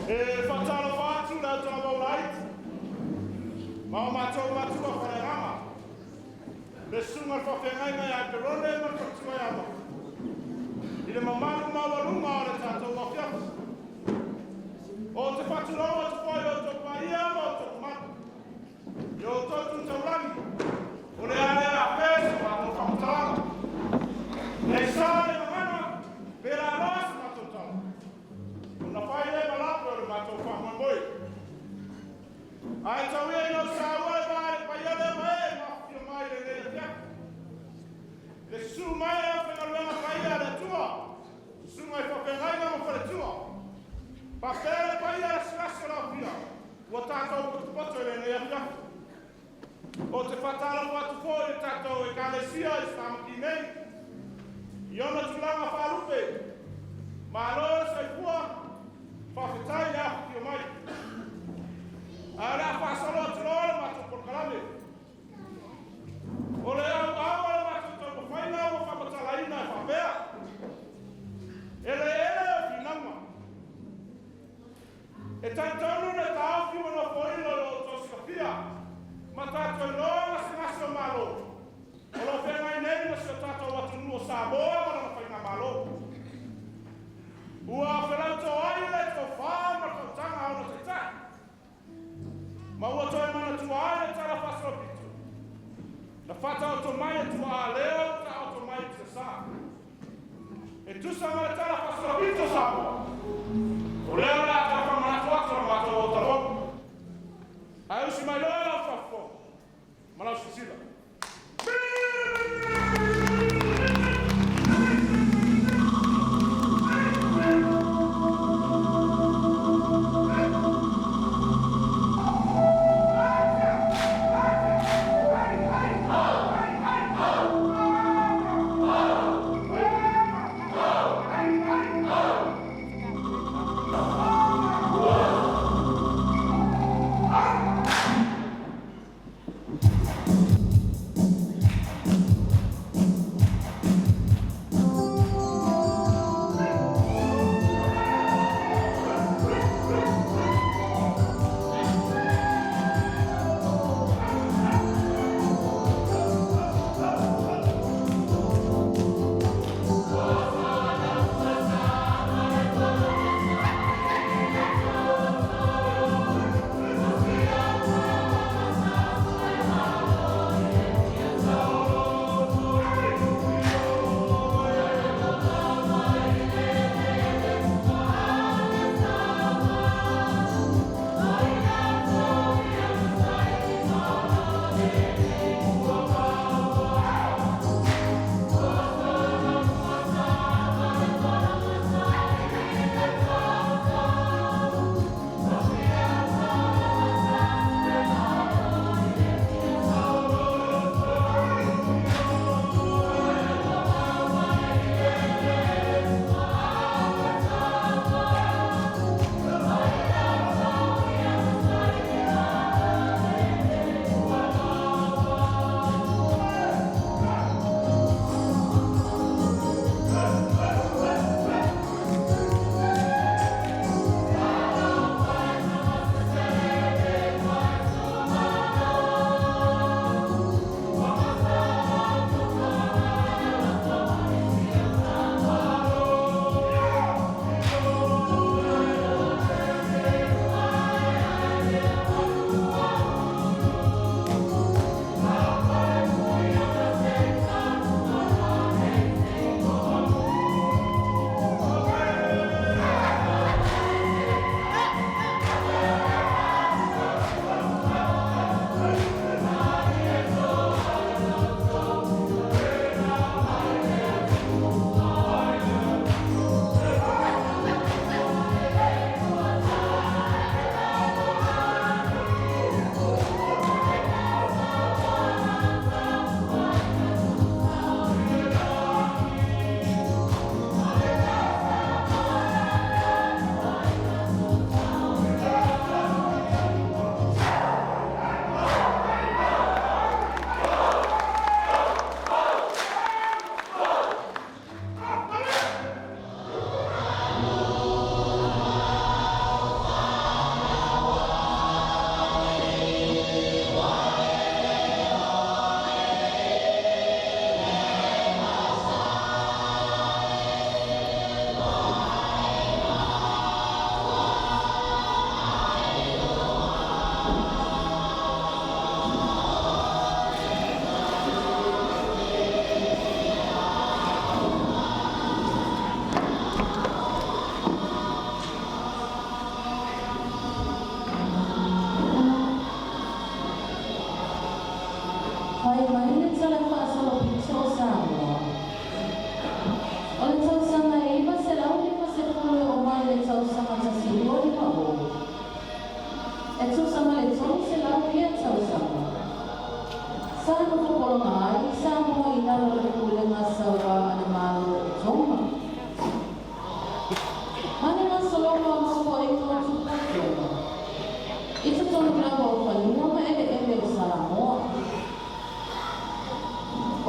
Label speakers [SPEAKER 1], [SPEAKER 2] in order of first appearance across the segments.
[SPEAKER 1] E faatalofa atu le autalavou laiti ma o matou matua faaleagaga, le susuga i le faafeagaiga ia Perone ma le faletua ia Mafa, i le mamalu maualuga o le tatou afiafi. Ou te faatulou atu foi i outou paia ma outou mamalu. I outou tu taulagi, o le a le afea se matou faamatalaga. Ne i sa le gagana, pe laaloa se matou tala, ona fai lea ma lape o le matou faamoemoe. Ae tau ia ina ou saua le va i le paia lea ma ee e mafatia mai i lenei afiafi. I le susu mai o le aufaigaluega paia a le Atua, susuga i faafeagaiga ma faletua, faapea le paia lasilasi o le aofia ua tatou potopoto i lenei afiafi. Ou te faatalofa atu foi i le tatou Ekalesia i Samakii nei, i ona tulaga faalupe, malo le soifua, faafetai le afifio mai. Ae o le a faasolo atu loa le matou polokalame. O le auau o le matou taumafaiga ua faamatalaina e faapea, Eleele o finauga. E talitonu le taofi ua nofoilo i lo outou silafia ma tatou iloa gasegase o Malo o lo o feagai nei ma si o tatou atunuu o Samoa ma lana Faigamalo. Ua felautoai le tofa ma le faautaga a ona taitai ma ua toe manatua ai le tala faasolopito na faataoto mai e tuaa lea ua taoto mai i tiasa. E tusa ma le tala faasolopito Samoa, o lea o le a toe faamanatu atu le matou autalavou. Ae usi mai loa lau faafofoga ma lau silasila.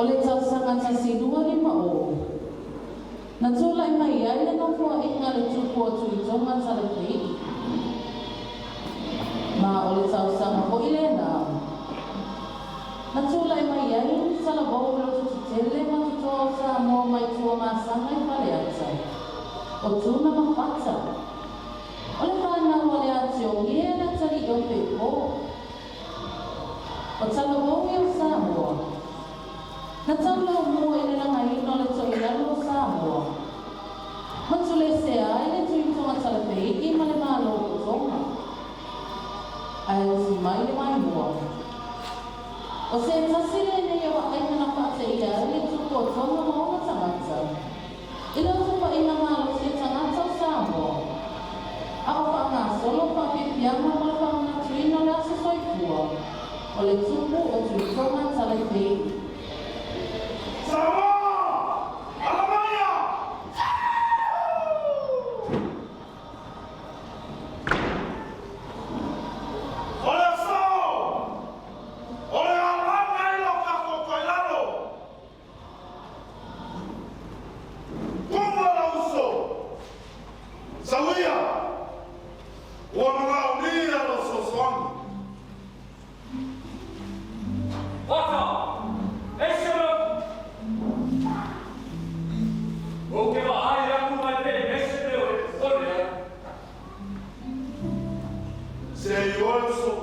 [SPEAKER 2] O le tausaga 1250, na tulai mai ai le nofoaiga a le Tupu o Tuitoga Talafeiki. Ma o le tausaga foi lena, na tulai mai ai ni talavou loto tetele ma totoa o Samoa mai Tuamasaga i Faleata, o Tuna ma Fata. O le fanau a le Atiogie e le atalii o Feepo. O talavou ia o Samoa. Na taulaumua i le lagaina o le toilalo o Samoa. Ma tulesea ai le Tuitoga Talafeiki ma le Malo o Toga. Ae ufi mai le maimoa. O se tasi lenei o vaaiga na faateia ai le Tupu o Toga ma ona tagata i le osofaiga malosi a tagata o Samoa, a o faagasolo faafiafiaga mo le faamanatuina o le aso soifua o le Tupu o Tuitoga Talafeiki.
[SPEAKER 1] Samoa! Ala maia! O le aso! O le alaga i lo tatou toilalo! Tumu e lou uso! Sauia! Ua manaomia lou fesoasoani.
[SPEAKER 3] Fata! Ese mau! Ou te vaai aku mai pe ese mea o e popole ai.
[SPEAKER 1] Se i oe uso,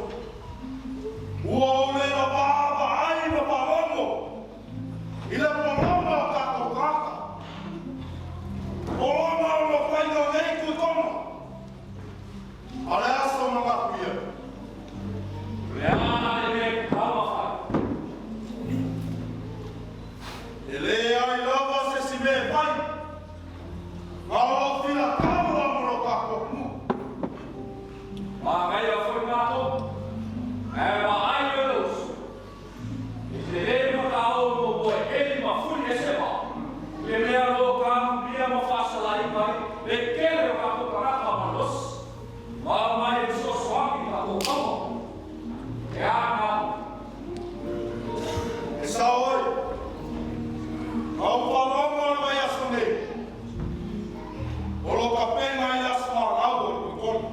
[SPEAKER 1] ua ou le vaavaai ma faalogo i le pologa o tatou tagata, pologa o lo faiga o nei Tuitoga, a o le a sou manatu i ai?
[SPEAKER 3] O le a le mea e tatau ona fai?
[SPEAKER 1] E leai lava se isi mea e fai, na o lou filatau lava mo lo tatou atunuu.
[SPEAKER 3] Manaia foi matou, ae vaai oe lou uso. E te lē mataʻo muamua e eli ma fuli ese vao, i le mea o lo o tanulia ma faasalaiga ai le tele o tatou tagata malosi, ma aumai e fesoasoani i tatou taua. E a na?
[SPEAKER 1] E sao oe, na ou faalogo i le vaiaso nei, o lo o tapena i le aso fanau o le Tuitoga.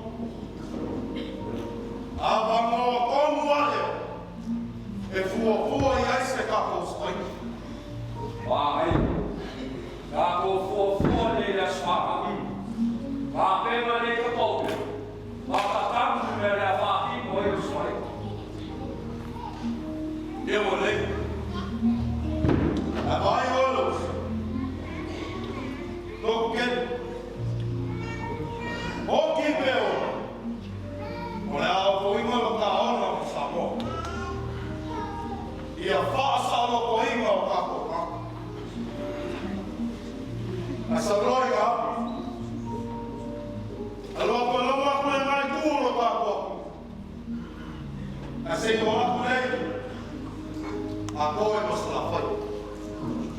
[SPEAKER 1] Avanoa tonu lava lea e fuafua i ai se tatou osofaiga.
[SPEAKER 3] Manaia. Tatou fuafua nei i le aso fanau. Tapena nei ka paupea, ma tatanu le mea o le a faatino ai le osofaiga.
[SPEAKER 1] Ia ua lelei. Ae vaai oe lou uso. Loku kele. Oki pe ola. O le a ofoina lo ta ona ma Samoa. Ia faasaolotoina o tatou tagata. Ae saunoa i ka apu. Alu atu e logo atu le nai tu o lo tatou atunuu. Ae se i o atu nei, a toe ma Salafai.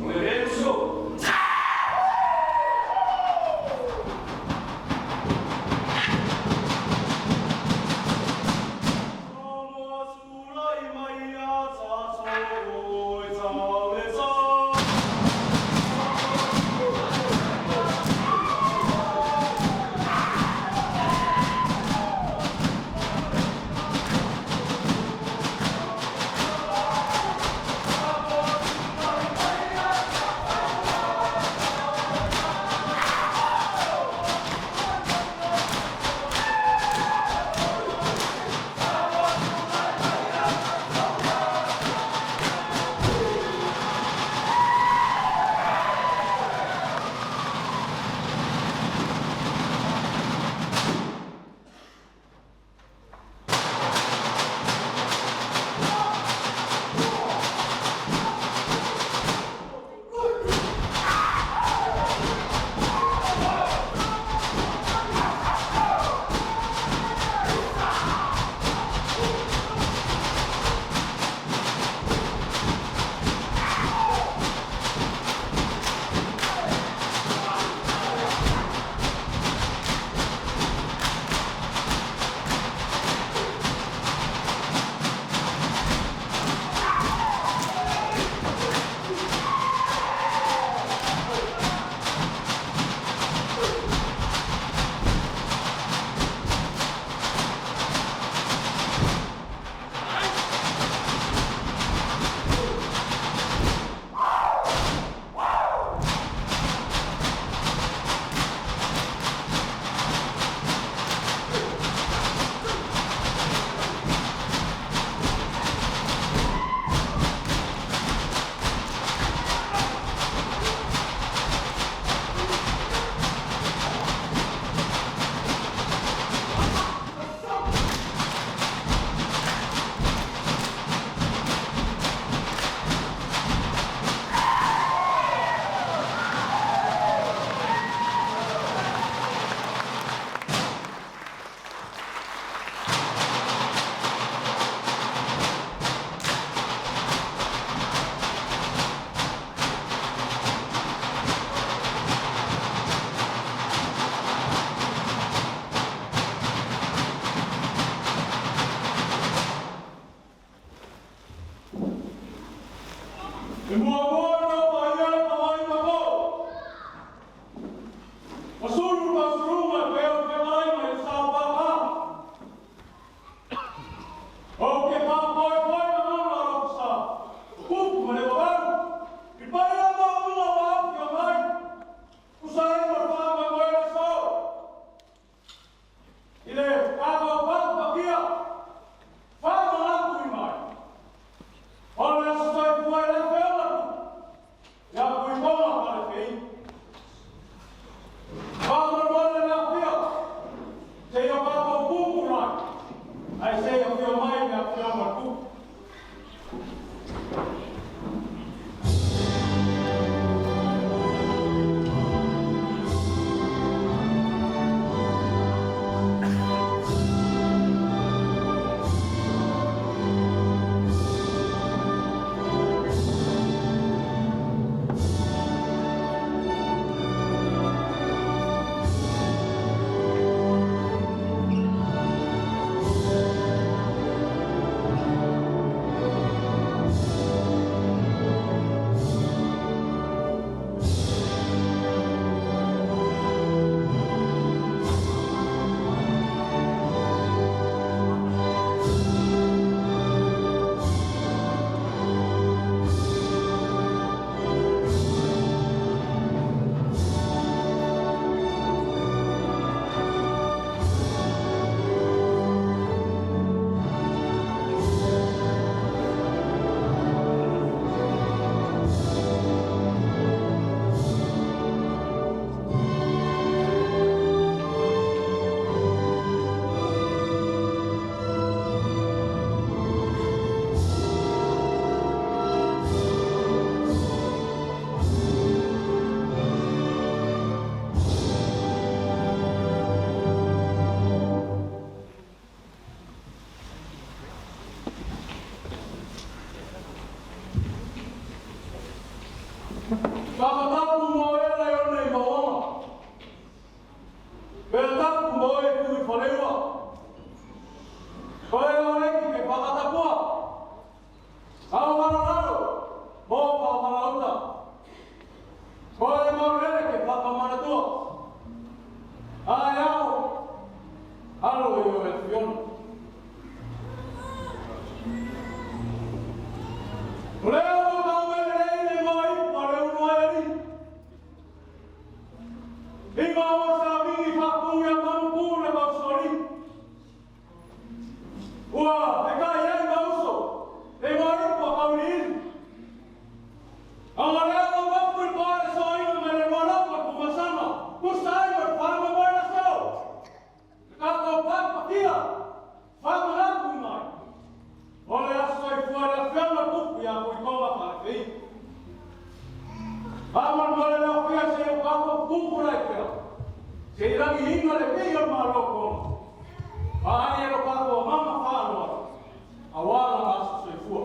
[SPEAKER 3] O le lē uso.
[SPEAKER 4] E mua no pa ia le pawai ma Masuru pasurunga pe o te mai mai sa pa O ke pa poi poi na na ro sa. Kupu ma le wa. I pai la ma u wa ki o mai. Usai ma pa ma mo e so. I le pa pa pa pa kia. Pa ma la ku i mai. O le aso sai pua le fe ola. Ya ku i konga pa le fei. Pa ma mo le na pia. Se yo pa ko kupu rai. Ai se yo fio mai me a fio ma kupu. Whakatapu mō e lai o nei maonga. Pea tapu mō e tui whareua. Koe o reki ke whakatapua. Au marararo mō pā marauta. Koe mō rere ke whakamanatua. Ai au, alo i o e fiona. O lea o mau e lei le mai pa le unu ai ari. I maua sa mingi whapu ia mamupu le mausori. Ua, e kai ai mauso, e mai pa kauriri. Anga lea o mapu i pare soinga me le rualapa kumasama, kusai ma whama moe la sau. Ka kau papa kia, whama rapu i mai. O le aso i fua le whianga kupu ia mo i konga pa le fei. Aman mo le leo pia se o kako kupu lai pia. Se i rangi hinga le pei o malo kona. Ai e lo kako o mama whaanoa. A wala nga aso i fua.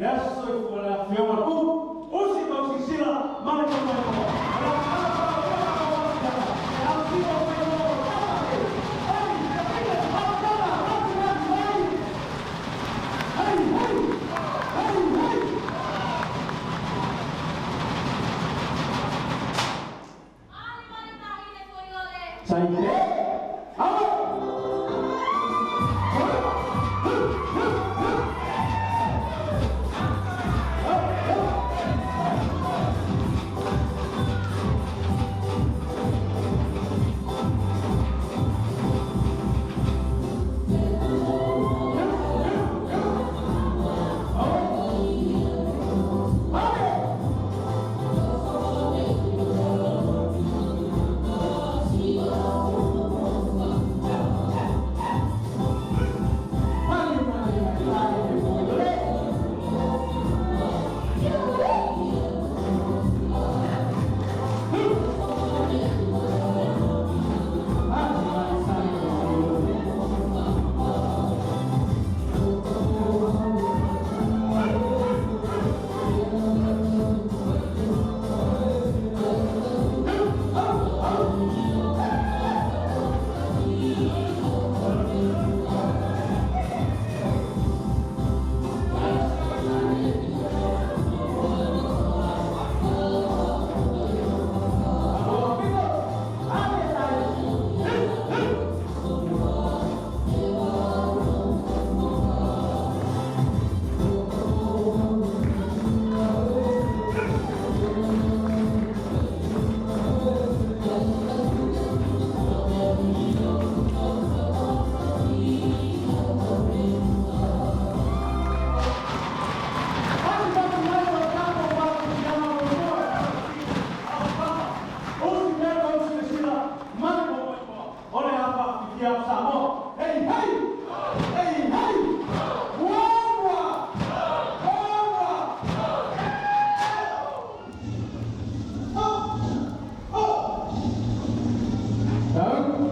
[SPEAKER 4] Le aso soifua le afioga le Kupu, usi ma usilasila ma le taumaimoa. O le ala faaopoopo o Asiata, e alofia o faiva o tama e, ai, tapita, tama, tama, rati, rati, mai. Hei, hei, hei, hei. Saite, amo! Hey, hey! Hey, hey! Muamua! Muamua! Down.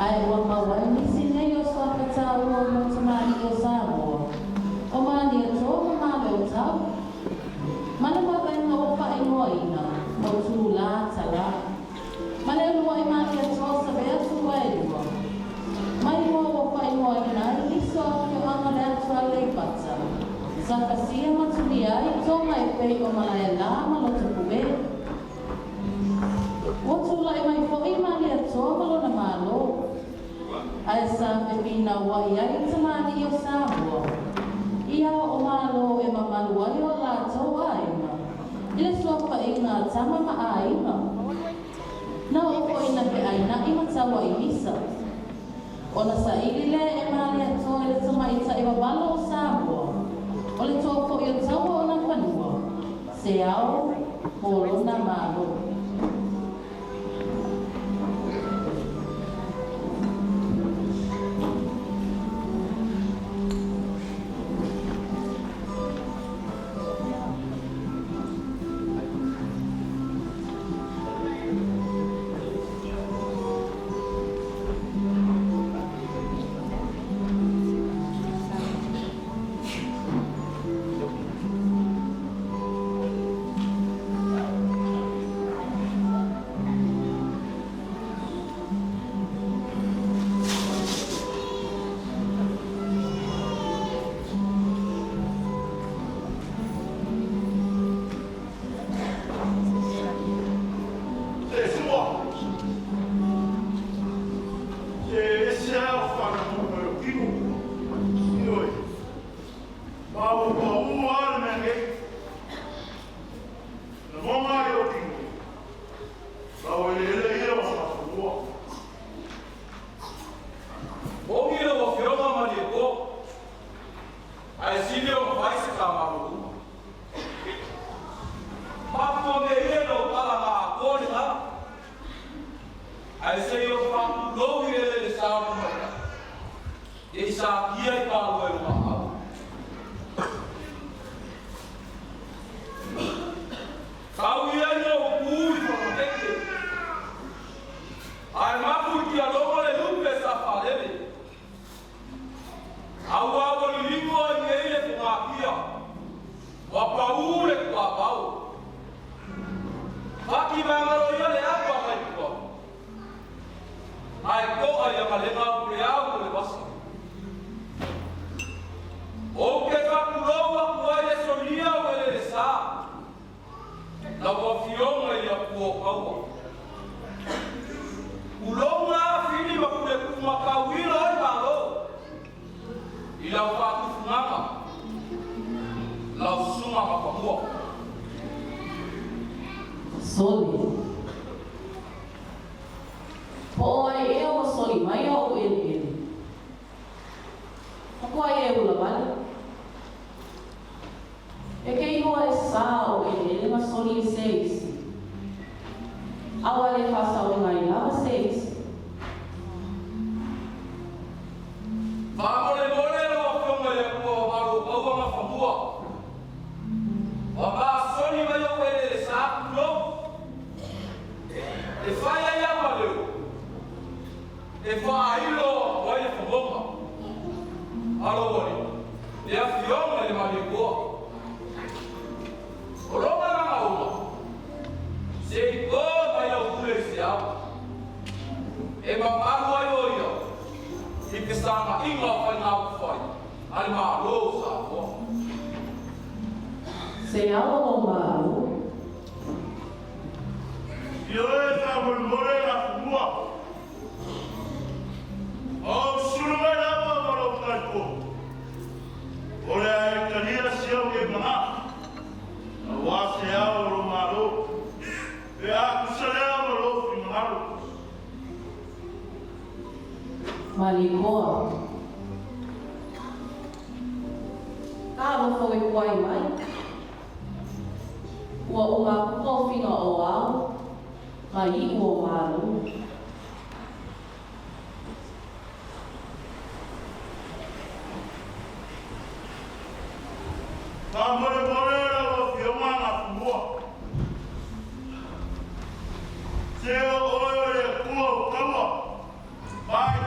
[SPEAKER 2] Ae ua maua ai nisi nei o suafa taua mo tamalii o Samoa, o Malietoa ma Maleotau, ma le vavaega ua faaigoaina o Tulā Talā, ma le uluai Malietoa Savea Tuaelua, ma igoa ua faaigoaina ai nisi o afioaga le atu Aleipata, sa fasia ma tulia ai toga e pei o Malaelā ma Lotopuē. Ua tulai mai foi Malietoa ma lona Malo, ae sa fefinauai ai tamalii o Samoa i ao o Malo e mamalu ai o latou aiga i le suafaiga a tama ma aiga. Na oo foi ina feaina'i ma tauaimisa. Ona saili lea e Malietoa i le tamaitai vavalo o Samoa, o le toa foi o taua o Nafanua, se ao mo lona Malo.
[SPEAKER 1] Se sua. Se ese ao whanau mai o kino. Ioe. Ma ua pa ua le mea nei. Na monga i o kino. Ma ua le ele ia o whanau.
[SPEAKER 3] Ogi lau Afioga Malietoa, ae sili ona fai se ta malologa. Mapu mea ia lau tala na atoa le tala. Ae se i o faatulou i le lele sa o tamaitai. E i satia i tālua e lona au. Tau ia i o pū i whakatete. Ae mapu i tia logo le lupe sa whalele. Au au o liligo i ei le tungakia. Wa pau le kuapau. Whaki mangaro ia le apa mai kua. Ae koa ia malenga au le au o le vasa. O ke whakurau aku ai e solia o ele le sa. Lau afioga i aku o kaua. Ulonga fili ma kule kumakauila ai malo. I lau whātufungaga. Lau susuga mapamua.
[SPEAKER 2] Soli. Po o ai ea ua soli mai o'u eleele. Ko ai e ula wale. E ke iho ai sa o eleele ma soli i se isi. Awa le whasau ngai lava se isi.
[SPEAKER 3] Faamolemole lau Afioga i Atua o Malo o Kaua Mafanua. Ua maasoni mai ou eleele sa tulou. E fai ai au ma leo. E faailo atu ai le fagoga. Alo alii, le Afioga i le Malietoa. O lona lagauma, se i to mai lau pule i se ao. E mamalu ai o ia i fesaga'iga o faiga upufai a le Malo o Samoa.
[SPEAKER 2] Se ao o Malo.
[SPEAKER 1] Ioe faamolemole Gafumua. O sulu mai lava ma lou taito. O le a e talia si au e maga. Auā se ao o lo Malo. Pe a tusa lea ma lou finagalo.
[SPEAKER 2] Malikoa. Talofa e kuai mai. Ua uma aku ka ofiga o ao, ma iʻu o Malo.
[SPEAKER 1] Faamolemole lau Afioga Gafumua. Se o oe o le Atua o taua, ma e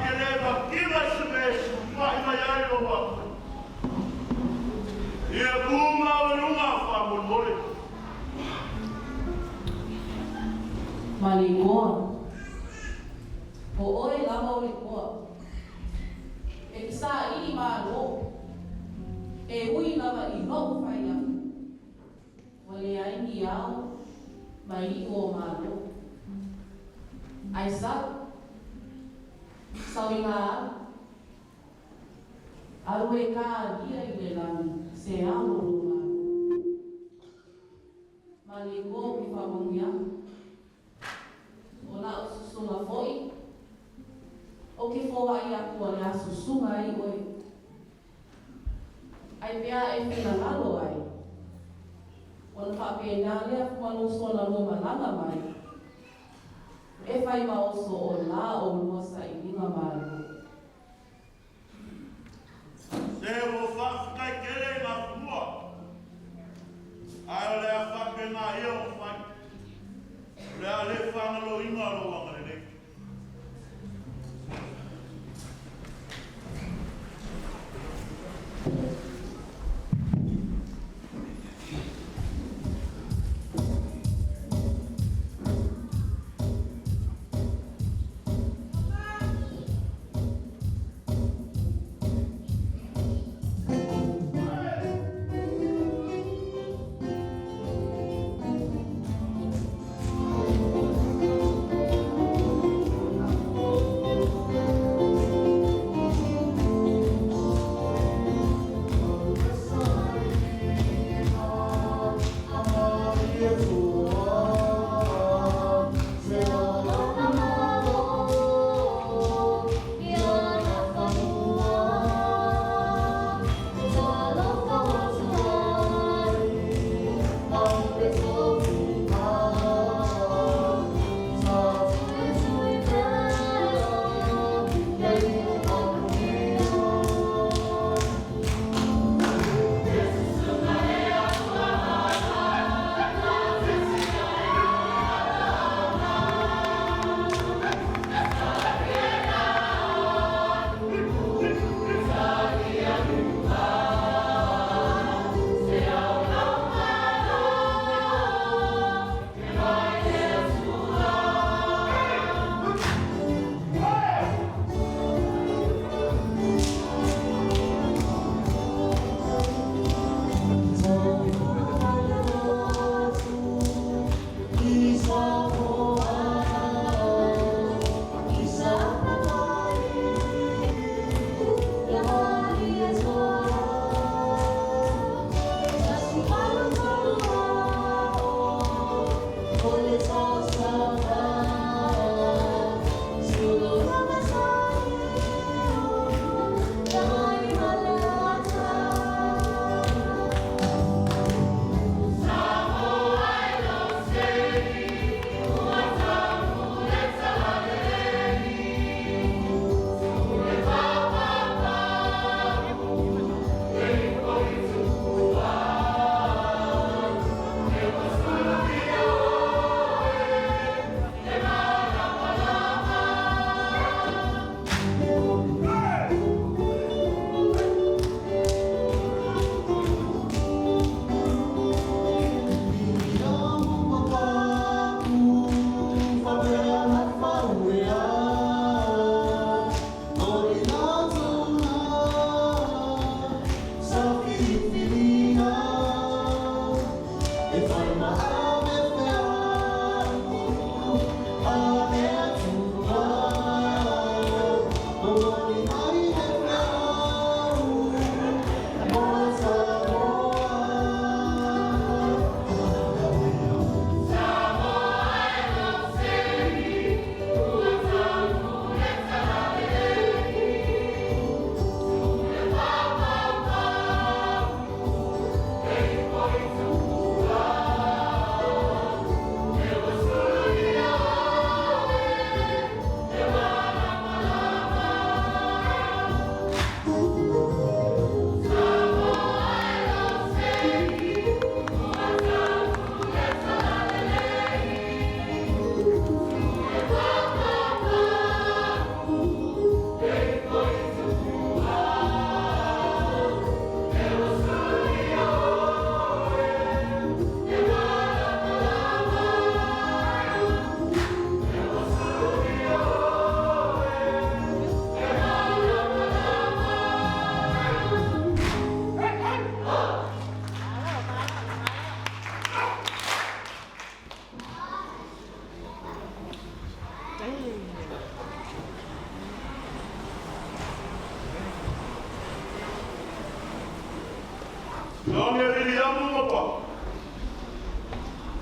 [SPEAKER 2] Malietoa, o oe lava o le toa. E te saili malo, e ui lava i lou fai atu, ua leai ni ao ma iu o malo. Ae sau, sau ina alu, alu e kālia i le lagi se ao o lou malo. Malietoa ou te faamanuia atu, o lau susuga foi, ou te foai atu o le a susuga ai oe. Ae pe a e finagalo ai, ona faapena lea Fumaloso ona lua malaga mai, e fai ma oso o la oulua sailiga malo.
[SPEAKER 1] Se ua faafetai tele i Gafumua, ae o le a faapena ia ona fai. O le a le faagaloina lou agalelei.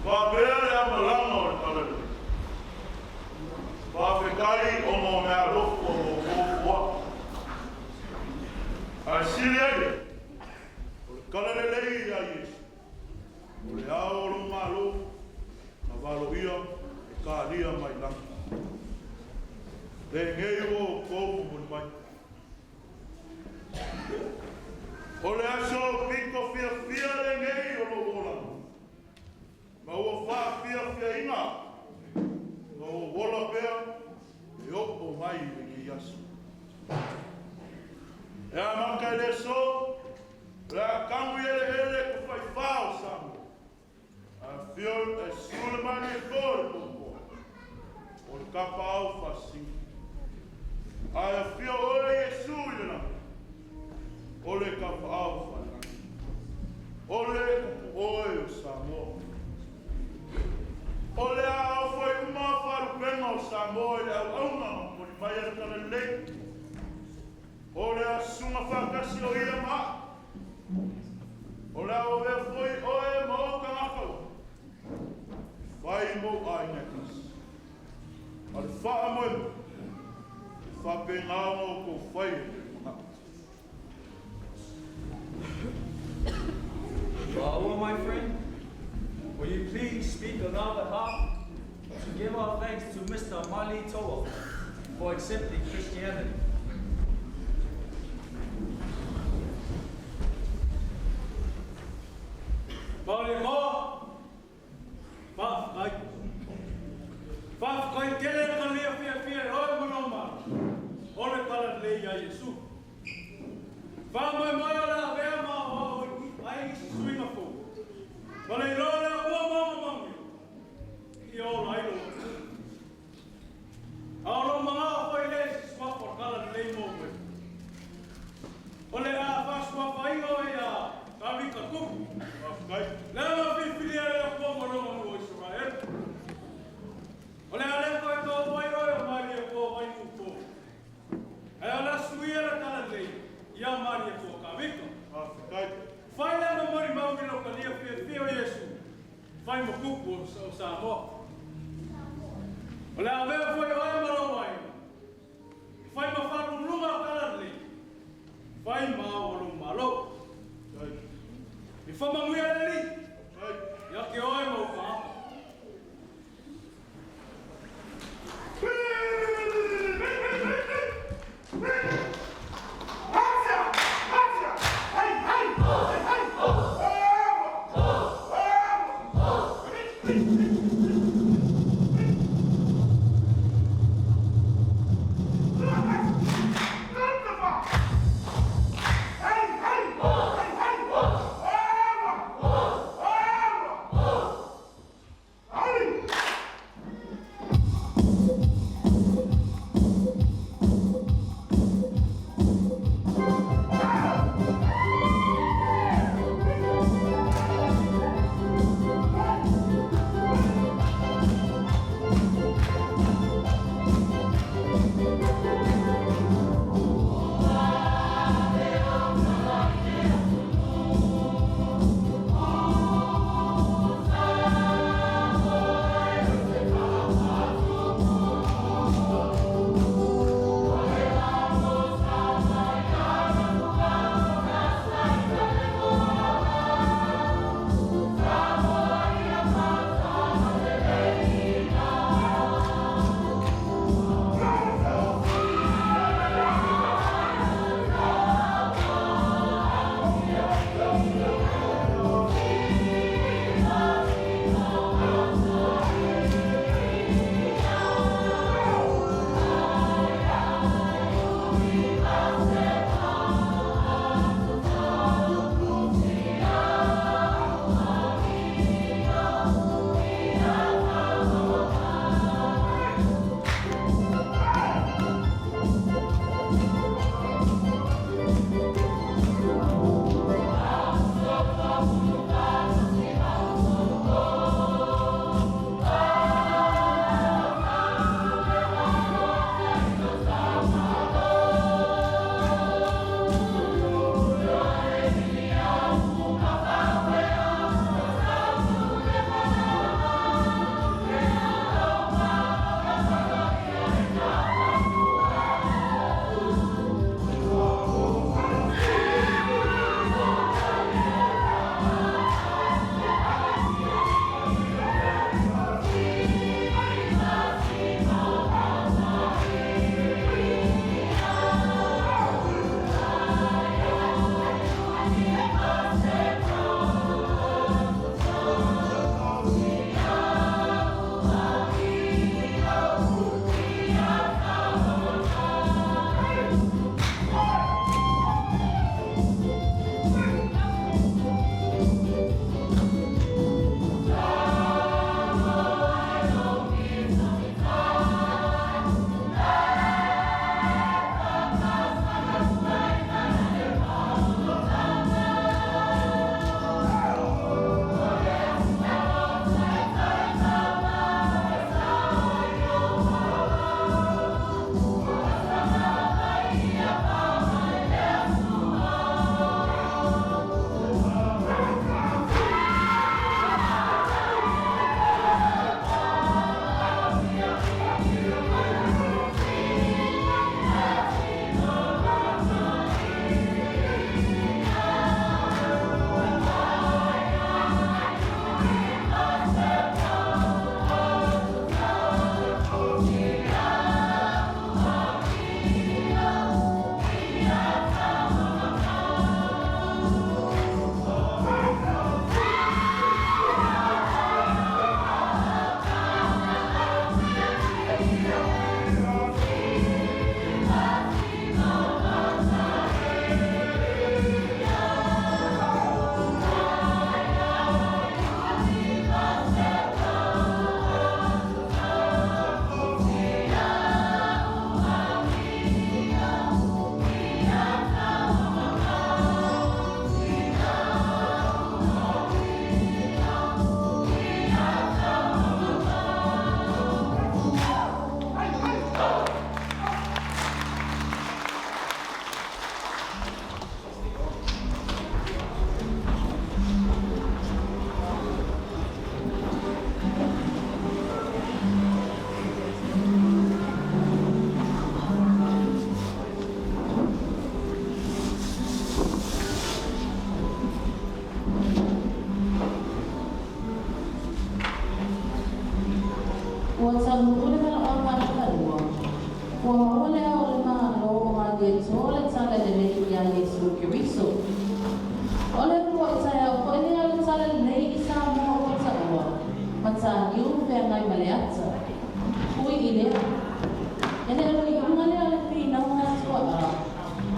[SPEAKER 1] Faapea le aumalaga o le Talalelei. Faafetai ona o meaalofa o lo outou foai. Ae sili ai lea, o le Talalelei ia Iesu, o le ao o lou Malo, na valoia e talia mai lagi. Lenei ua outou momoli mai. O le aso pito fiafia lenei o lou olaga, ma ua faafiafiaina ma ou ola pea e oo mai i lenei aso. E amata i le aso, o le a tagu i eleele tafaifā o Samoa, afifio e susu le Malietoa i le Toomua, o le Tapaau Faasisina. Ae afio oe Iesu i le lagi, o le Tapaau Faalelagi, o le Upu oe o Samoa. O le a aofai uma faalupega o Samoa i le auauna momoli mai a le Talalelei. O le a susuga faatasi o ia ma a'u. O le a ou avea foi oe ma ou tagata uma, e fai ma ou aiga e tasi. A o le faamoemoe, e faapena ona outou fai i le lumanai.
[SPEAKER 5] Well, my friend, will you please speak on our behalf to give our thanks to Mr. Malietoa for accepting Christianity?
[SPEAKER 4] Malietoa, faafetai. Faafetai tele ka lia fiafia e oe ma lou Malo, o le Talalelei ia Iesu. Faamoemoe o le a avea ma aoao ai isi suiga fou. Ma le iloa o le Atua ma ona manuia, ia ola ai lou atunuu. A o lou manao foi lea i se suafa o le Talalelei mo oe. O le a faasuafaina oe ia Kavika Kupu.
[SPEAKER 1] Faafetai.
[SPEAKER 4] Le na filifilia e le Atua ma lona nuu o Isaraelu. O le a le toe taua ai oe o Malietoa Vainuuto. Ae o le a suia le Talalelei ia Malietoa Kavika.
[SPEAKER 1] Faafetai.
[SPEAKER 4] Fai lea ma molimau i lou talia fiafia o Iesu, fai ma Kupu o Samoa. O le a avea foi oe ma lou aiga, fai ma faaluluga o Talalelei, fai ma ao o lou Malo. I faamanuia le Alii, ia te oe ma ou tagata.
[SPEAKER 2] Ua taunuu le valaauga a le fanua, ua maua le Ao o le Malo o Malietoa le Tala Lelei ia Iesu Keriso. O le uluai taeao foi lea o le Tala Lelei i Samoa ua taua, Mataniu Feagai ma le Ata. Ui i lea, e le o le iuga lea o le finauga a tuaa,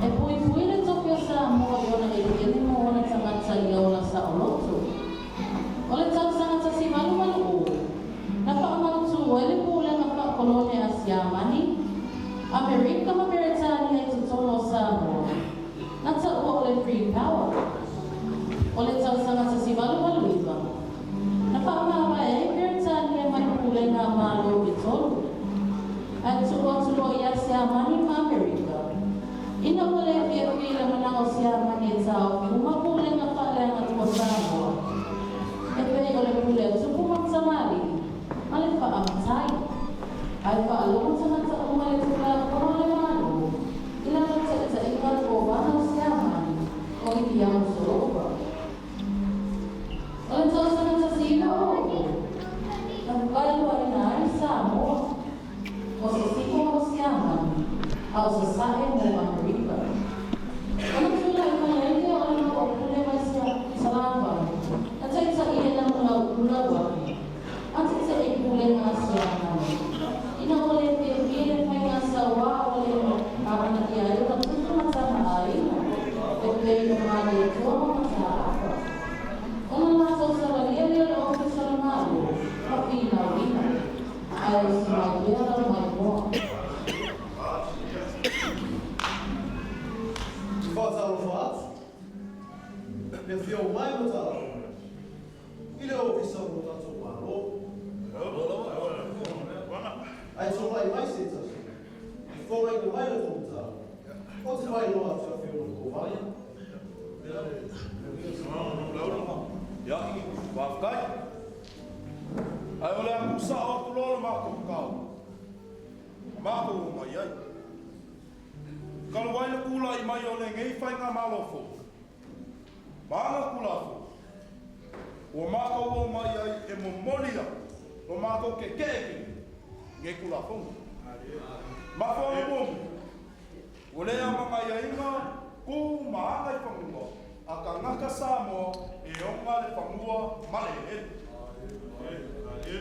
[SPEAKER 2] e puipui le tofi o Samoa i ona eleele ma ona tagata ia ola saoloto. O le tausaga 1880, na faamautu ai le pulega faakolone a Siamani, Amerika ma Peretania i totonu o Samoa, na taua o le Free Power. O le tausaga 1889, na faamavae ai Peretania mai pulega a Malo e tolu, ae tuu atu loa ia Siamani ma Amerika. Ina ua le fiafia i le manao o Siamani e taofi uma pulega faaleaganuu a Samoa, e pei o le pule a tupu ma tamalii ma le faamatai, ae faalogo tagata uma i le Tulafono a le Malo i lalo taitaiga a le Kovana o Siamani o Viliamu Solofa. O le tausaga 1900, na kailuaina ai Samoa, o Sisifo mo Siamani, a o Sasae mo Amerika. Ona tulai mai ai lea o le mau pule mai Salafai, na taita'i e Namulau'u Lauaki, a tete'e i pulega a Siamani, ina ua le fiafia i le faiga sauā ua le amanaia ai ona tupu ma tama aiga, e pei o Malietoa ma Mataafa. Ona latou savalia lea o le Ofisa o le Malo ma finauina, ae osi mai pea lau maimoa.
[SPEAKER 6] Faatalofa atu le afio mai o tatou i le Ofisa o lo tatou Malo. Ae tulai mai se tasi e fogaina mai le tou mataupu ou te faailoa atu i afioga i le Kovana.
[SPEAKER 1] Ia, faafetai. Ae o le a tuusao atu loa le matou mataupu na matou omai ai. Talu ai le tulai mai o lenei faigamalo fou ma ana Tulafono, ua matou omai ai e momoli atu lo matou tetee tele i nei Tulafono. Mafuaaga muamua, ua le amanaiaina tu ma aga i fanua a tagata Samoa e ona le fanua ma le eleele.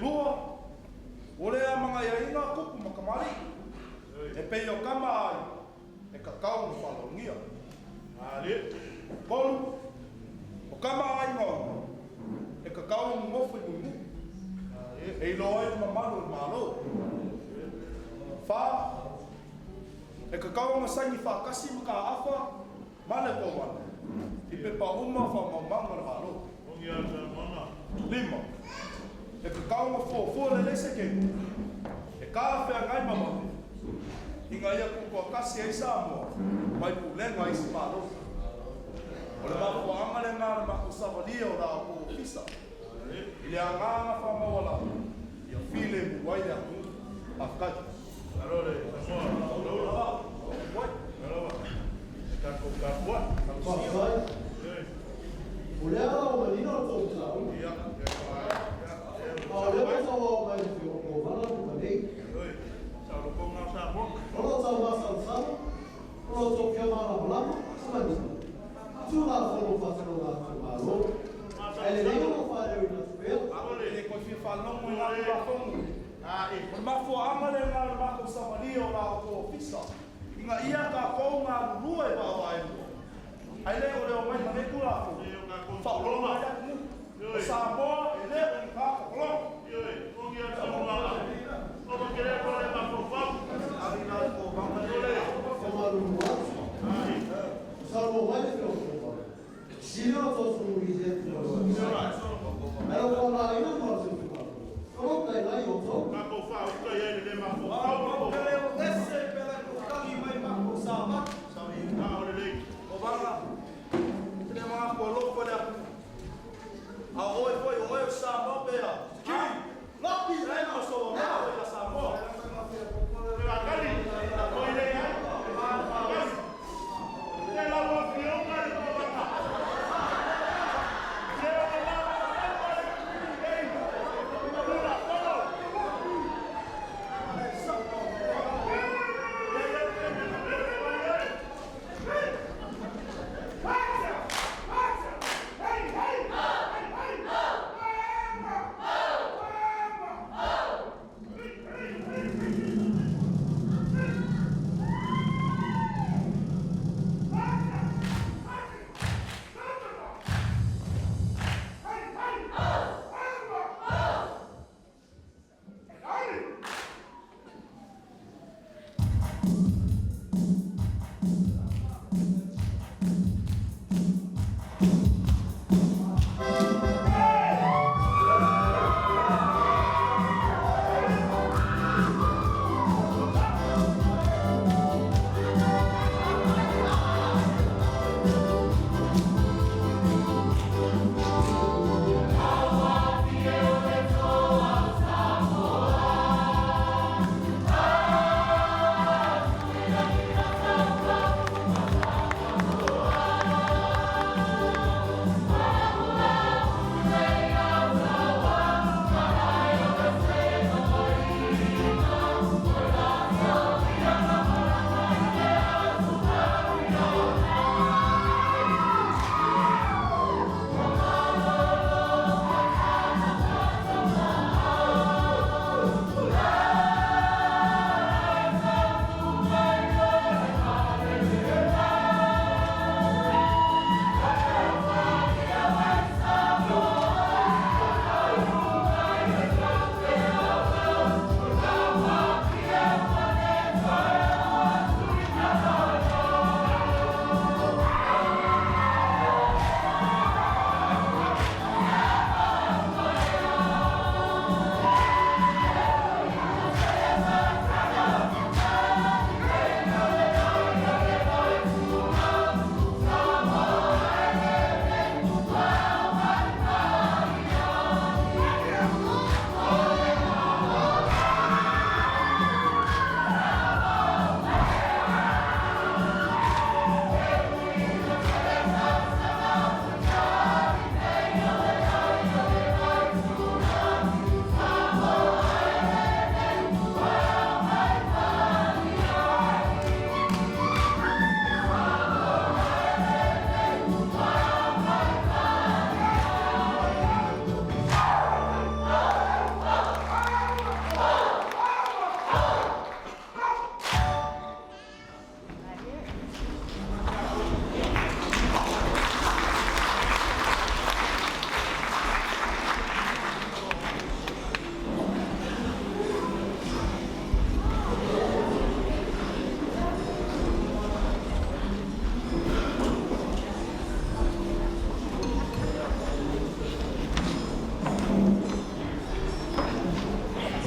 [SPEAKER 1] Lua, ua le amanaiaina tupu ma tamalii e pei o tama a aiga e tatau ona faaaloalogia. Tolu, o tama a aiga uma e tatau ona nonofo i Mulinuu e iloa ai le mamalu o le Malo. Fa, e tatau ona saini faatasi mataafa ma le Kovana i pepa uma faamaumauga a le Malo. Lima, e tatau ona fuafua lelei se kenu e talafeagai ma vave ina ia tutoatasi ai Samoa mai pulega a isi Malo. O le mafuaaga lena o le matou savalia o la outou ofisa i le agaga faamaualalo ia filemu ai le atunuu. Faafetai.
[SPEAKER 6] Faafetai. O lea la ua manino le tou mataupu. A o lea ua tauao mai le afioga i le Kovana le pepa nei. O lo o taumasalosalo, o lo o tou fia malamalama ma manino i Tulafono o Faatinoga atu le Malo, ae lelei ona faaleoina atu pea.
[SPEAKER 1] E le toe fia faalogo i ngā Tulafono. O le mafuaaga lena o le matou savalia o la outou ofisa, ina ia tatou galulue vaavaaelua, ae le o le omai ma nei Tulafono, faaoloolo ai le atunuu. O Samoa e le o ni tagata kolone.
[SPEAKER 6] Faamalulu atu, saunoa mai le afioga i le Kovana, sili ona tou sulugia i le Ae o faaaogaina le malosi o le Tulafono, o lo o tainai outou.
[SPEAKER 1] Matou te le o ese pe le toatagi mai matou Savatu. Kovana, e te le manatu alofa i le atunuu. A o oe foi o oe o Samoa pe a.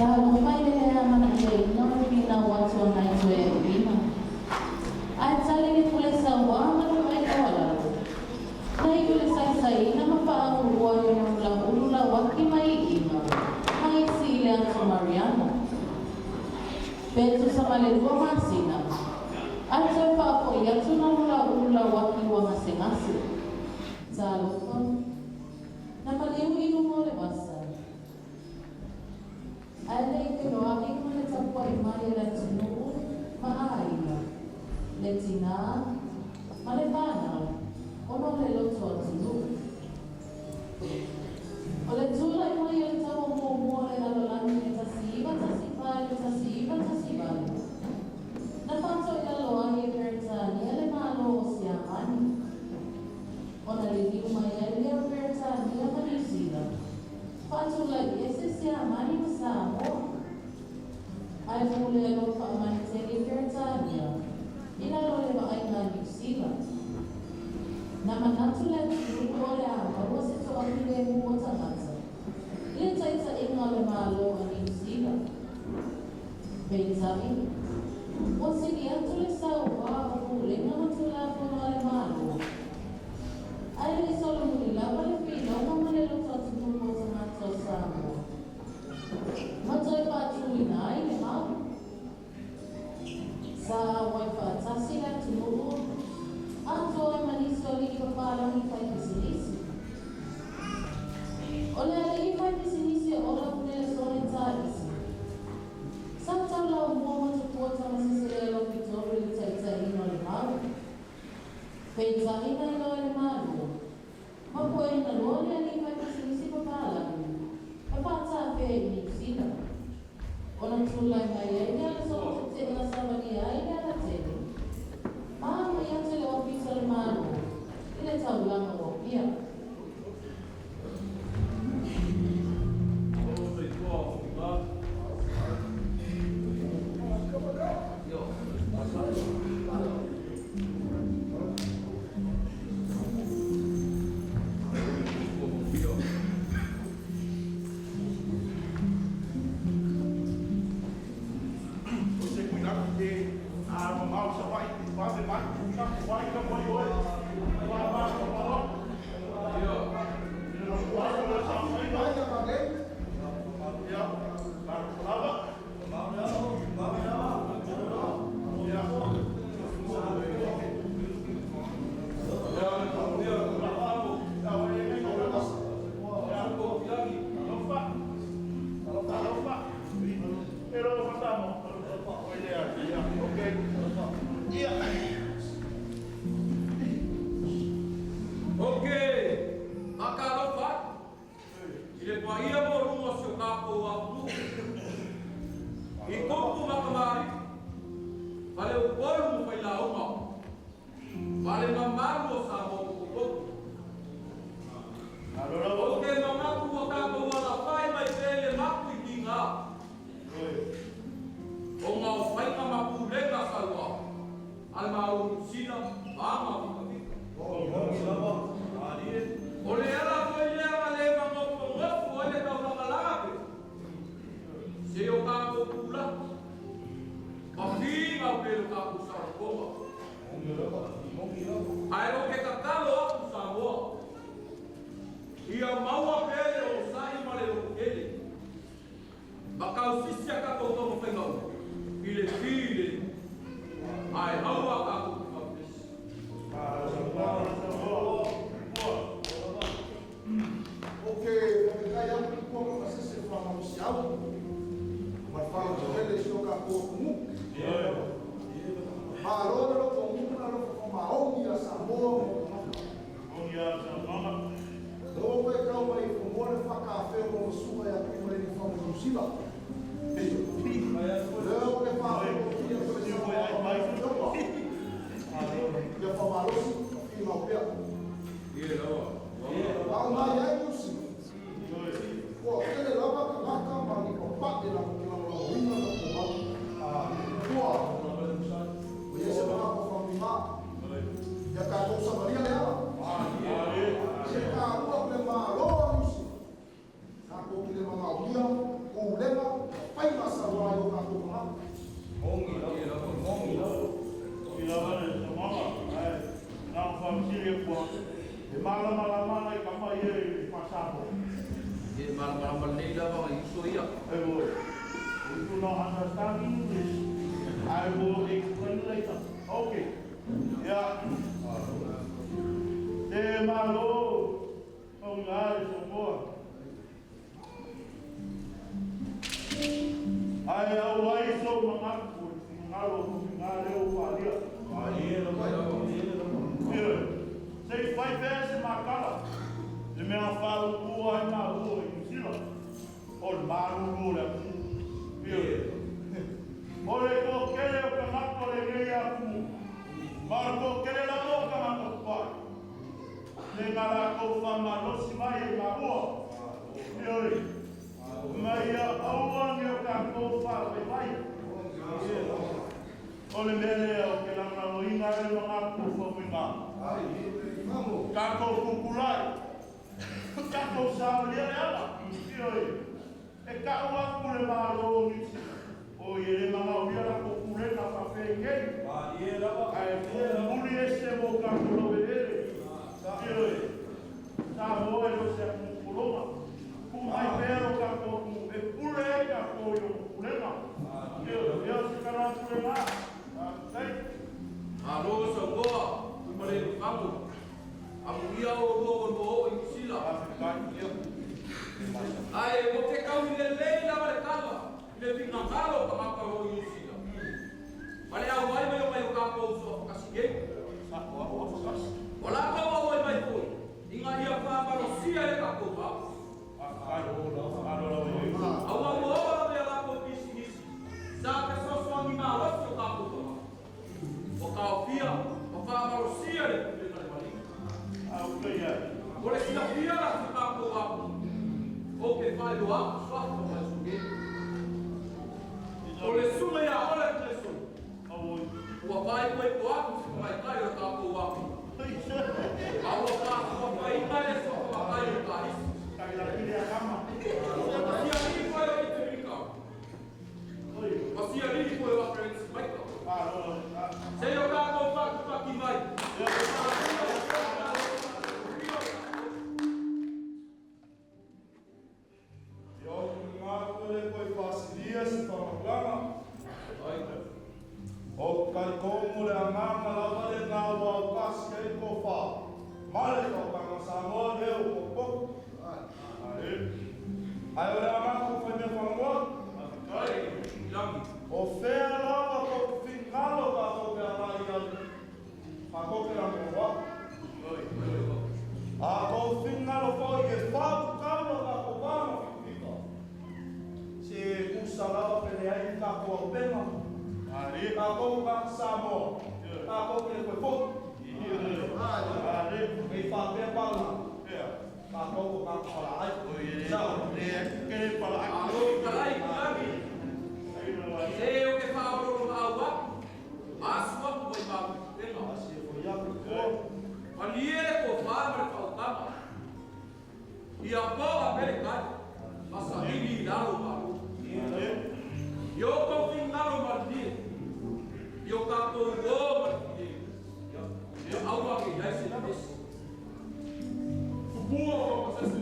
[SPEAKER 2] Talofa i le le amanaiaina o le finau atu a nai toeaiina. Ae tali le pule sauā ma le vaai taualalo. Na iu le saisaiina ma faauluua i ona ulaulu lauaki ma iiga ma isi i le Aso Mariana. Pe tusa ma le 2 masina, ae toe faafoi atu na ulaulu lauaki ua gasegase. Talofa, na maliu i luga o le vasa. Ae le i feiloai ma le tapuai mai a le atunuu ma aiga, le tinā ma le fanau ona o le loto atunuu. O le tulai mai o le taua muamua a le lalolagi i le 1914 i le 1918, na faatoilalo ai e Peretania le Malo o Siamani, ona liliu mai ai lea o Peretania ma Niu Sila, faatulai ese Siamani ma Samoa. Ae pulea loa faamanetele e Peretania i lalo o le vaaiga a Niu Sila. Na manatu le atunuu o le a maua se toafilemu o tagata i le taitaiga o le Malo a Niu Sila. Peitai, ua sili atu le sauā o pulega ma Tulafono a le Malo. Ae le i solomuli lava le finauga ma le loto atunuu o tagata o Samoa ma toe faatuina ai le mau. Sa auai faatasi le atunuu atoa ai ma nisi o alii papalagi fai pisinisi. O le alii fai pisinisi o Olapu Nelesone Taisi, sa taulaumua ma tupua Tamasese Lealofi Tolu i le taitaiina o le mau. Peitai na iloa e le Malo, ma pueina loa le alii fai pisinisi papalagi ma faatafea i Niu Sila. Ona tulai mai ai lea le solo tetee na savalia ai le alatele, ma agai atu i le Ofisa o le Malo i le taulaga o Apia.
[SPEAKER 3] Ok, faatalofa atu i le paia maualuga o si o tatou atunuu i tupu ma tamalii, faleupolu ma failauga, ma le mamalu o Samoa potopoto. Ou te manatu ua tatou alafai mai pea i le mapu i tiga, ona o faiga ma pulega sauā a le Malo o Niu Sila ma aga vikavika. O le ala foi lea na le manofonofo ai le taulagalaga pe se i o tatou tulai ma finau pea i lo tatou saolotoga. Ae ou te tatalo atu Samoa, ia maua pea le onosai ma le lototele, ma tausisi a tatou taumafaiga uma i le filemu, ae aua tatou te faapepesi.
[SPEAKER 7] Ou te faafetai atu i tua ma sese faamalosiau ma le faalototele i si o tatou atunuu. Malo le loto mumu na loto faamaoni ia Samoa ma ona tagata. Lea ua toe tau mai i fanua le faatafea o lona susuga ia Tuimalealiifano Niu Sila. Lea ou te faatofia foi le saunoaga mai Fiopa ia faamalosi ma finau pea. A o nai ai Niu Sila, ua tele lava tagata ma ni papae latou te lagolagoina le tatou mau. Ua i ai se manatu o faapena, ia tatou savalia le ala. Se taua o le Malo o Niu Sila, tatou te le manaomia pulega ma
[SPEAKER 1] Malama nai kama ia i Pasamo.
[SPEAKER 3] E malamalama lelei lava i uso ia.
[SPEAKER 1] I will. We do not understand English. I will explain later. Okay. Yeah. Te malo o ngā i Samoa. Ai au ai so mangaku i ngalo o ngā leo whalia. Ia, se i whai pēr se makala. Le mea whaukua ai ngā ua i New Zealand. O le maruru le atu. Ia. O le ko kele o ka ngako le ngei aku. Ma o le ko kele la mo ka ngako pai. Le ngā la kou whamalosi mai e ngā ua. Ia. Mai ia aua ni o ka kou whawai mai. O le mea lea o ke lagolagoina ai le manatu o faumuiga. Tatou kukulai, tatou saolia le ala. Ioe, e ta'u atu le Malo o Niu Sila, oi e le manaomia latou pulega faapengei, ae mulimuli ese mo tatou laueleele. Ioe, Samoa e le o se atunuu pologa. Tuu mai pea lo tatou atunuu e pule ai tatou i ona pulega. Ioe, ia o se tala atu lena. Faafetai.
[SPEAKER 3] Malo saunoa Tuimalealiifano. Amuia oulua ua lua oo i Niu Sila. Ae ua fekaui lelei lava le tala i le finagalo o tagata o lo o i Niu Sila. Ma le auai mai o nai o tatou uso afakasi nei. Ua latou auai mai foi ina ia faamalosia ai le tatou va. A ua oo lava i a latou pisinisi sa fesoasoani malosi o tatou tagata. Ua taofia ma faamalosia le pulega le maliu. Mo le silafia la si tatou apu, ou te faailoa atu suafa o Iesu nei. O le susuga ia Ole Gleeson, ua faaipoipo atu si tamaitai o le tatou apu, a ua faasuafaina e le suafa matai o Tahisi. Ma si alii foi o Iterika, ma si alii foi o Aperenisi Maika. Se i o tatou faatupaki mai.
[SPEAKER 7] Ia ou manatu e le toe faasilia se faamatalaga. Ou te talitonu le agaga lava lena ua autasi ai le tofa ma le faautaga Samoa lea ua potopoto. Ae o le a matou faimea faamoa? O fea lava tou finagalo tatou te agai i ai, tatou te lagolago. A tou finagalo foi e fautucau lo tatou va ma fitafita, se tusa lava pe leai ni tatou auupega, tatou tagata Samoa, tatou te le toe foi. Ne i faapea paga, tatou o tagata palaai. Sao.
[SPEAKER 3] Malo talai i lagi, se o ke faaoloolo maau aku, ma asu aku mai malu i upega. Malie le tofa ma le faautaga, ia poa pea le tai, ma saili i lalo malo. I o tou finagalo malilie, i o tatou uō ma le filemu, ia aua ne i ai se vevesi.
[SPEAKER 4] Tupua o Pasese.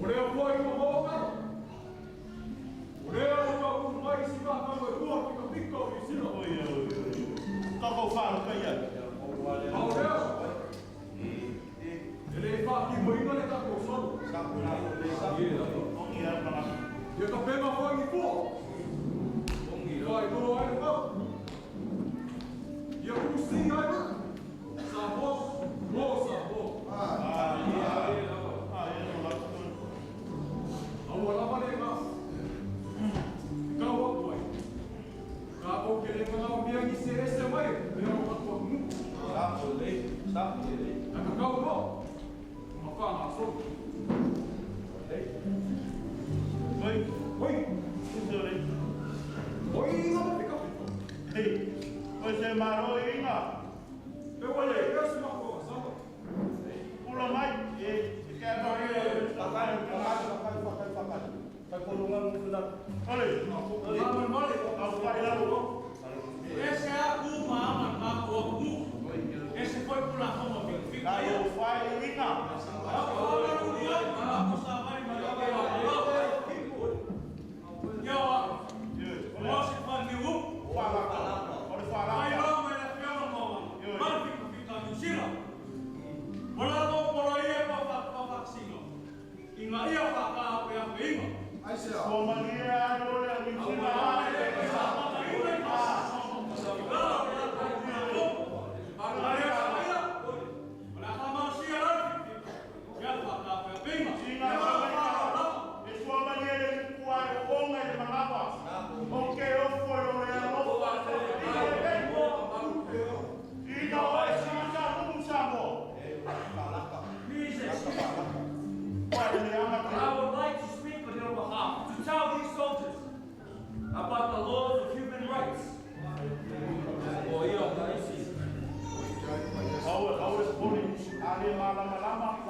[SPEAKER 4] O lea foi ua maua tala. O lea ua taunuu mai si faatau e lua pikapika o Niu Sila. A o lea, e le i faatinoina le tatou
[SPEAKER 3] Please excuse me. But I would like to speak on your behalf to tell these soldiers about the laws of human rights.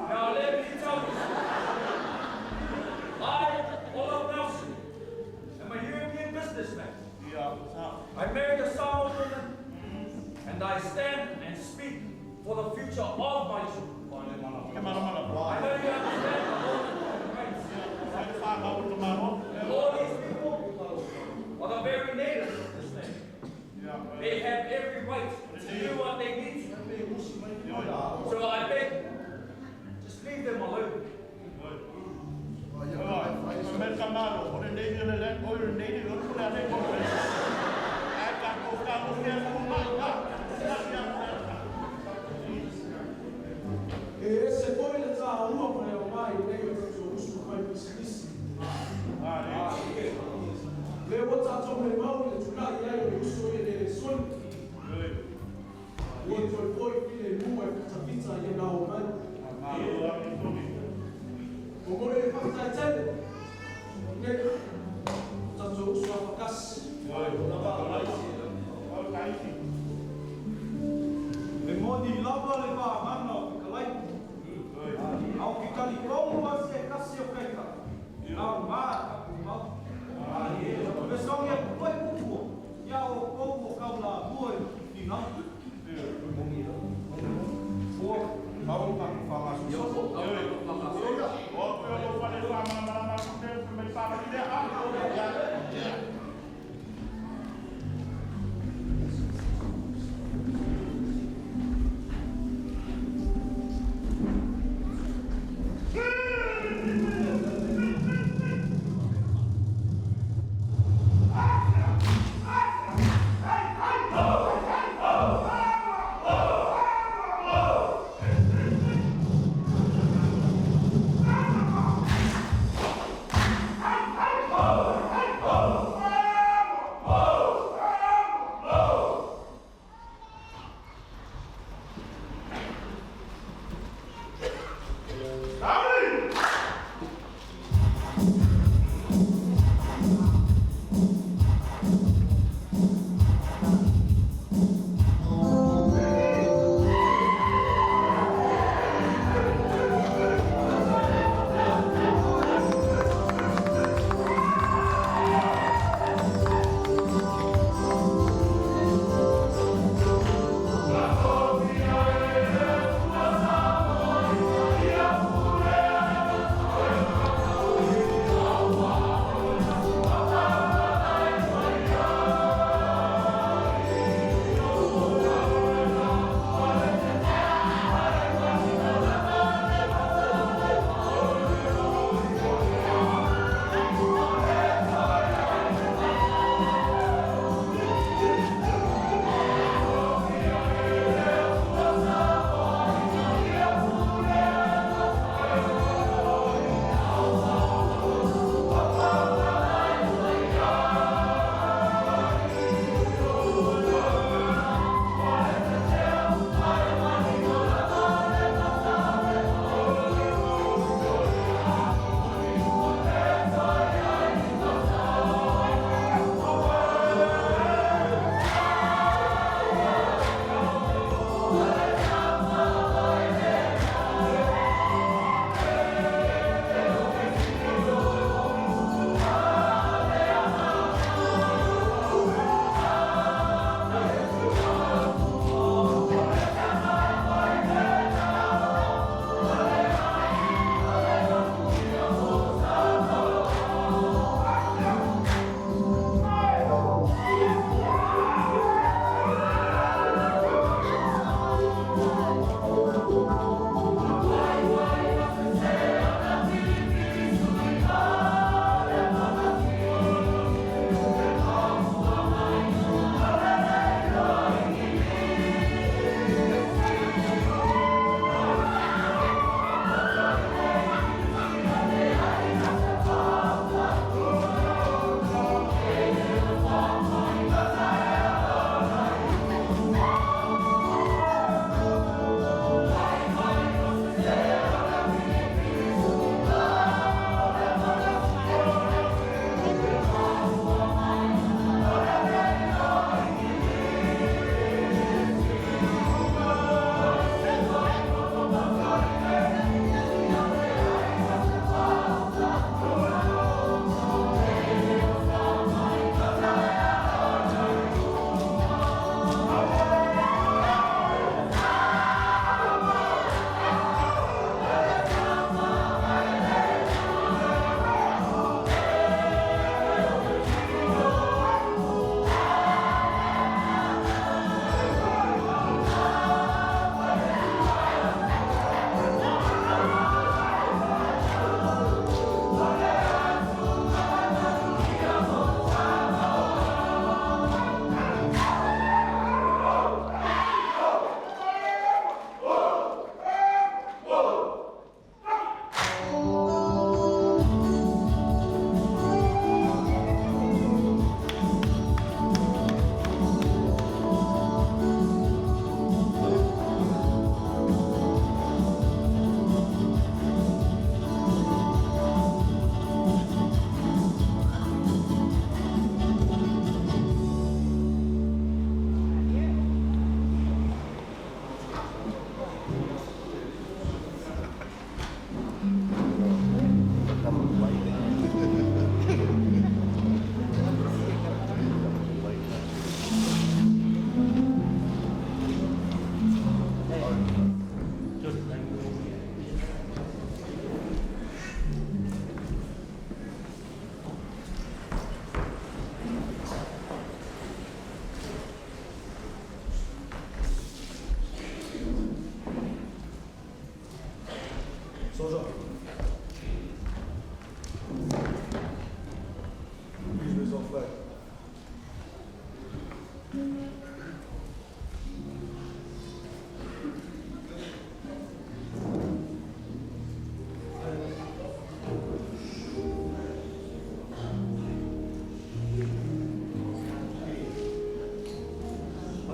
[SPEAKER 3] Now let me tell you something. I, Olaf Nelson, am a European businessman. I married a Samoan woman, and I stand and speak for the future of my children. I know you understand the laws of human rights. And all these people are the very natives of this land. They have every right to do what they need to. So I beg you, just leave them alone.
[SPEAKER 4] E ese foi le tāua ma le o mai nei o tatou usu fai pisinisi. Le ua tātou me mau i le tulai ai o le uso i le le soni. Ua toe foi i le mua e fitafita i e nā o mai. O mo le whakatai tele, nei, o tātou usu a whakasi.
[SPEAKER 5] E moni lava le whaamana o ke kalai. Au ki tali kongu a se kasi o kaika. Au mā ka kumau. Me songi a kupai kupua. Ia o kou o kau la mua i ki nau.
[SPEAKER 1] Hey!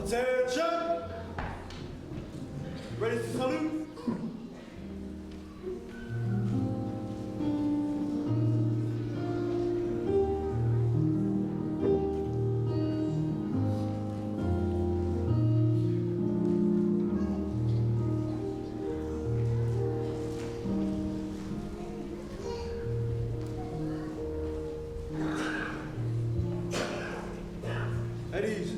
[SPEAKER 5] Attention! Ready to salute? At ease.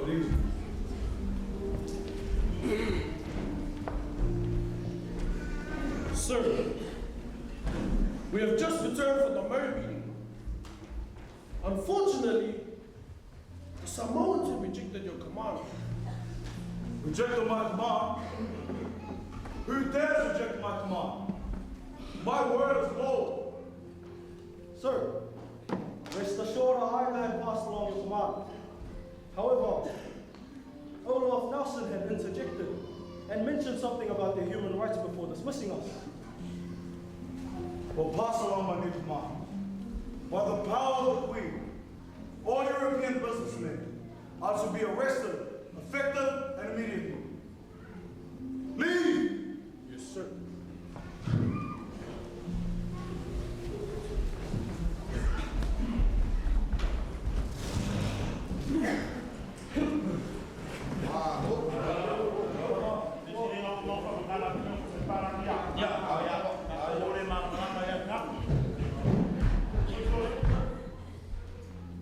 [SPEAKER 5] At ease.
[SPEAKER 1] Sir, we have just returned from the Murray meeting. Unfortunately, the Samoans have rejected your command.
[SPEAKER 5] Rejected my command? Who dares reject my command? My word is law.
[SPEAKER 6] Sir, rest assured I had passed along your command. However, Olaf Nelson had interjected and mentioned something about their human rights before dismissing us.
[SPEAKER 5] Well, pass along my new command. By the power of the Queen, all European businessmen are to be arrested, effective and immediately. Leave!
[SPEAKER 1] Yes, sir.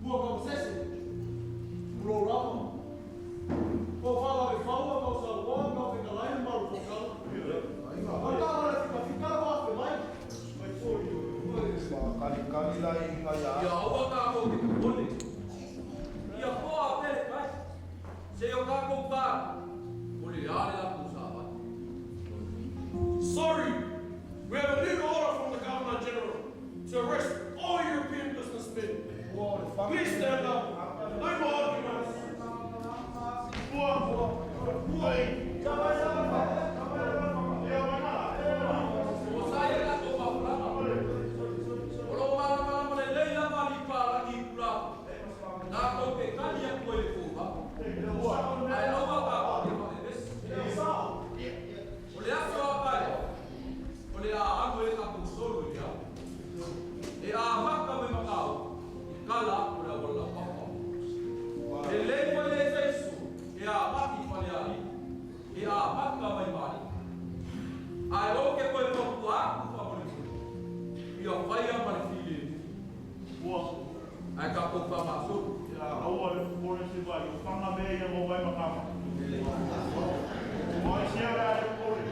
[SPEAKER 4] Ua kamasese, ulo lava. O whala le whaua ngau sa loa ngau whekalaina maru whakala. O tāra le whika whikala wā whe mai.
[SPEAKER 7] Kali lai inga ia.
[SPEAKER 3] Ia aua tākou te kupone. Ia poa a pele kai. Se o kākou tāra. O le ale la sa vai.
[SPEAKER 1] Sorry, we have a new order from the Governor General to arrest all European businessmen. Please stand up. No more arguments.
[SPEAKER 3] O sa ia tākou mapulanga. O lo mana mana mana lei la mali pa la ki pula. Nā kou te kani a koe le fōha. Ai aua tākou te whaeresi. O le aso a pai. O le a ango e tākou solo i au. E a maka me makau. I kala o le awala papa. E lei wale e saisu. E a maki wale ali. E a maka mai mali. Ai o ke koe papu aku whamuri. Ia whaia mare file. Ai ka kou whamasuru.
[SPEAKER 1] Aua le pore se vai, o whanga me ia mo vai makama. O ai sia le ai pore.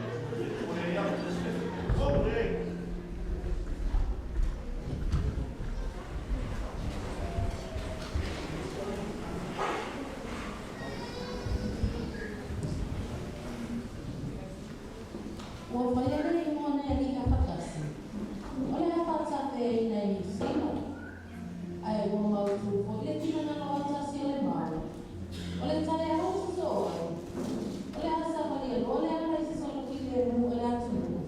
[SPEAKER 1] O le ia. O le.
[SPEAKER 2] Ua faia le igoa nei alii afatasi, o le afaatafeaina i Niu Sila, ae ua mautū foi le finagalo autasi o le Malo, o le taeao sosoo ai, o le a savalia loa le ala i se solo filemu o le atunuu,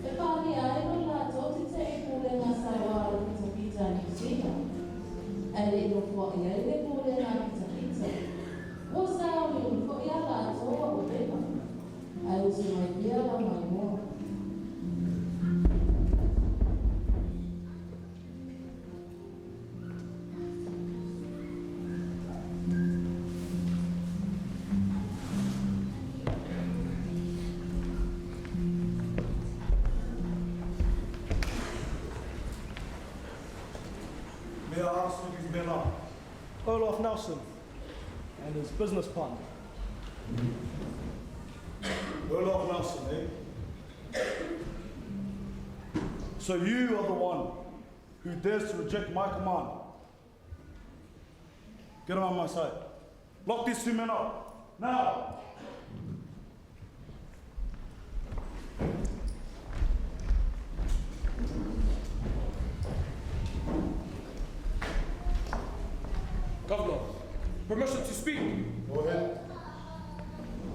[SPEAKER 2] e paalia ai lo latou tetee i pulega sauā a le pitapita a Niu Sila, ae le i nofoai ai le pulega a pitapita, ua sauniuni foi a latou aupega, ae usu mai pea lau maimoa.
[SPEAKER 5] May I ask who these men are?
[SPEAKER 6] Olaf Nelson and his business partner.
[SPEAKER 5] Olaf Nelson, eh? So you are the one who dares to reject my command.
[SPEAKER 6] Get him out of my sight. Lock these two men up. Now!
[SPEAKER 1] Governor, permission to speak.
[SPEAKER 7] Go ahead.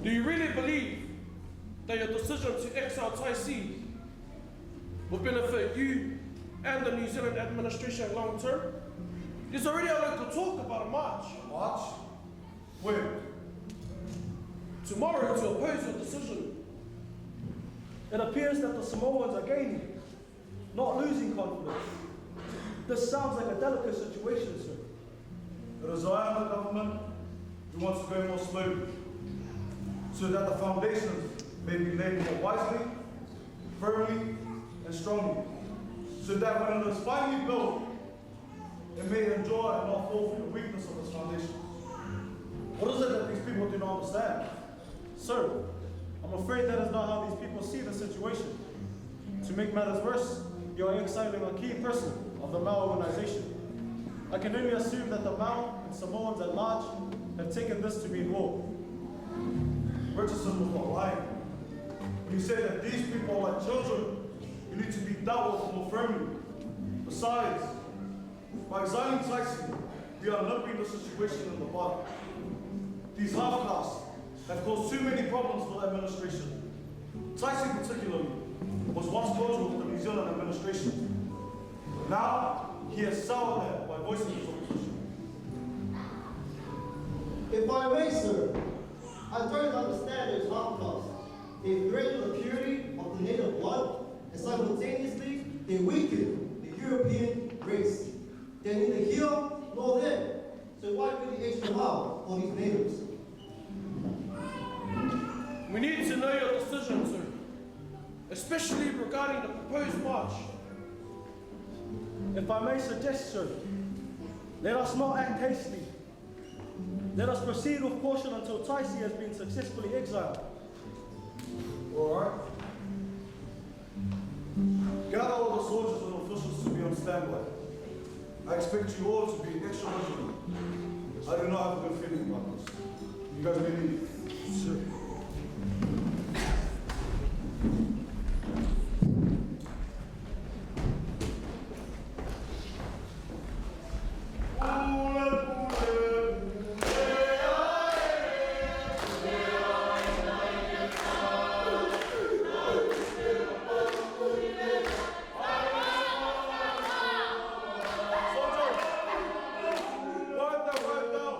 [SPEAKER 1] Do you really believe that your decision to exile Taisi will benefit you and the New Zealand administration long term? There's already a local talk about a march.
[SPEAKER 6] March? Where?
[SPEAKER 1] Tomorrow to oppose your decision.
[SPEAKER 6] It appears that the Samoans are gaining, not losing confidence. This sounds like a delicate situation, sir.
[SPEAKER 8] It is I and the government who wants to go more slowly, so that the foundations may be laid more wisely, firmly, and strongly, so that when it is finally built, it may endure and not fall through the weakness of its foundations.
[SPEAKER 6] What is it that these people do not understand? Sir, I'm afraid that is not how these people see the situation. To make matters worse, you are exiling a key person of the Mao organization. I can only assume that the Mao and Samoans at large have taken this to mean war.
[SPEAKER 8] Richardson was not lying. When he said that these people are like children, you need to be dealt with more firmly. Besides, by exiling Tyson, we are nipping the situation in the bud. These half-castes have caused too many problems for the administration. Tyson particularly was once cordial with the New Zealand administration. Now, he has soured that by voicing his opposition.
[SPEAKER 9] If I may, sir, I don't understand those half-castes. They threaten the purity of the native blood, and simultaneously, they weaken the European race. They're neither here nor there. So why really extra mile for these natives?
[SPEAKER 1] We need to know your decision, sir, especially regarding the proposed march.
[SPEAKER 6] If I may suggest, sir, let us not act hastily. Let us proceed with caution until Taisi has been successfully exiled.
[SPEAKER 8] All right. Gather all the soldiers and officials to be on standby. I expect you all to be extra vigilant. I do not have a good feeling about this. You guys may leave.
[SPEAKER 6] Sir.
[SPEAKER 8] Soldiers! Wipe that right down!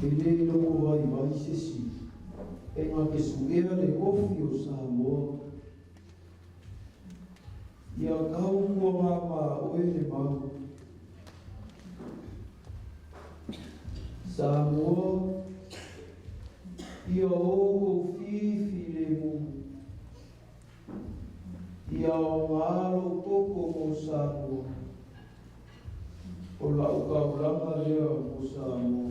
[SPEAKER 10] E lē logovaivai se isi e na te suʻea le ofi o Samoa. Ia tau puagāmaoe le mau. Samoa, ia ō kou fifilemu. Ia aogā lou toto mo Samoa. O la'u taulaga lea mo Samoa.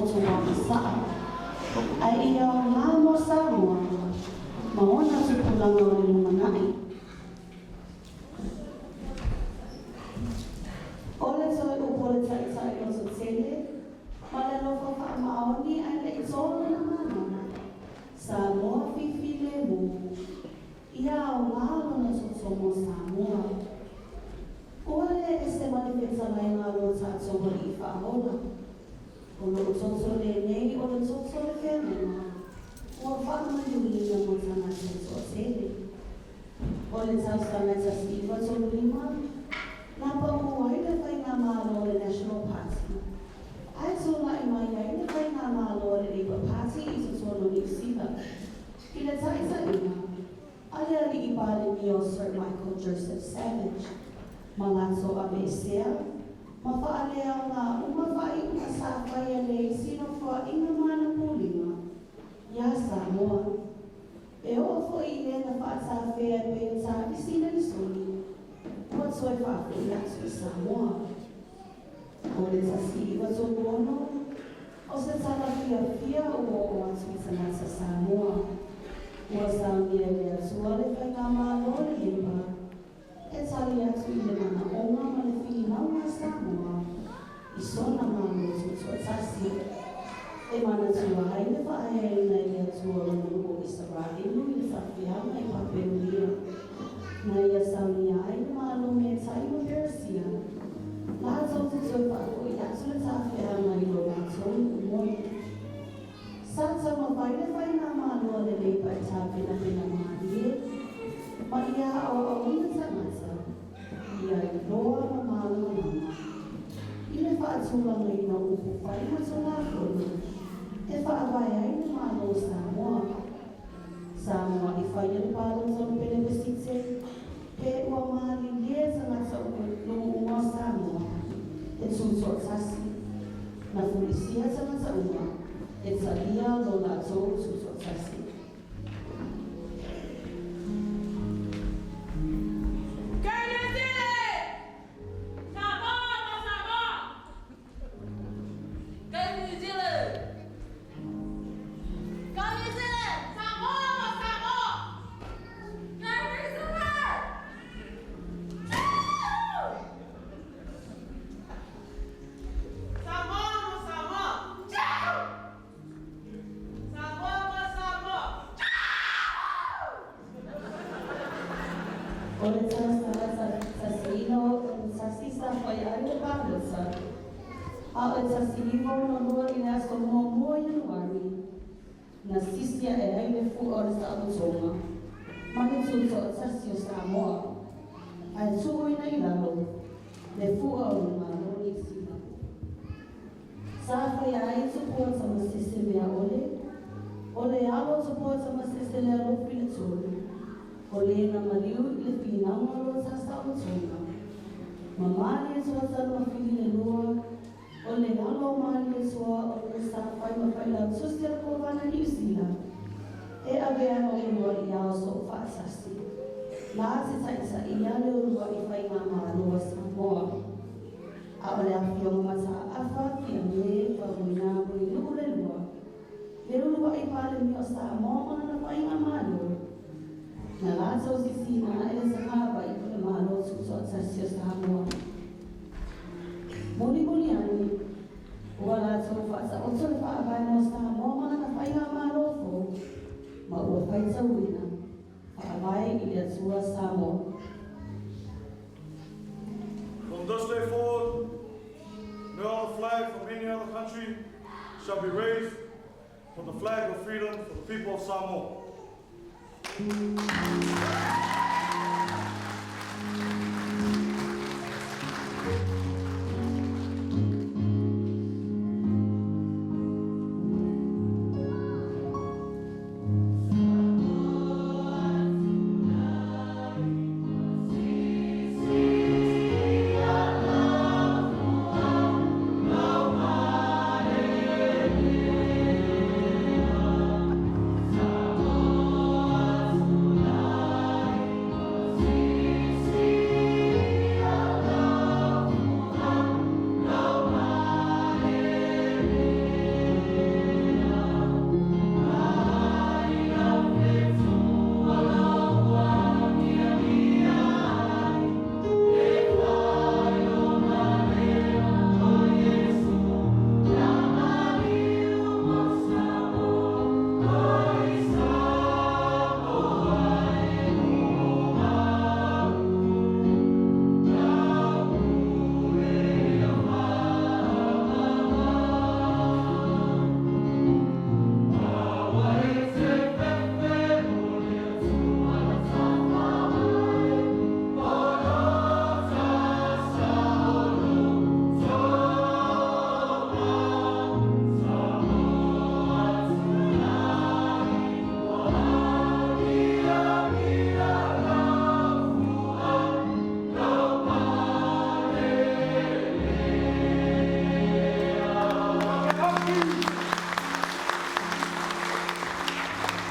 [SPEAKER 2] poto wakasaa. Ai ia o ngā mo Samoa, ma ona tupulaga o le lumanai. O le toe upu o le ta'ita'i lototele, ma le alofa fa'amaoni ae le'i tolo na manana, Samoa fifilemu, ia aogā lona tootoga o Samoa. Ua lē ese ma le fetalaiga a lo tatou Alii Fa'aola. O lo'u toto lenei o le toto o le feagaiga, ua fa'amaliuina mo tagata e to'atele. O le tausaga e 1935, na pa'ū ai le faigamālo a le National Party, ae tula'i mai ai le faigamālo a le Labour Party i totonu o Niu Sila, i le ta'ita'iga a le ali'i Palemia o Sir Michael Joseph Savage, ma latou aveesea ma fa'aleaogā uma fa'ai'uga sa faia le isi nofoa'iga ma ana pulega iā Samoa. E oo fo'i i le na fa'atafea e pei o Tāvisi Nelisoni, ua toe fa'afo'i atu i Samoa. O le 1936, o se tala fiafia ua oo atu i tagata Samoa, ua saunia e le Atua le faigamālo o le Labour e tali atu i le manaʻoga ma le finauga a Samoa i sona Malo tutoatasi, e manatua ai le faaeaina e le Atua o lona nuu o Isaraelu i le faafeaga i Papelonia, na ia saunia ai le Malo Metai ma Peresia, latou te toe faafo'i atu le tafeaga i lo latou nuu moni. Sa taumafai le faigamalo a le Labour e tapenapena malie ma ia aoaoina tagata ia iloa ma malamalama i le faatulagaina o upu fai ma Tulafono e faavae ai le Malo o Samoa. Sa mua'i faia le palota o le pelebesite pe ua malilie tagata nuu uma o Samoa e tutoatasi. Na fulisia tagata uma e talia lo latou tutoatasi. O le tausaga tasi sa fai ai le palota, a o le 1962 i le aso muamua o Ianuari, na sisi a'e ai le fu'a o le saolotoga ma le tuto'atasi o Samoa, ae tuuina i lalo le fu'a o le Malo o Niu Sila. Sa faia ai Tupua Tamasese Meaole, o le alo o Tupua Tamasese Lealofi le Tolu, o le na maliu i le finauga o lo ta saolotoga, ma Malietoa Tanumafili le Lua, o le alo o Malietoa o le sa fai ma failautusi a le Kovana Niu Sila, e avea ma ulua'i ao soofaatasi, na te ta'ita'ia le ulua'i faigamālo a Samoa. A o le afioga Mata'afa Fiame Faumuina Mulinuu le Lua, le ulua'i Palemia o Samoa ma lana faigamālo, na latou sisiina a'e le sahāvai o le Malo Tutoatasi o Samoa. Mulimuli ane, ua latou faataoto le faavae mo Samoa ma lana faigamālo fou, ma ua faitauina, Faavae i le Atua Samoa.
[SPEAKER 8] From this day forward, no other flag from any other country shall be raised but the flag of freedom for the people of Samoa.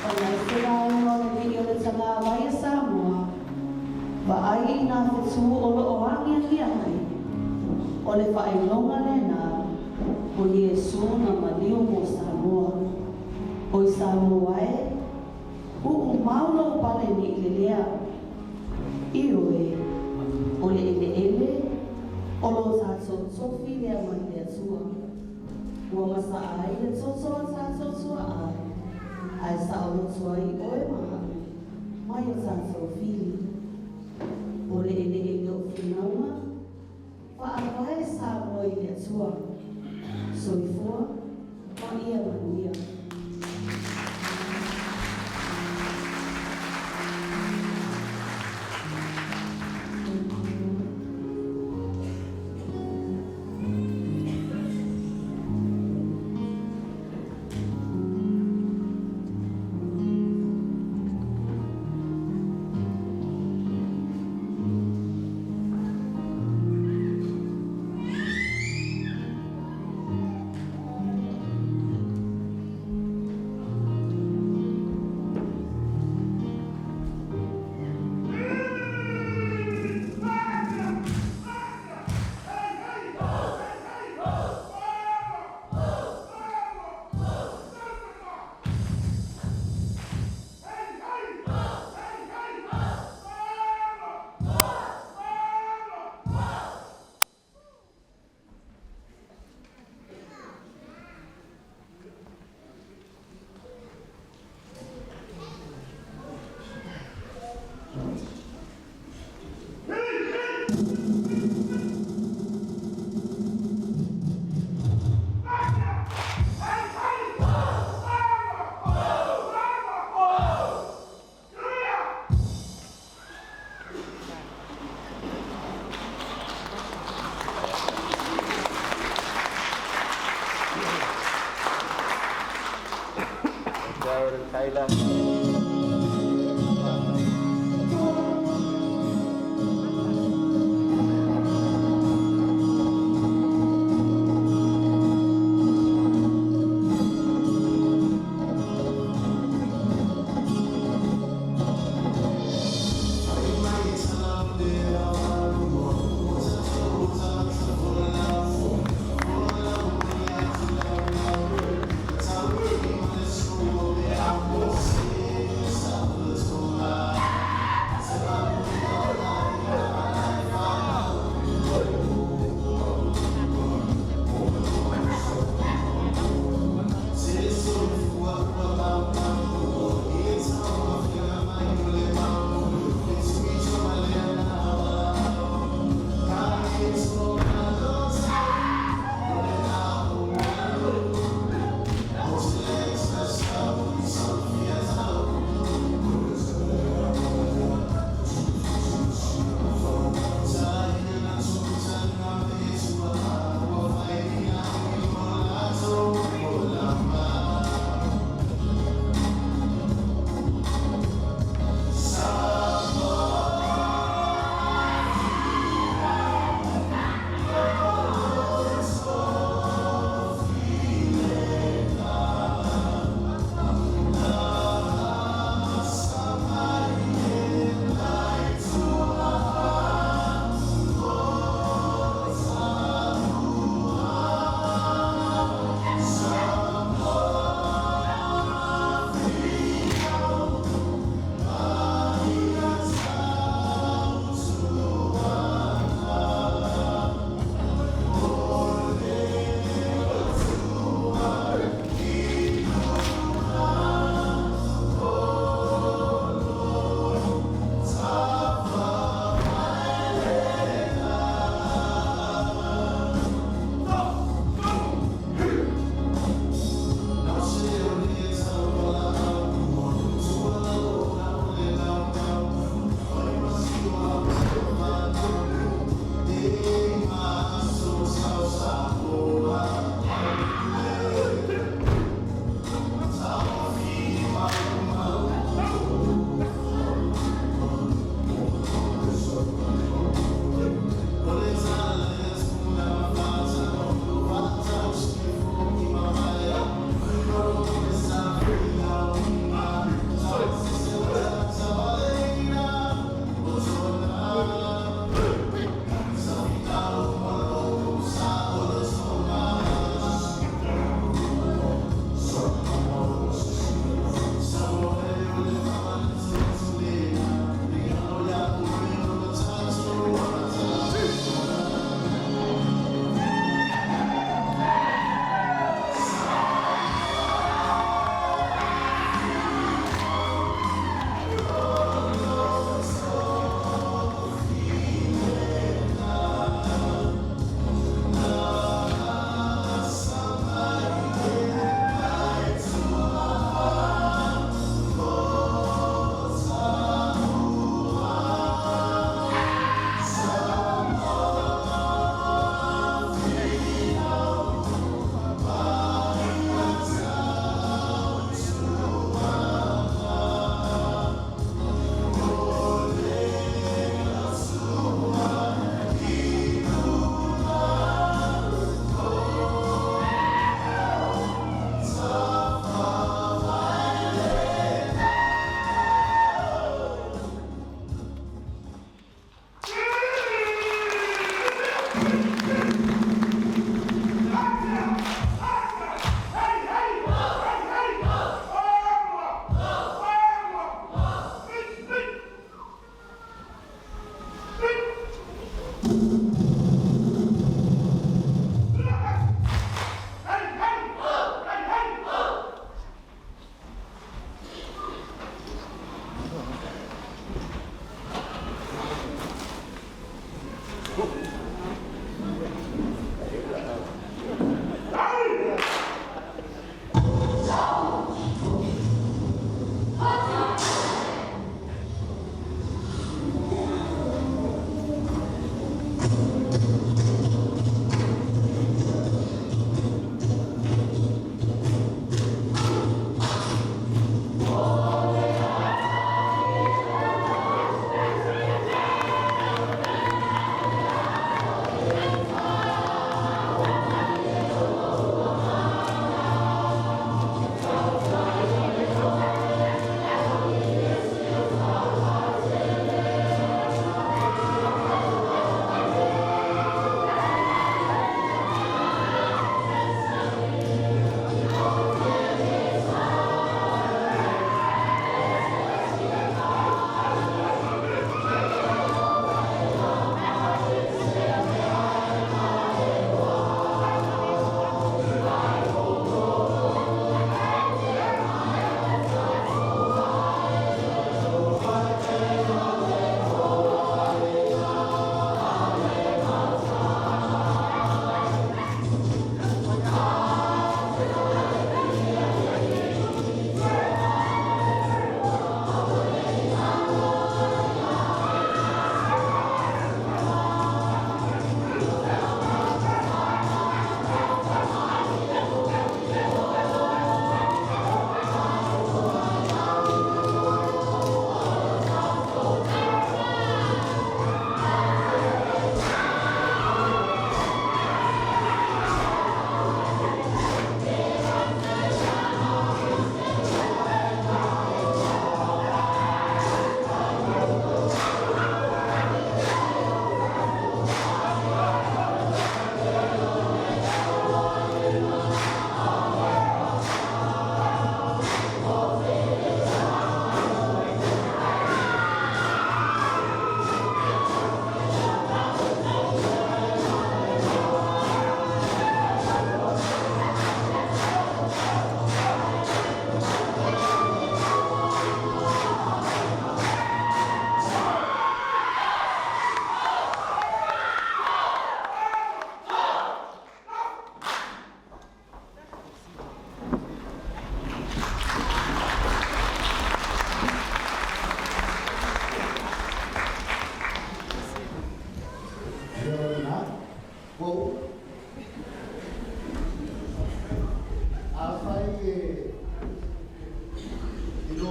[SPEAKER 2] Ona i se vaega o le li'i o le tagavai a Samoa, vaai i nā fetū o lo'o agiagi ai, o le faailoga lenā o Iesu na maliu mo Samoa. Oi Samoa e, uu mau lou paleni i le lea. Ioe, o le eleele, o lo tatou tofi lea mai le Atua. Ua masaa ai le toto a tatou tuaa, ae saoloto ai oe ma a'u mai o tatou fili. O le eleele o finauga, faavae Samoa i le Atua. Soifua ma ia manuia.
[SPEAKER 11] Jared and Taylor.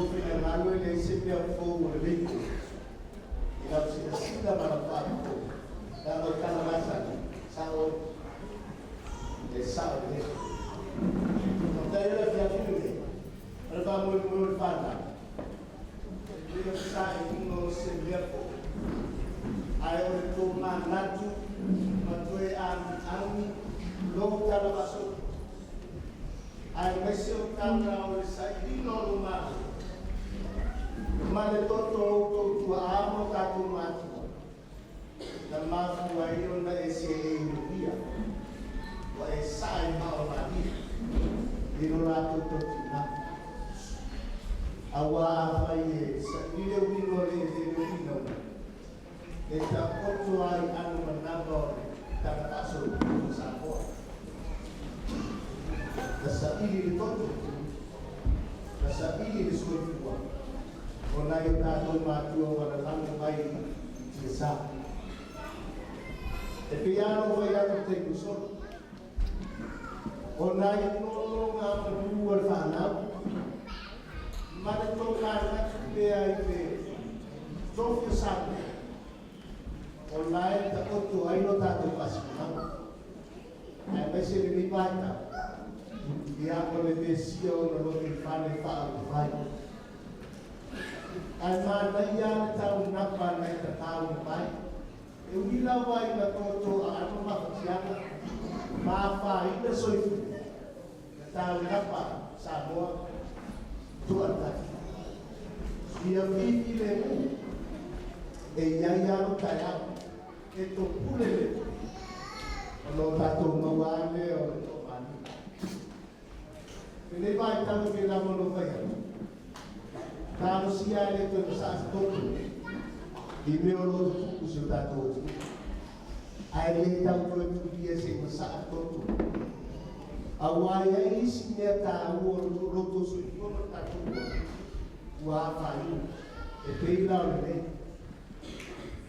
[SPEAKER 12] lou finagalo e leai se mea fou o lenei po i lau silasila ma lau faafofoga, leaga o tala masani, sa'o e sa'o lelei. Faafetai o le afiafi lenei, o le faamoemoe o le fanau, e le o se sailiga o se mea fou, ae o le tomanatu ma toe agiagi lou tala faasolopito, aemaise o tala o le sailiga o lou Malo ma le toto o outou tuaa ma o tatou matua, na mafua ai ona e seei mulia, ua e saa i maa o malie i lo latou tautiga. Auā afai e saili le uiga o le eleele o finauga, e taoto lava i ano manava o le tala faasolopito o Samoa. Na saili le toto, na saili le soifua o nai o tatou matua ua lalago mai i tiasa. E pei lava ona ou fai atu i le taimi ua sola, o nai nonogamanu a le fanau ma le tomanatu pea i le tofi o Samoa, o la e taoto ai lo tatou faasinomaga, aemaise lenei vaitau, ia o le Mesia ona lotoifale faaulufai. Ae manaia lava le taunapa nai tatau mai, e ui lava ina toto aano mafatiaga ma afaina soifua, na taunapa Samoa toatasi. Ia fifilemu e i ai lava lo taeao e topule le ona o tatou maua lava lea o le toamalie. Lenei vaitau e pei lava ona ou fai atu, talosia e le toe masaa se toto i mea o lo o tutupu i si o tatou atunuu, ae le tau toe tulia se i masaa toto. Aua e i ai isi mea taua o lo outou soifua ma le tatou ola ua afaina, e pei la o lenei.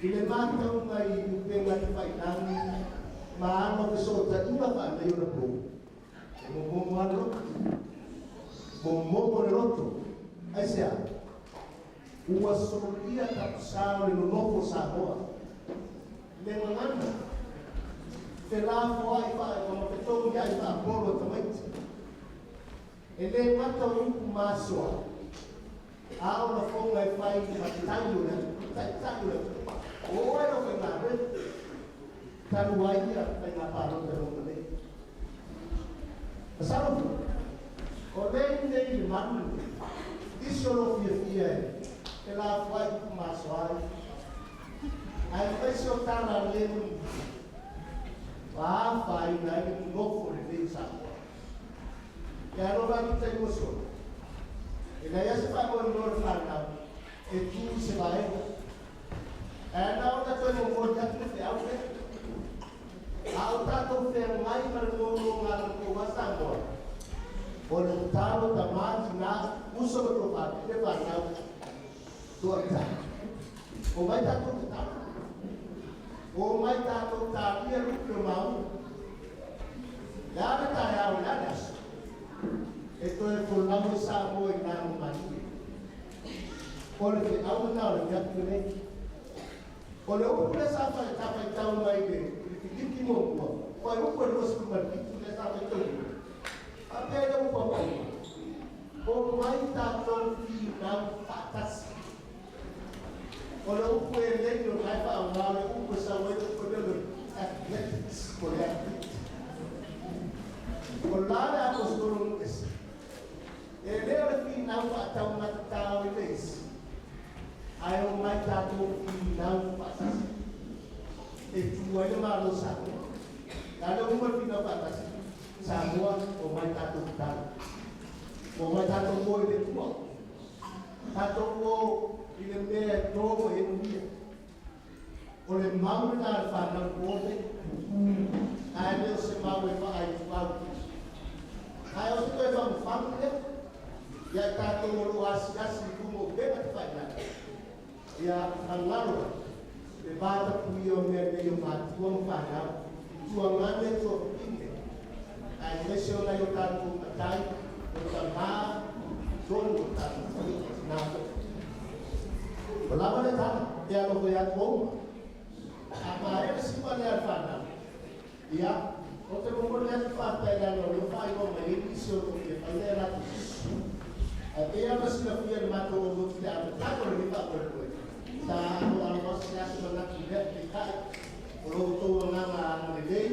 [SPEAKER 12] I le matauga i upega tafailagi ma ala o fesootaiga faaneionapo, e momomo lava le loto. Momomo le loto. Aisea? Ua solia tapusa o le nonofo o Samoa. Le gagana, felafoai faaewa ma fetogiai faapolo e tamaiti. E le gata o upu masoa, a o lafoga e fai i matai o le atunuu, taitai o le atunuu. Ua oo ai lau faigaluega talu ai ia faiga palota i loma nei. Masalo foi, o lea nei i le malu lenei, nisi o lo o fiafia e felafoai upu masoa ai, aemaise o tala le mulimuli ua afaina ai le nonofo lelei o Samoa. E alofa atu i taimi ua sola, e leai lava se faamoemoe o le fanau e tu i se vaega. Ae na ona toe momoli atu le feau lea. A o tatou feagai ma le nonogalopou a Samoa, o le tatalo tama, tina, uso ma tuafafine, fanau, toaitai. Omai tatou tatalo. Omai tatou talia lupe o maunu. Le a le taeao, le a le aso, e toe folau ai Samoa i nā malie. O le feau lena o le afiafi lenei. O le upu lea sa faitau mai i le Filipi muamua, fuaiupu e 27 lea sa faitauina, faapea le upu a Paulo, Omai tatou finau faatasi. O le upu e lei o lena e faaaoga, o le upu e sau ai le upu e mea o le athletics, po o le athlete. O la le aposetolo nuu ese. E le o le finau faataumatatao i le isi, ae omai tatou finau faatasi e tu ai le Malo o Samoa. Le a le uiga o le finau faatasi? Samoa, omai tatou tatalo. Omai tatou o i le Atua. Tatou o i le mea e to ma e manuia. O le mau lena a le fanau po le, ae le o se mau e faaituau. Ae o se toe fagufagu lea ia i tatou o lo o asiasi i luga o upega tafailagi, ia gagalo ai le vatapuia o mea nei o matua ma fanau, tuagane tuafafine, aemaise o nai o tatou matai, o tamā, tonu o tatou faia tina foi. O lava le tala, e alofa ia te uma. A maea le siva lea a le fanau, ia, ou te momoli atu le faafetai leaga o lea ua faailoa mai ai nisi o lo o fia fai nai a latou sisi. Ae pei lava ona silafia e le matou aumotu i le amataga o lenei faamoemoe, sa aloalo lava se aso manatu i lea, peitai, o lo outou agaga agalelei,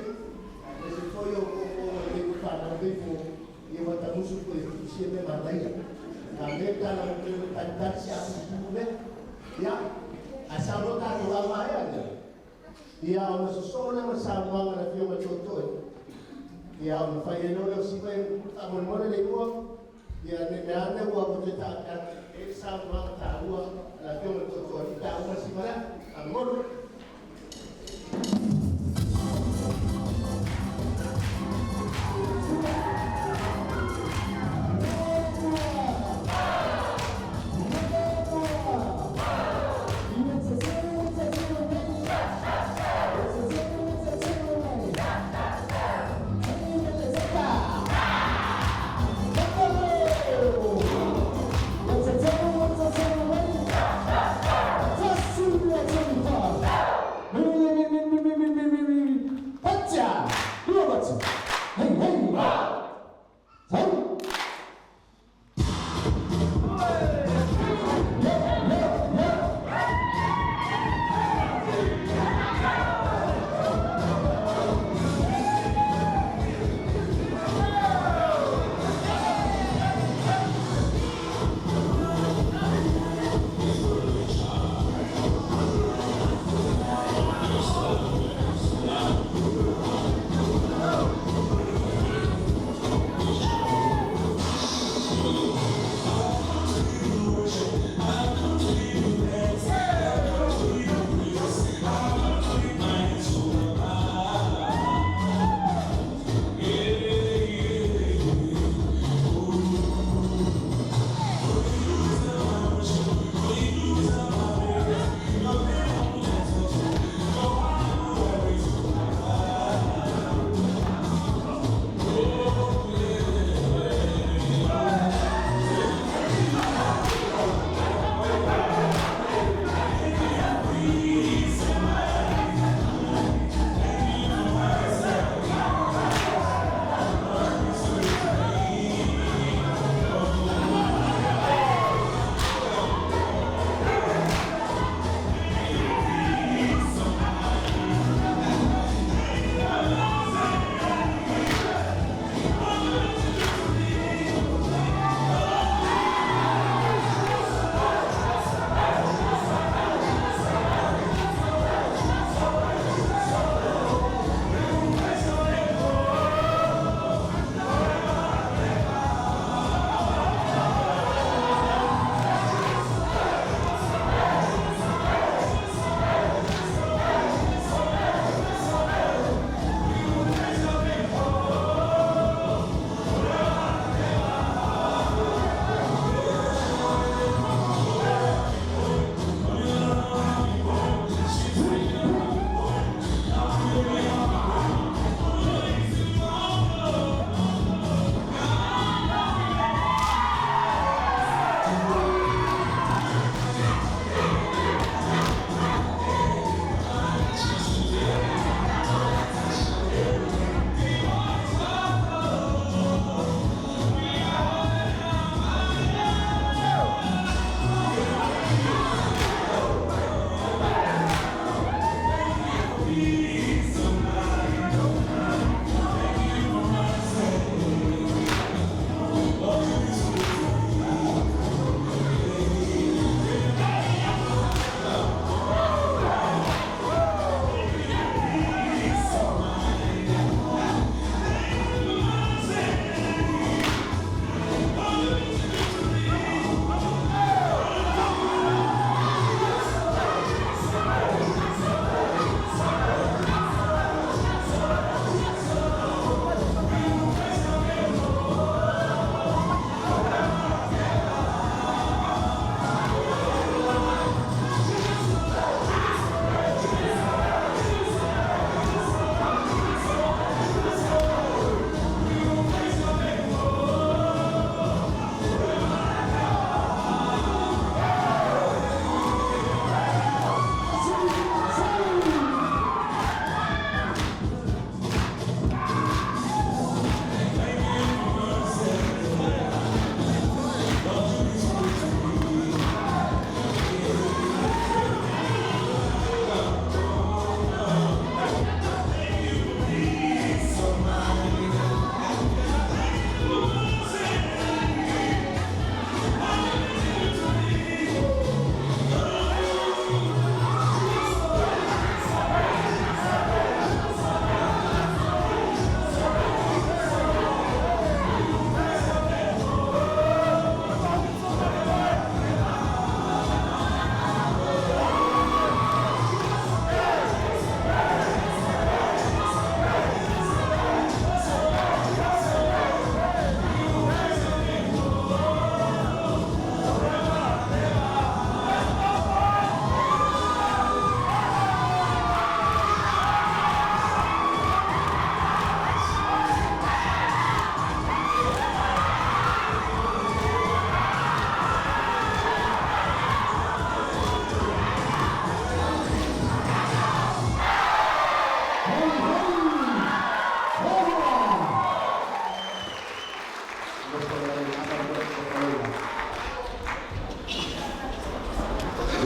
[SPEAKER 12] aemaise foi o moomooga lelei ua fanau nei po ia ua tamusu foi e tuusia mea manaia. A mea tala mo mea ua talitali si afu lea. Ia, ae saunoa tatou a maea lea. Ia, ona sosoo lea ma le saunoaga a le Afioga i le Toetoe. Ia, ona fai ai loa lea o Siva e faamolemole le igoa. Ia, ne i mea ane ua toe taape atu e le saunoaga taua a le Afioga i le Tootooalii pe a uma le siva lea. Faamolemole.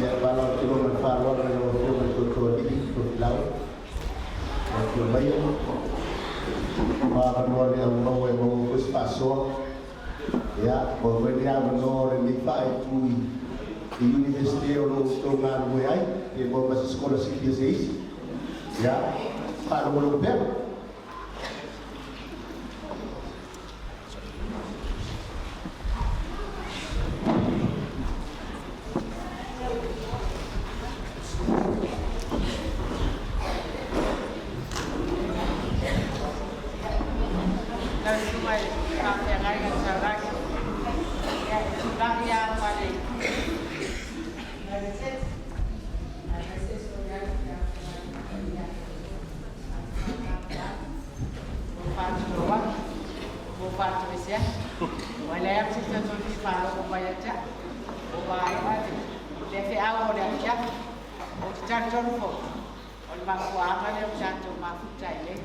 [SPEAKER 11] Ia, ma lau Afioga ma le faaaloalo i lau Afioga i le Tootooalii Tofilau e afio maia. O avanoa le aumaua e maua foi se faasoa. Ia, maua foi le avanoa o lenei faaitu i i Iunivesite o lo o outou galulue ai, pe maua ma se sikolasipi a se isi. Ia, faalogologo pea.
[SPEAKER 13] Lau Susuga i le Faafeagaiga Taulagi, ia, e tulai lava ma le United States, aemaise foi le Afioga Ua faatulou atu, ua faatoese atu, ua leai lava se isi o toe fia faalogo mai ia te au. Ua maea le feau o le afiafi. Ou te talitonu foi, o le mafuaaga lea ua tatou mafuta ai nei.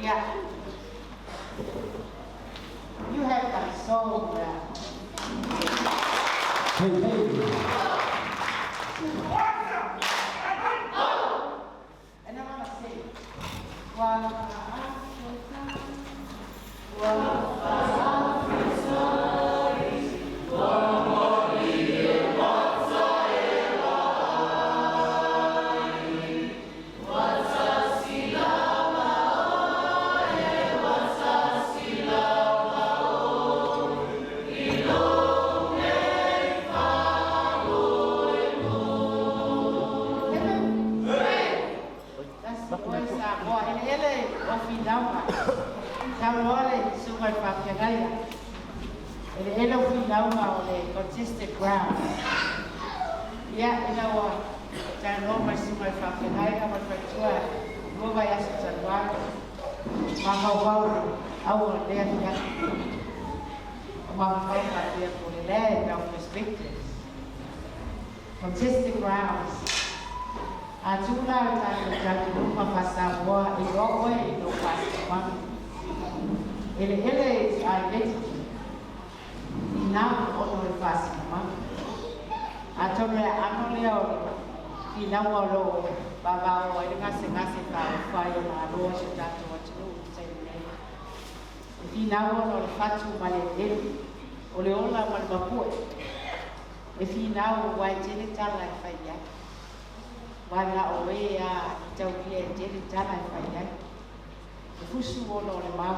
[SPEAKER 13] Ia, you have done so well.
[SPEAKER 10] Hey, hey.
[SPEAKER 13] And I want to say, well, Tasi oe Samoa, eleele o finauga. Saunoa le susuga i le faafeagaiga. Eleele o finauga o le contested ground. Ia, ina ua talanoa mai susuga i le faafeagaiga ma le faletua 2 vaiaso talu ai, mafaufau le au o lenei afiafi. O mafaufau faapea po o le land of perspectives. Contested grounds. A tū la le tatou talitonuga faa-Samoa i loa oe i lou faasinomaga. Eleele is identity. Ina ono le faasinomaga. Atonu e aano lea o le finauga o loo vavao ai le gasegase faaufai o malo o si o tatou atunuu i le taimi nei. E finau ona o le fatu ma le eleele, o le ola ma le mapu'e. E finau ua e tele tala e fai ai. Ua na o e a i taulia e tele tala e fai ai. E fusu ona o le mau.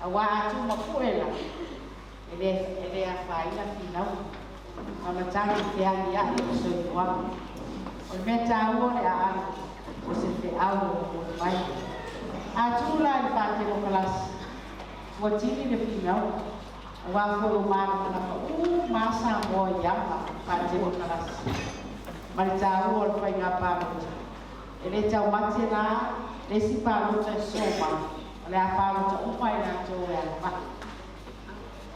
[SPEAKER 13] Auā a tumapu'e la, e le afaina finauga. Ma matagi feagia'i o le soifuaga. O le mea tāua o le aano o se feau o momoli mai. A tū la i le faatemokalasi, ua tini le finauga. Auā foi ua malamalama uma lava Samoa i aga faatemokalasi. Ma le tāua o le faiga palota. E le taumate la le isi palota i soma, o le a palota uma i latou e agava'i.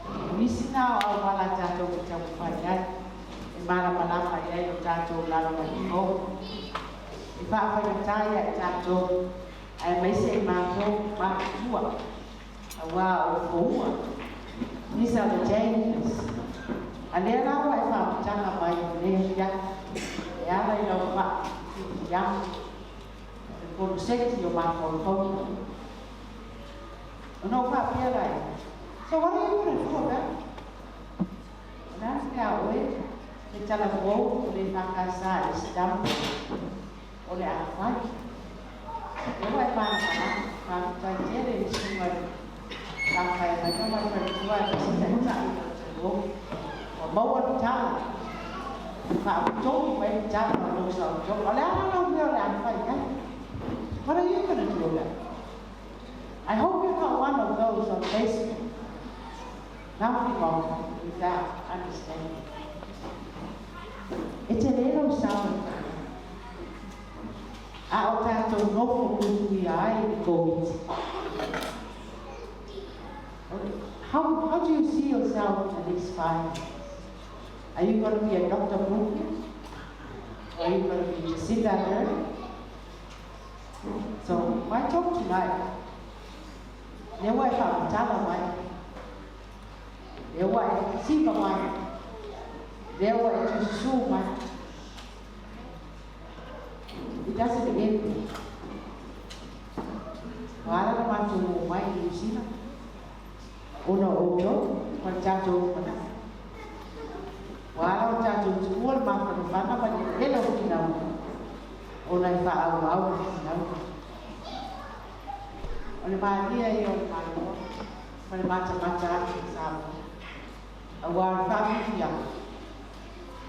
[SPEAKER 13] O nisi na o auala tatou te taumafai ai, e malamalama i ai lo tatou lalolagi fou. E faafaigata ia i tatou, aemaise i matou matutua, auā o foua. These are the changes. A lea la ua e faamataga mai i lenei afiafi, e ala i lau faafiafiaga, le poloseti o mafaufauga. Ona ou faapea lea, so what are you going to do about it? O le a le mea a oe, le talavou o le EFKS i Sitamu, o le a fai. E ua e malamalama, faafetai tele i le susuga i le faafeagaiga ma le faletua aemaise taitai o le atunuu. Ua maua le tala, faaotogi mai le tala o lou saotoga. O le a la lau mea o le a fai ai? What are you going to do about it? I hope you're not one of those on Facebook mouthing off without understanding. E tele lau sao. A o tatou nofo puipuia ai i le Koviti. How do you see yourself in the next 5 years? Are you going to be a Dr. Brookfield? Or are you going to be Jacinda Ardern? So, my talk tonight, lea ua e faamatala mai, lea ua e siva mai. Lea ua e tususū mai. It doesn't end there. Ua ala le matou oo mai i Niu Sila ona o outou ma le tatou lumanai. Ua ala ona tatou tuua le mafanafana ma le eleele o finauga ona e faaauau le finauga. O le malie ia o le Malo ma le matamata atu i Samoa, aua o le faafiafiaga,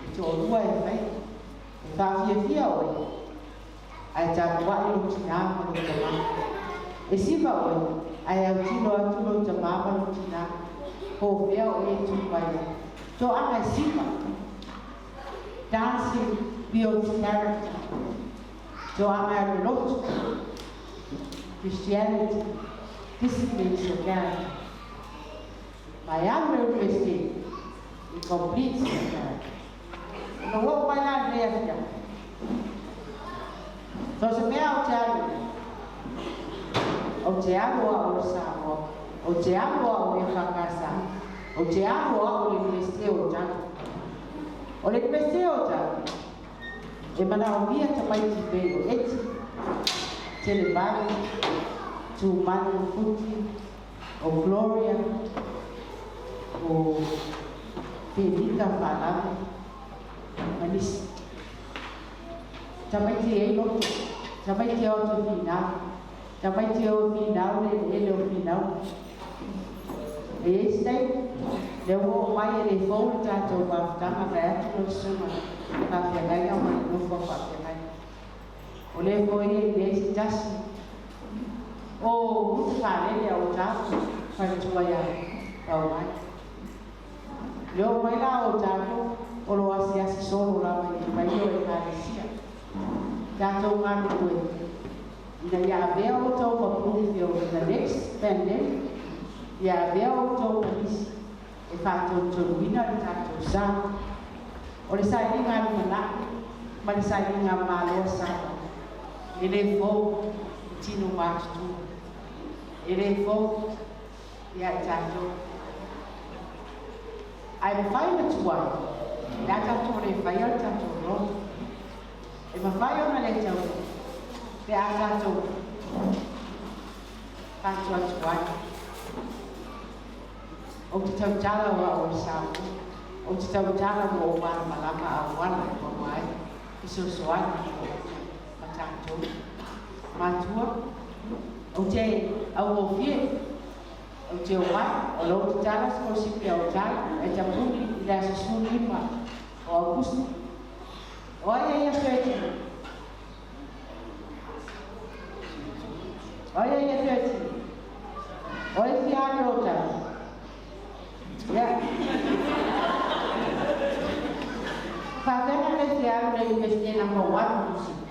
[SPEAKER 13] e toalua e faia, e faafiafia oe, ae tapuai lou tinā ma lou tamā. E siva oe, ae autilo atu lou tamā ma lou tinā, po o fea oe e tu mai ai. Toaga e siva. Dancing builds character. Toaga e alu e lotu. Christianity disciplines your character. Ma e alu i le Universite, it completes your character. Ona ua oo mai la i lenei afiafi, so o se mea ou te alu i ai, ou te alu o au o le Samoa, ou te alu o au o le EFKS, ou te alu o au o le Universite o Otago. O le Universite o Otago, e manaomia tamaiti pei o Eti, Televale, Tumanu Futi, o Gloria, o Felika Faalave, ma nisi. Tamaiti e ai loto, tamaiti e o atu e finau, tamaiti e o e finau le eleele o finauga. E i ai se taimi, lea ua oo mai e le fou le tatou mafutaga vaeatu lau susuga faafeagaiga ma le nofo a faafeagaiga. O lea foi e leai se tasi o Utafaalele a o tatou faletua ia Paumai. Le oo mai la o tatou o lo o asiasi solo lava i le paia o Ekalesia. Tatou galulue ina ia avea outou ma Bloomfield in the next pandemic, ia avea outou ma nisi e faatonutonuina le tatou sa. O le sailiga a lumanai ma le sailiga a Malo a Samoa, e le fou i tino matutua, e le fou ia i tatou. Ae mafai ona tuai, pe a tatou le faia le tatou loan. E mafai ona le taunuu pe a tatou faatuatuai. Ou te tautala o au o le Samoa. Ou te tautala ua ou malamalama auala e maua ai fesoasoani mo outou ma tatou. Matua, ou te augofie, ou te omai, o lou tatala sikolasipi a Otala e tapuni i le aso 15 o Aukuso. O ai e ia 13? O ai e ia 13? O ai fia alu e Otala? Ia. Faafeana le fia alu i le Iunivesite number one o Niu Sila?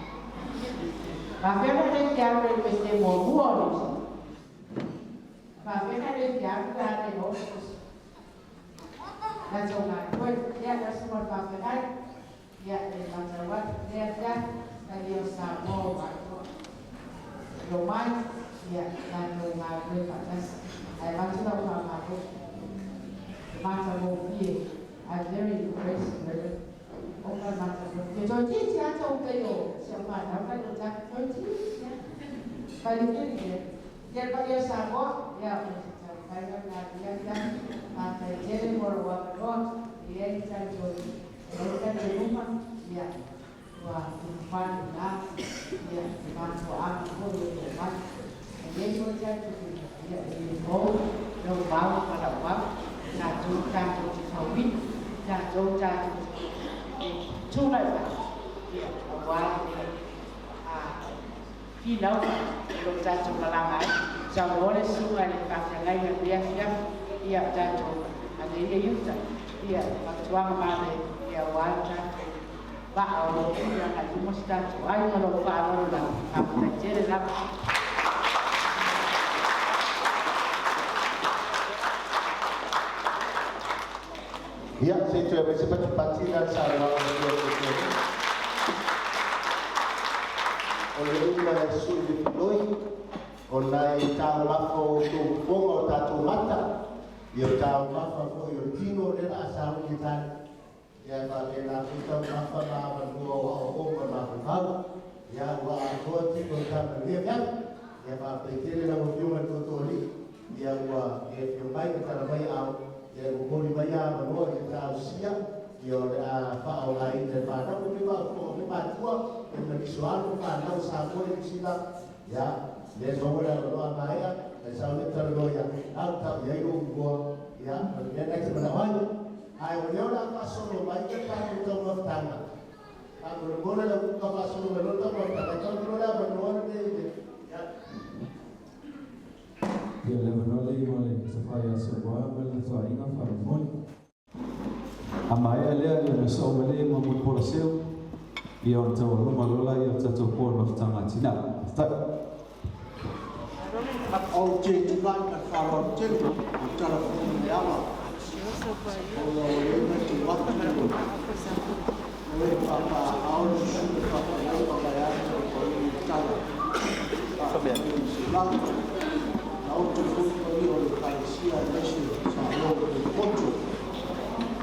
[SPEAKER 13] Faafeana le fia alu i le Iunivesite muamua o Niu Sila? Faafeana le fia alu pe a le maua sikolasipi? Tatou galulue. Ia, lau susuga i le Faafeagai, ia, e matau atu i lenei afiafi, paia o Samoa ua atoa. E omai, ia, tatou galulue faatasi. Ae avatu lau faamalo i le matagofie. I'm very impressed, Reverend. Ona le matagofie. Toeitiiti lava tou pei o si au fanau la i lo tatou. Toeitiiti lava. Failifili ia. Ia le paia o Samoa, ia, o se taumafaiga lena i lenei afiafi. Faafetai tele mo lou avanoa. E i ai le talitonuga, ia, ua ulufale i ina, ia, le mafuaaga foi o le omai. E i ai foi le talitonuga, ia, e le fou lou mau ma lau mau, tatou tatou te fauina, tatou tatou te tulai mai, ia, aua le finauga o lo o tatou malaga ai. Saunoa le susuga i le faafeagaiga i lenei afiafi, ia tatou ave ia i uta, ia, fautuaga manaia, ia, aua le tatou vaa o lo o ui agai i luma si tatou aiga. Ma lou faaaloalo lava, faafetai tele lava.
[SPEAKER 11] Ia, se i toe aumai se patipati lea le saunoaga a le Afioga i le Tuiatua. O le uma e sui le filoi, ona e taumafa o outou fofoga o tatou mata, ia o taumafa foi o le tino lea o le a sauni e tali. Ia e faapena foi taumafa ma avanoa o aoaoga o le mafaufau. Ia ua atoa tino i tama i lenei afiafi. Ia faafetai tele lau Afioga i le Tootooalii, ia ua e afio mai ma tala mai aao, ia e momoli mai avanoa ia talosia, ia o le a faaaogaina e fanau. E pei faafofoga mai matua, ia ma nisi o alo ma fanau o Samoa i Niu Sila, ia lea e maua le avanoa a maea, na e sao lea talanoa ia au tau i ai lou igoa, ia o le mea lena e te manao ai. Ae o lea o le a faasolo mai le tatou taumafataga. Faamolemole lau kuka faasolo mai loa le taumafataga, e tau loa le avanoa lenei i le ia.
[SPEAKER 14] Ia le avanoa lenei mo le Tafa ia Samoa ma le Toaiga faamolemole. A maea lea, ia ona soo mai lea ma Mulipola Seu, ia ona taualuma loa laia o le tatou po i le mafutaga a tina. Faafetai.
[SPEAKER 12] Ou te tulai ma le faaaloalo tele i tala foi i le ala ona o lea e matau atu o e papaaao le susuga i faafeagaiga vaeane le paia i tala faapea i se lagi. Taoto foi paia o le Ekalesia aemaise Samoa ua potopoto.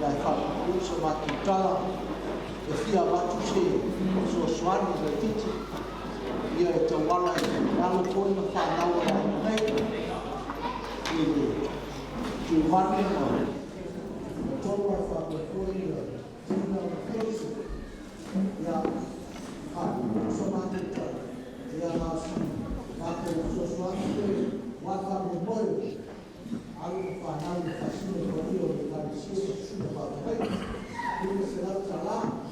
[SPEAKER 12] Ia e faapuupuu sa matou tala e fia avatu se fesoasoani laitiiti ia e tauala i alo foi ma fanau a le aiga nei i le Giovanni ma Toma faapea foi Tina ma Felix. Ia faapuupuu sa matou tala ia na o si matou fesoasoani pe aua le faamoemoe o alo ma fanau i le faasino paia o le Ekalesia ma susuga faafeagaiga. $500.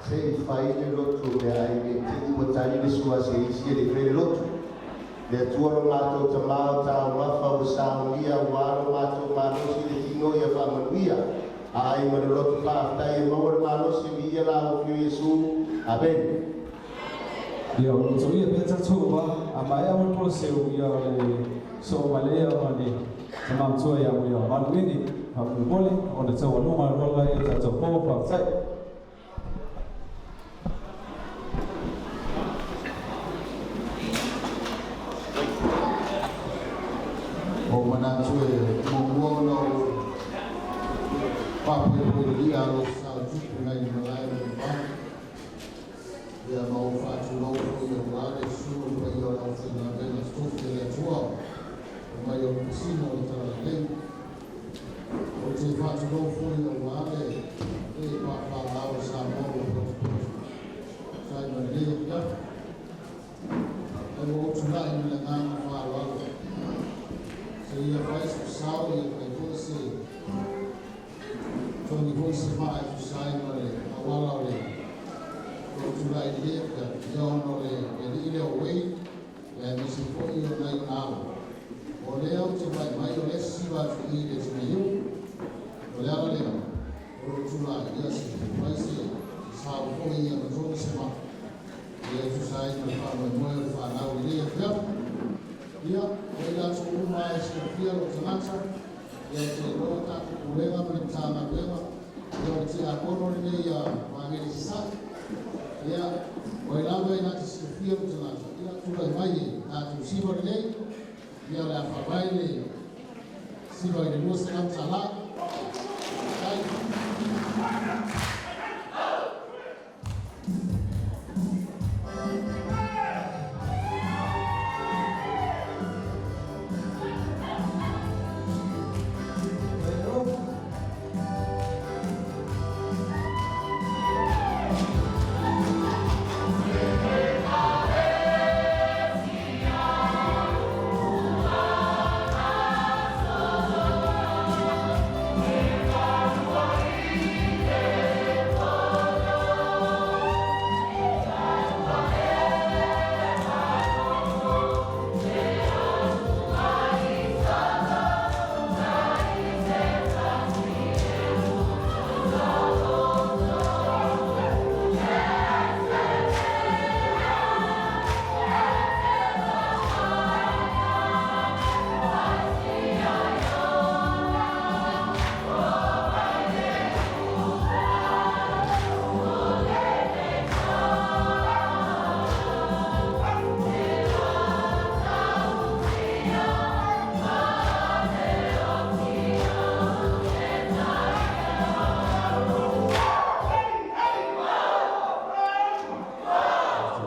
[SPEAKER 11] Se i fai le lotu o meaai ne i te i ua tali le sua a se isi e le i faia le lotu. Le Atua lo matou Tama o taumafa ua saunia aua lo matou malosi i le tino ia faamanuia. Aai ma le lotu faafetai e maua le malosi e viia la au Afio Iesu. Amene.
[SPEAKER 14] Ia, o lo o soia pea tatou va, a maea mo le Koloseu, ia o le soo mai lea ma le Tama Matua ia Muliaomalu Eni, faamolemole, ona taualuga loa laia o tatou po. Faafetai.
[SPEAKER 7] Ua ou manatu e muamua ona ou faapoipoilia lou sa o tupu nai le malae o le vavau. Ia ma ou faatulou foi aua le susu o le paia o le aufaigaluega totofi a le Atua e mai o le pasina o le Talalelei. Ou te faatulou foi aua le ee papaaao o Samoa ua potopoto sai ma lenei afiafi. Ae ua ou tulai ma le agaga faaaloalo seia fai se sao ia fai foi se togi foi se maa e tusa ai ma le auala o le lou tulai i lenei afiafi ia ona o le alii lea o Wayne ia aemaise foi o nai ona alo. O lea ou te vaai mai o lea e sisiva atu i i le TNU. O le ala lea o lou tulai ia se fai se sao foi ia ma togi se maa ia e tusa ai ma le faamoemoe o le fanau i lenei afiafi. Ia, o i latou uma lava e silafia lou tagata, ia ou te iloa tatou pulega ma le Matagaluega, ia o le tiakono lenei a Magele Sasae. Ia, o ai lava e na te silafia le tagata, ia tulai mai e tatou siva lenei. Ia o le a faavae le siva i le $200.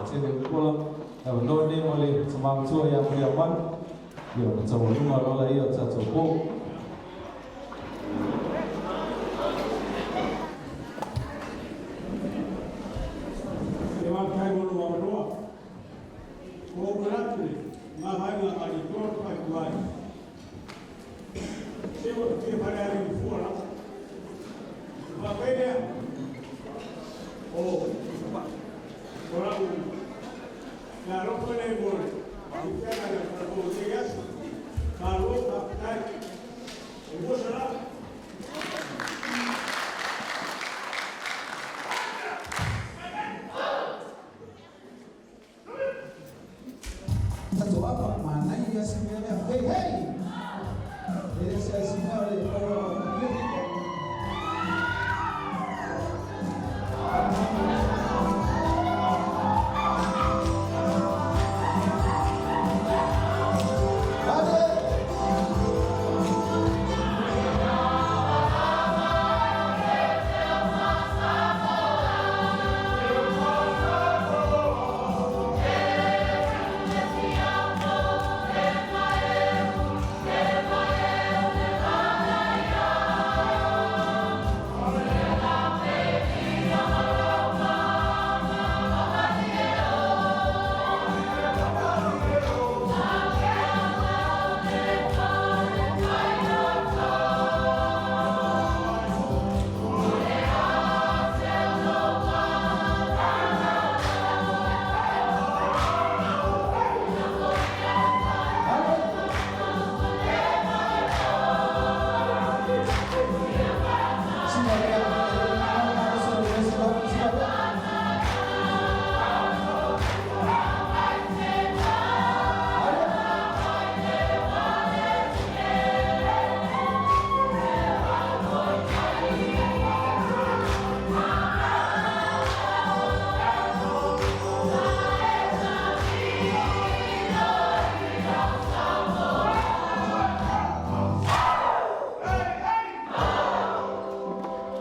[SPEAKER 14] Tele o pola, avanoa lenei mo le tamā matua ia Muliaumanu, ia ona taualuga loa laia o le tatou po.
[SPEAKER 15] Ia faafetai mo lou avanoa. Ua ou manatu le mavaega a le Toa Faituai. Se ua fia faleali i fua lava. Faapea lea, o o lau meaalofa lenei mo le faautaga i le falepo o lenei aso. Malo faafetai. E 200.
[SPEAKER 10] Tatou apa, manaia se mea lea. Hey, hey! E le se ai se mea o le paua o le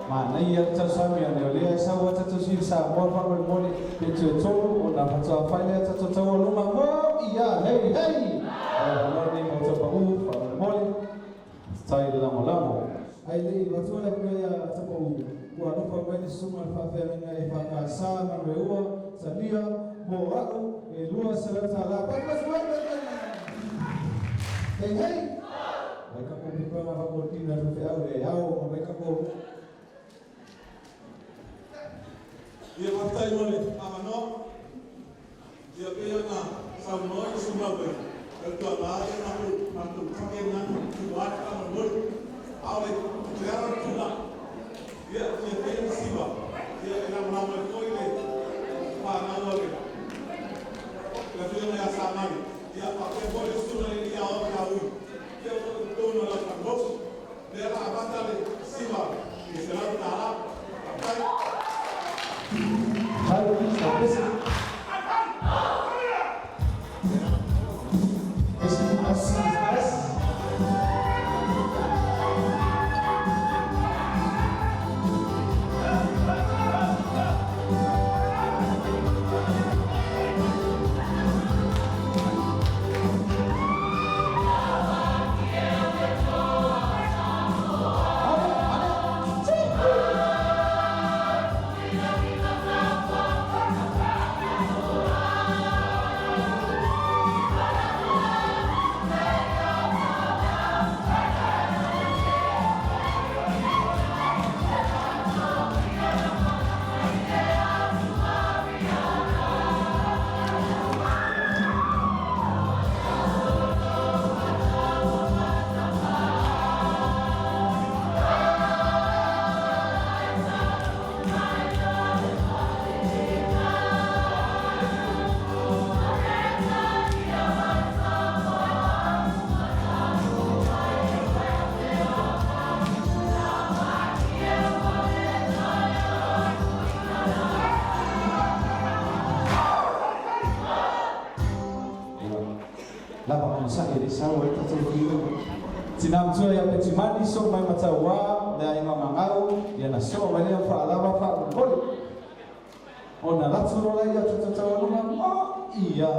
[SPEAKER 14] Manaia le tausami ane o lea e sau a tatou sui Samoa faamolemole pe toe tolu ona faatoa fai lea tatou taualuga mo ia hei hei. Ae avanoa lenei mo Tapaʻu faamolemole faafetai le lagolago. Ae le i avatua le avanoa ia Tapaʻu ua alofa mai le susuga i le faafeagaiga e FKS Manueua Talia mo a'u e $200. Hei hei! Mai kako pipanga fakotina faifeau le ao ma mai kako.
[SPEAKER 15] Ia faafetai mo le avanoa. Ia pei ona saunoa i le susuga ua tautuana ai o matou matou take na tuuina atu faamolemole. A o le le ala o le tulaga, ia fia faia le siva, ia e lagolago ai foi le fanau a le le afioga ia Samani, ia faapea foi le susuga i le alii aoao ia Ui, ia o lo o i totonu o le aufaigaluega. Lea la amata le siva i le $100. Faafetai.
[SPEAKER 14] Hai, onosai e le sau ai tatou filiga. Tina matua ia Petimani, soo mai ma Tauā, le aiga o Gagau, ia na soo mai lea faalava faamolemole. Ona alu atu loa laia o tatou taualuga, ma ia.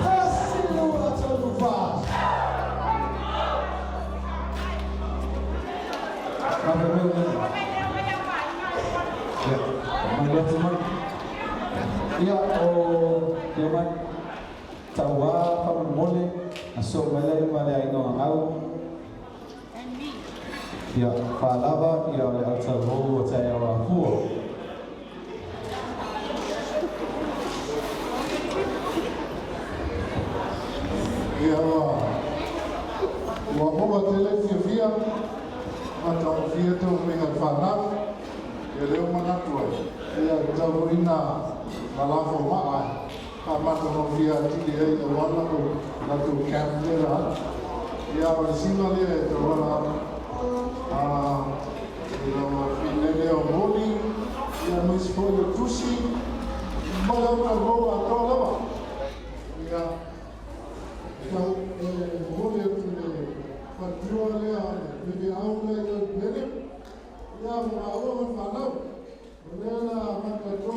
[SPEAKER 14] Tasi, lua, tolu, fa. Ia, malu atu mai. Ia, o ia mai. Tauā faamolemole, na soo mai lea ma le aiga o Gagau. Ia, faalava ia o le autauvou o taeao afua.
[SPEAKER 7] Ia ua ua maua tele fiafia ma taumafia taumafaiga i le fanau ia lea ua manatu ai ia tatau foi ona lalafo maa e faamatagofie atili ai aua le latou camp lea o le a alu. Ia o le siga lea e tauala atu i lau afioga lea o Moni ia aemaise foi o Tusi ma le autauvou atoa lava. Ia e tau e momoli atu i le faletua lea le faifeau lea i Leulumoega ia ma maua ma le fanau o lea o le a amata i le $300.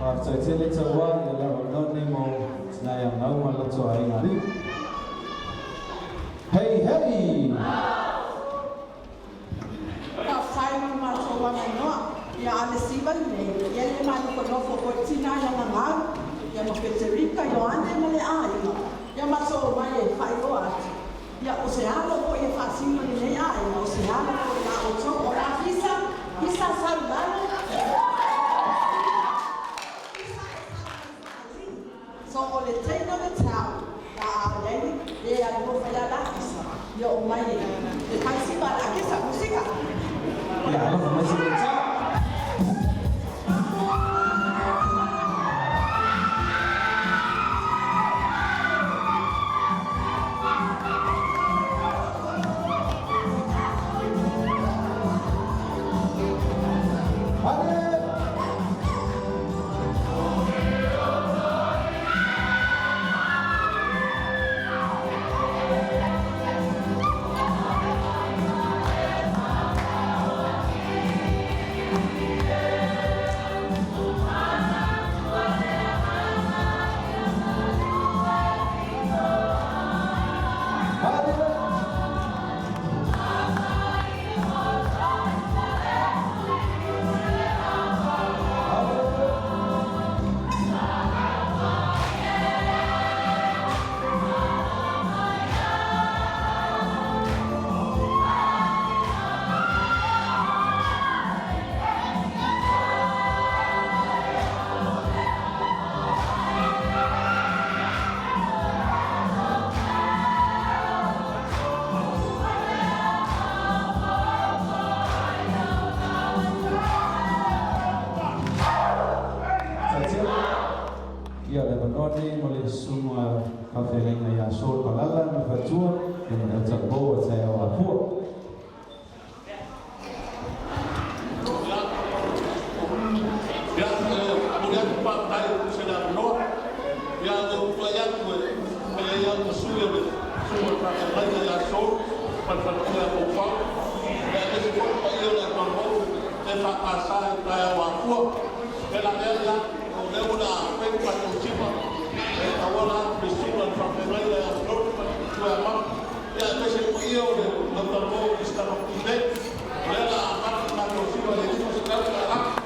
[SPEAKER 14] Faafetai tele Tauā ia lau noni mo tina ia gau ma le latou aiga alii. Hei hei!
[SPEAKER 16] Faafetai mo le matou avanoa. Ia a le siva lenei, ia le manofonofo foi tina ia Gagau, ia ma Feterika, Ioane ma le aiga, ia matou omai e faailoa atu. Ia o se alo foi e faasino i lenei aiga, o se alo foi a outou. O la Fisa, Fisa sau i lalo. Fisa e sau mai Faasalii. So o le teina o le tau, la a iai le alofa ia la Fisa, ia omai e fai siva a le akesa musika.
[SPEAKER 14] Ia alofa mai se tau. Hale! Ia le avanoa lenei mo le Susuga Faafeagaiga ia Saul Palala ma le faletua, ia ma le autalavou o taeao afua.
[SPEAKER 15] Ia, e momoli atu le faafetai e tusa i le avanoa. Ia, ua ou tulai atu e fai ai au ma sui o le Susuga i le Faafeagaiga ia Saul ma le faletua ia Poupau, ia aemaise foi le paia o le Autalavou EFKS i le taeao afua. E la ea, ia, o lea ua le a fai le tatou siva e tauala atu i le Susuga i le Faafeagaiga ia Saul ma le faletua ia Mapu, ia aemaise le paia o le Autalavou o Mr. Maputine. O lea o le a avatu le tatou siva i le $500.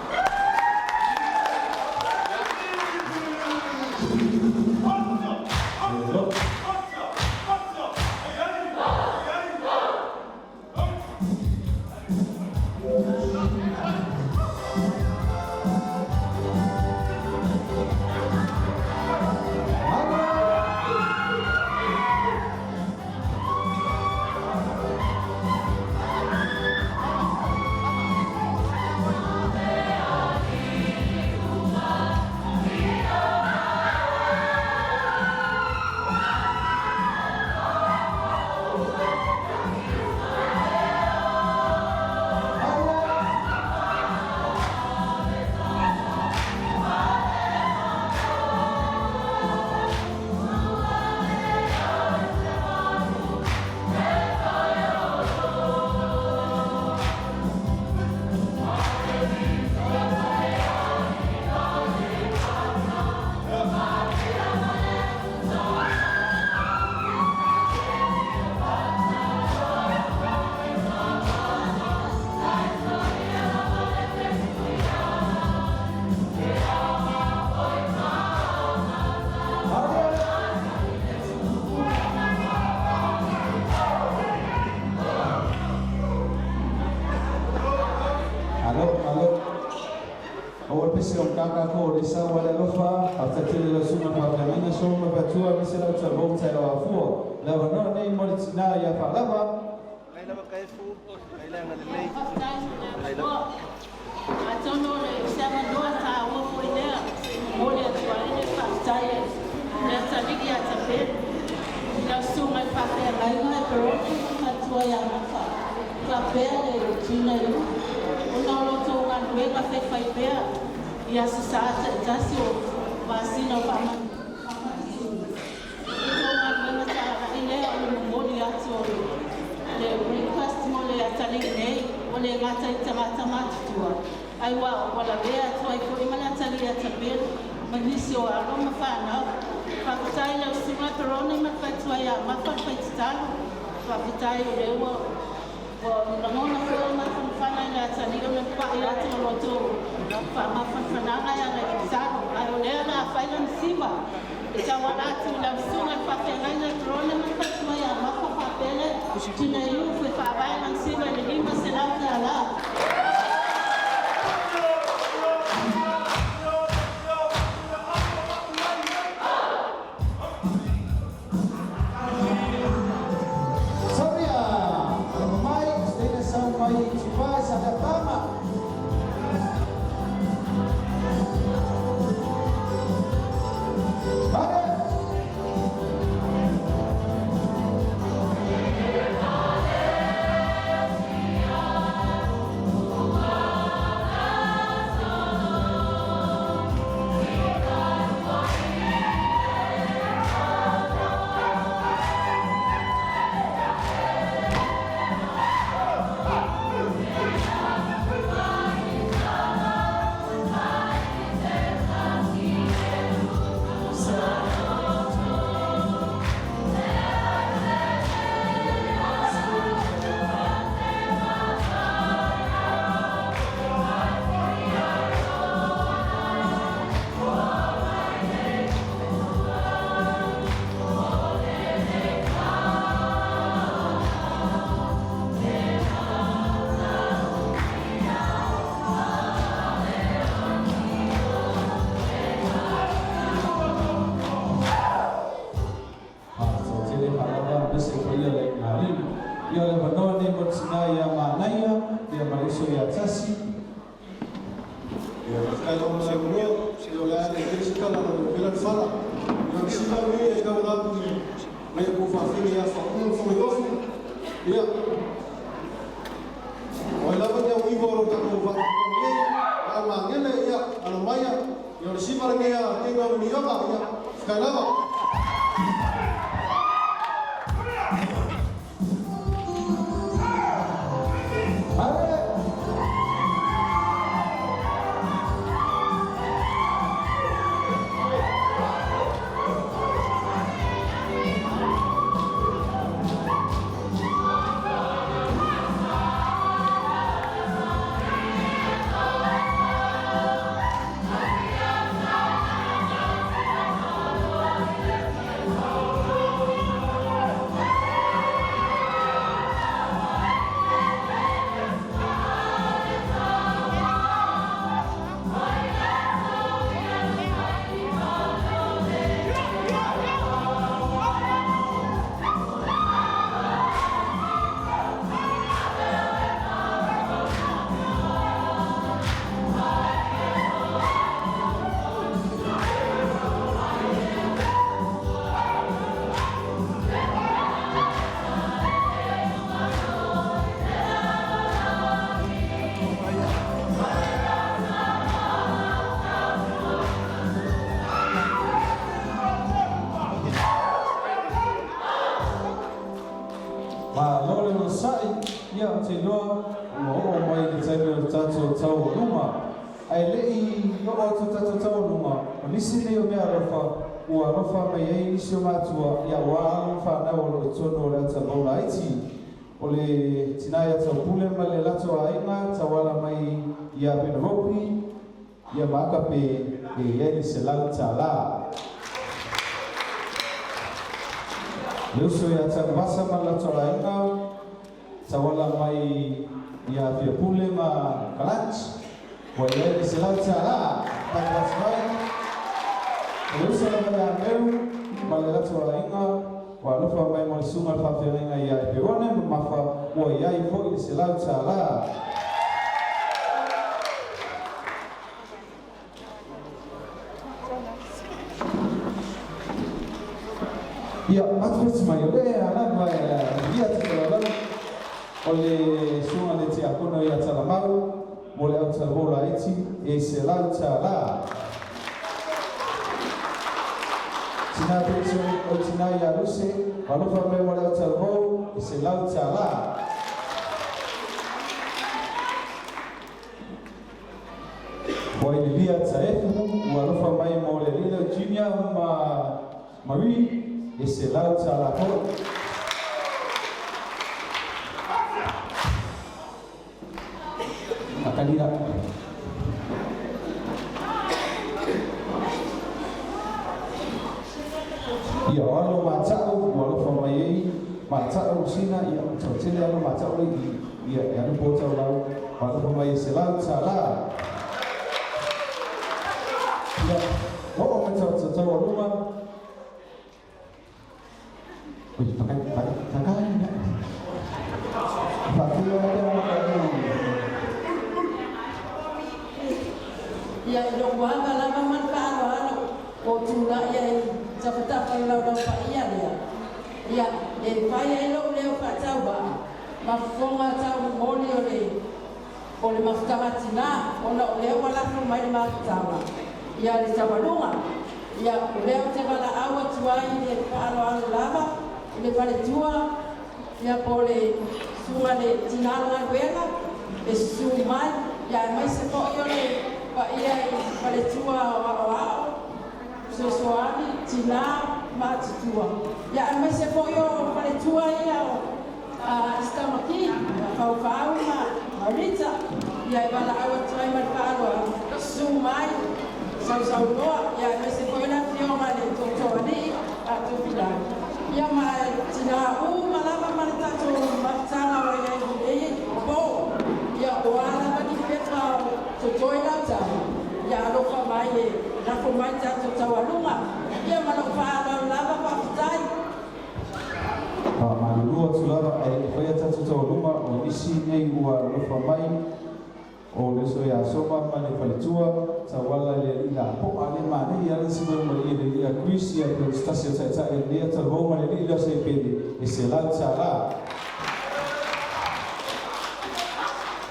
[SPEAKER 14] Alo, malo. Aua le pese o le kākākou o le sau a le alofa, faafetai tele i lau susuga i le faafeagaiga Saul ma le faletua aemaise lau talavou taeao afua. Le avanoa lenei mo le tinā ia Faalava.
[SPEAKER 16] Faafetai mo le avanoa. Atonu o le se avanoa taua foi lea se i momoli atu ai le faafetai a le atalii ia Tapelu i lau susuga i le faafeagaiga e Peroni ma le faletua ia Mafa faapea le Gina Yu ona o lo outou galuega faifaipea i Aso Sa taitasi o masina o faamatuina. O le tou galuega talai lea o le momoli atu o le request mo le atalii nei, ua le gata i tagata matutua, ai ua ua lavea atu ai foi ma le atalii a Tapelu ma nisi o alo ma fanau. Faafetai i lau Susuga Peroni ma le faletua ia Mafa le faitatalo. Faafetai o lea ua ua lagona foi le mafanafana i le atalii o le pai atu o lo outou faamafanafanaga e ala i le tatalo. Ae o lea o le a fai lana siva e tauala atu i lau susuga i le faafeagaiga i Peroni ma le faletua ia Mafa faapea le Tineiu e faavae lana siva i le $500.
[SPEAKER 14] Sauria, alama mai, Stena sau mai i Tipa i Saleapaga. Vale! Faafetai tele Faalava aemaise le paia o le Aiga Alii. Ia o le avanoa lenei mo le tina ia Manaia ia ma le uso ia Tasi.
[SPEAKER 7] Ia, faafetai lava mo le avanoa. O le a le tele se tala lau Afioga. fala. Ia o le sila lenei e tauala atu i nai o tou faafine ia Faaupu ma Fagaitofu. Ia, o ai lava ni auiva o lo tatou faatautaga nei, le au magele, ia, alo maia, ia o le siva lenei a teiga o le miliona, ia, faafetai lava.
[SPEAKER 14] Malo le onosai, ia ou te iloa ua oo mai le taimi o le tatou taualuga. Ae le i oo atu le tatou taualuga, o nisi nei o mea alofa ua alofa mai ai nisi o matua ia aua alo ma fanau o lo o i totonu o le autalavou laiti. O le tina ia Taupule ma le latou aiga tauala mai ia Penelope ia ma Akape e i ai le $100. Le uso ia Tanuvasa ma le latou aiga tauala mai ia Fiapule ma Kalanch ua i ai le $100. Tanuvasa mai. O le uso lava ia Meru ma le latou aiga ua alofa mai mo le susuga i le faafeagaiga ia Epeone ma Mafa ua i ai foi le $100. Ia, matimati mai, o lea lava e vivia atu talalala o le susuga i le tiakono ia Talamau mo le autalavou laiti e $100. Tina Benson o tina ia Luse, alofa mai mo le autalavou e $100. Ua i Lilia Taefu, ua alofa mai mo le Lilo Junior ma Marie e $100 foi. Makalira. Ia, o alo mata'u ua alofa mai ai mata'u sina ia tautele alo mata'u le i ia e alu po taulau ua alofa mai e $100. Ia, oo mai tau taualuga. Ui, pakai, pakai, pakai. Faafia le ma
[SPEAKER 16] Ia i lou ava lava ma le faaaloalo o tula'i ai tafatafa le laulau paia lea. Ia e fai ai lou leo faatauva'a ma fofoga taumomoli o le o le mafutaga tinā ona o lea ua lafo mai le mafutaga ia le taualuga. Ia o lea ou te valaau atu ai i le faaaloalo lava i le faletua ia po o le susuga le tinā galuega e susū mai ia aemaise fo'i o le paia i faletua o aoao fesoasoani tinā ma atutua ia aemaise fo'i o faletua ia o Istamaki, Faufau ma Marita, ia e valaau atu ai ma le faaaloalo, susu mai, sausaunoa, ia aemaise foi le afioga i le Tootooalii a Tofilau. Ia ma tinā uma lava ma le tatou mafutaga o i ai lenei po, ia o a lava ni pepa o totoe lau tau, ia alofa mai e lafo mai tatou taualuga. Ia ma lou faaaloalo lava faafetai.
[SPEAKER 14] Faamalulu atu lava ae le i faia tatou taualuga o nisi nei ua alofa mai o le uso ia Soma ma le faletua tauala i le alii lapo'a le manei ala si mai ma le ia Greece ia pe o se tasi o ta'ita'i lenei talavou ma le alii lea o Saipeni e selau tālā.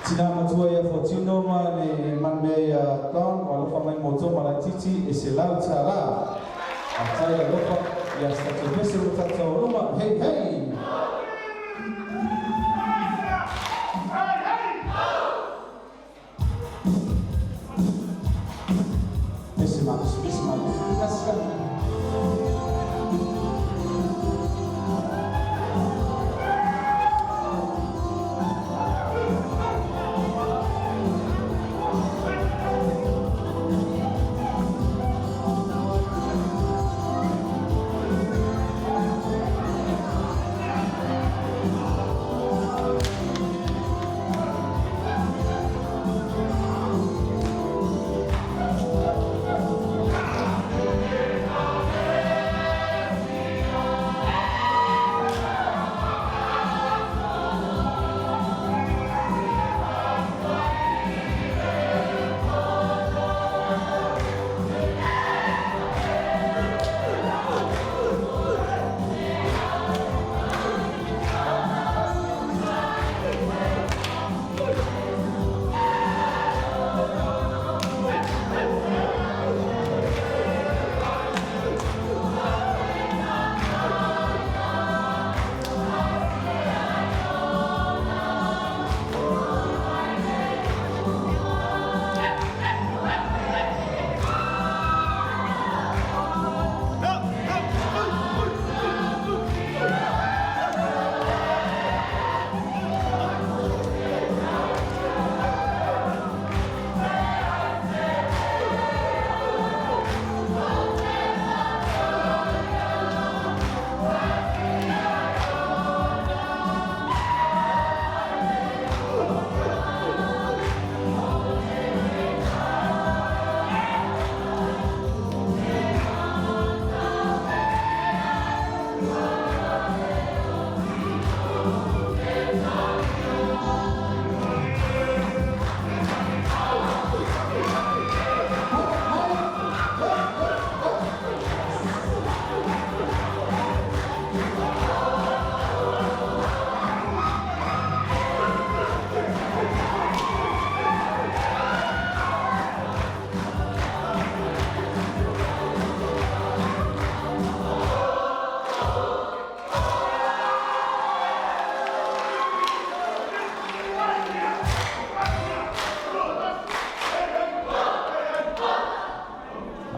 [SPEAKER 14] Tina matua ia Fortino ma le manumea ia Don o alofa mai mo ma laititi e selau tālā. Faafetai le alofa ia se tatou pese ma tatou luma. Hei hei! Pese malosi, pese malosi. Kasi kasi.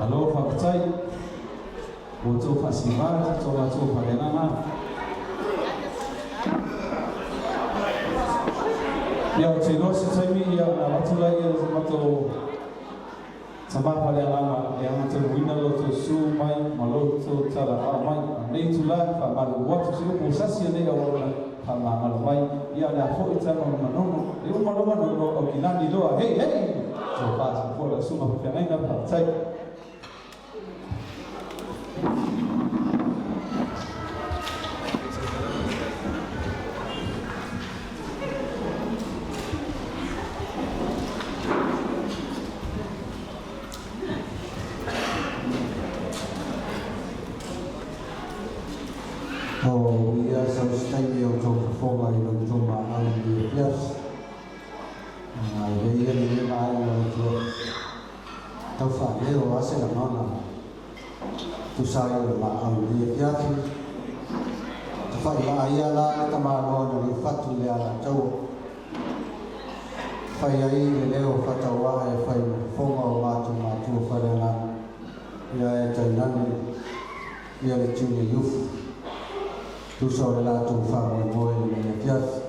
[SPEAKER 14] Alo faafetai ua outou faasivā le tatou matua faaleagaga. Ia ou te iloa se taimi ia ona avatu laia le matou tamā faaleagaga e agataluina lo outou su mai ma lo outou talaao mai. A o lenei itulā e faamalulu atu se upu o sasi o nei auauna faamagalo mai. Ia o le a fo'i tama ma Manono e uma loa Manono aukilani loa. Hei hei! Tofa soifua lau susuga faafeagaiga faafetai.
[SPEAKER 10] O ia sau se taimi o tou fofoga i lo outou maau i le afiafi. Ai lea ia le vaai o le Atua. Tau faaleo a se lagona tusa ai o le maau i le afiafi. Tafai vaa ia la le tamaloa na liufatu i le alataua. Fai ai le leo faatauae e fai ma fofoga o matou matua faleagaga ia e tainane ia le tiune iufu. Tusa o le latou faamoemoe i lenei afiafi.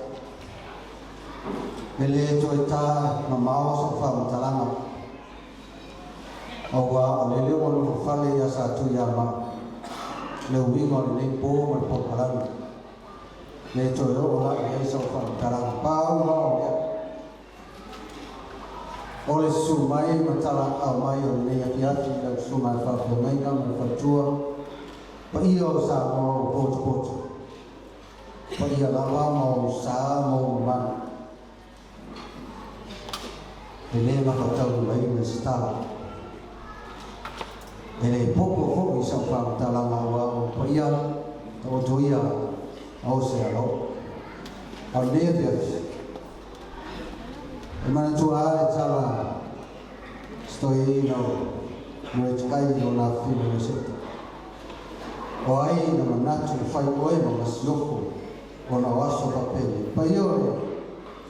[SPEAKER 10] E le toe ta mamao sau faamatalaga, auā o lele ua nofo fale ia Satuiamaa le uiga o lenei po ma le polokalame. Le toe oo la i ai sau faamatalaga pau lava o lea. O le susu mai ma talaau mai o lenei afiafi i lau susuga e faafeagaiga ma le faletua paia o Samoa ua potopoto. Paia lava ma ou sa ma ou mamalu. E le gafataulimaina se tala. E le popo fo'i sau faamatalaga auā o paia taotoia ao se alo. A o lenei afiafi, e manatua a le tala setoiaina o Moetukai o na fili o seta. O ai na manatu fai oe ma masiofo ona o aso fapele. Paia o le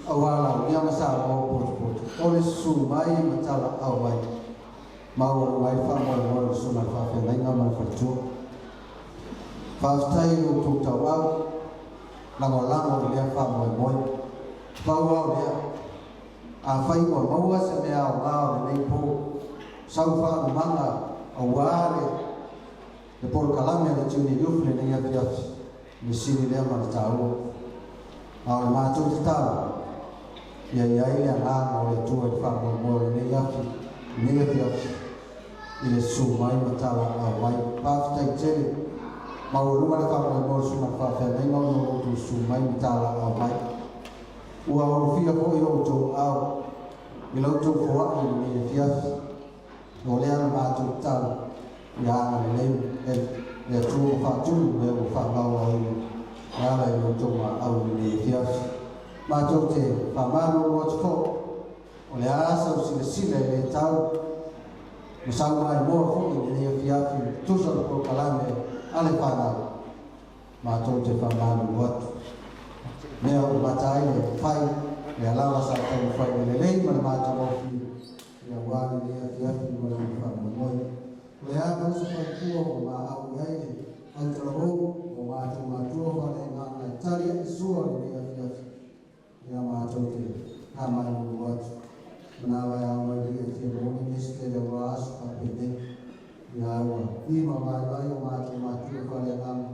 [SPEAKER 10] auala o ia ma sa o potopoto. O le susu mai ma tala au mai. Maua mai faamoemoe o le susuga le faafeagaiga ma le faletua. Faafetai i lo outou tauau lagolago i lea faamoemoe. Pau au lea. Afai ua maua se mea aogā o lenei pō. Sau faalumaga auā le polokalame a le Tuni Youth lenei afiafi. Le sili lea ma le tāua. A o le matou tatalo, ia i ai le agaga o le Atua i le faamoemoe o lenei afi, lenei afiafi, i le susu mai ma tala au mai. Faafetai tele. Maualuga le faamoemoe o le susuga le faafeagaiga ona o lo outou susu mai ma tala au mai. Ua olofia fo'i o outou ao i la outou foa'i i lenei afiafi. O lea na matou tatalo ia agalelei le Atua ma faatumu mea ua faamaoaoina e ala i lo outou maau i lenei afiafi. Matou te faamalulu atu fo'i, o le a sau silasila i le tau ma sau maimoa fo'i i lenei afiafi tusa o le polokalame a le fanau. Matou te faamalulu atu. Mea ua mata ai le fai le alaga sa taumafai le lelei ma le matagofie ia auā lenei afiafi ma lona faamoemoe. O le a mau se faletua ua maau i ai le autalavou o matou matua faaleagaga e tali a'i sua lenei afiafi. Ia matou te faamalulu atu. Manava e ao mai li'i e fia momoli nisi tele auā aso faapenei. Ia ua ima vaivai o matou matua faaleagaga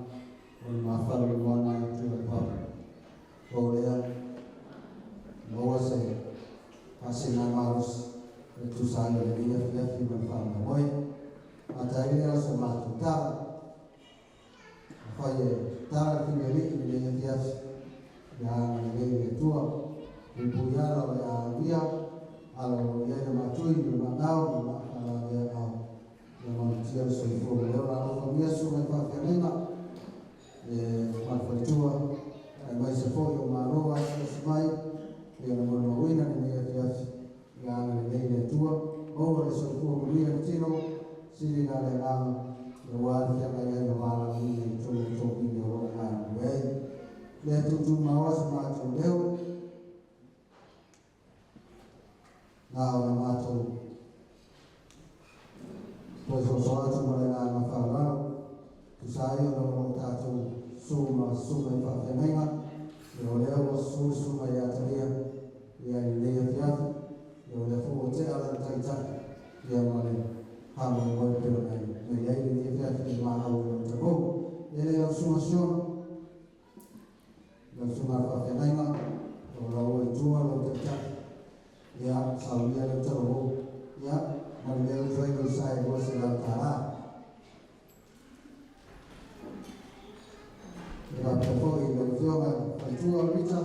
[SPEAKER 10] o le mafalu i moana e atua le papa. O lea, maua se faasina malosi e tusa ai o lenei afiafi ma le faamoemoe. Mata ai lea o se matou tala. Afai e tala le filialii i lenei afiafi, ia agalelei le Atua. Puipui ala o le a aluia, ala o lo o i ai le matui ma le maagao ma le maafaalavea ao. Ia malutia le soifua ma le ola alofagia susuga i faafeagaiga e ma le faletua aemaise fo'i o malo asiasi mai ia na molimauina lenei afiafi. Ia agalelei le Atua. Maua le soifua manuia le tino, sili la le agaga, auā le feagai ai ma valaauina i totonu o tofili o lo o galulue ai. Lea tuutuumaoa se matou leo, na ona matou toe soasoa atu ma le agaga faaaloalo, tusa ai ona o lo o tatou susu ma susuga i faafeagaiga, ia o lea ua susu le susuga ia Talia ia i lenei afiafi, ia o lea foi ua tea lana taitai ia ma le faamoemoe pei ona i ai lenei afiafi i le maau o lau tavou. E le lau susuga Sion, lau susuga le faafeagaiga, o lau i tua lau taitai, ia saunia lau talavou, ia ma le mea ua fai lau sa e $200. E faapea foi i lau afioga faletua o Rita,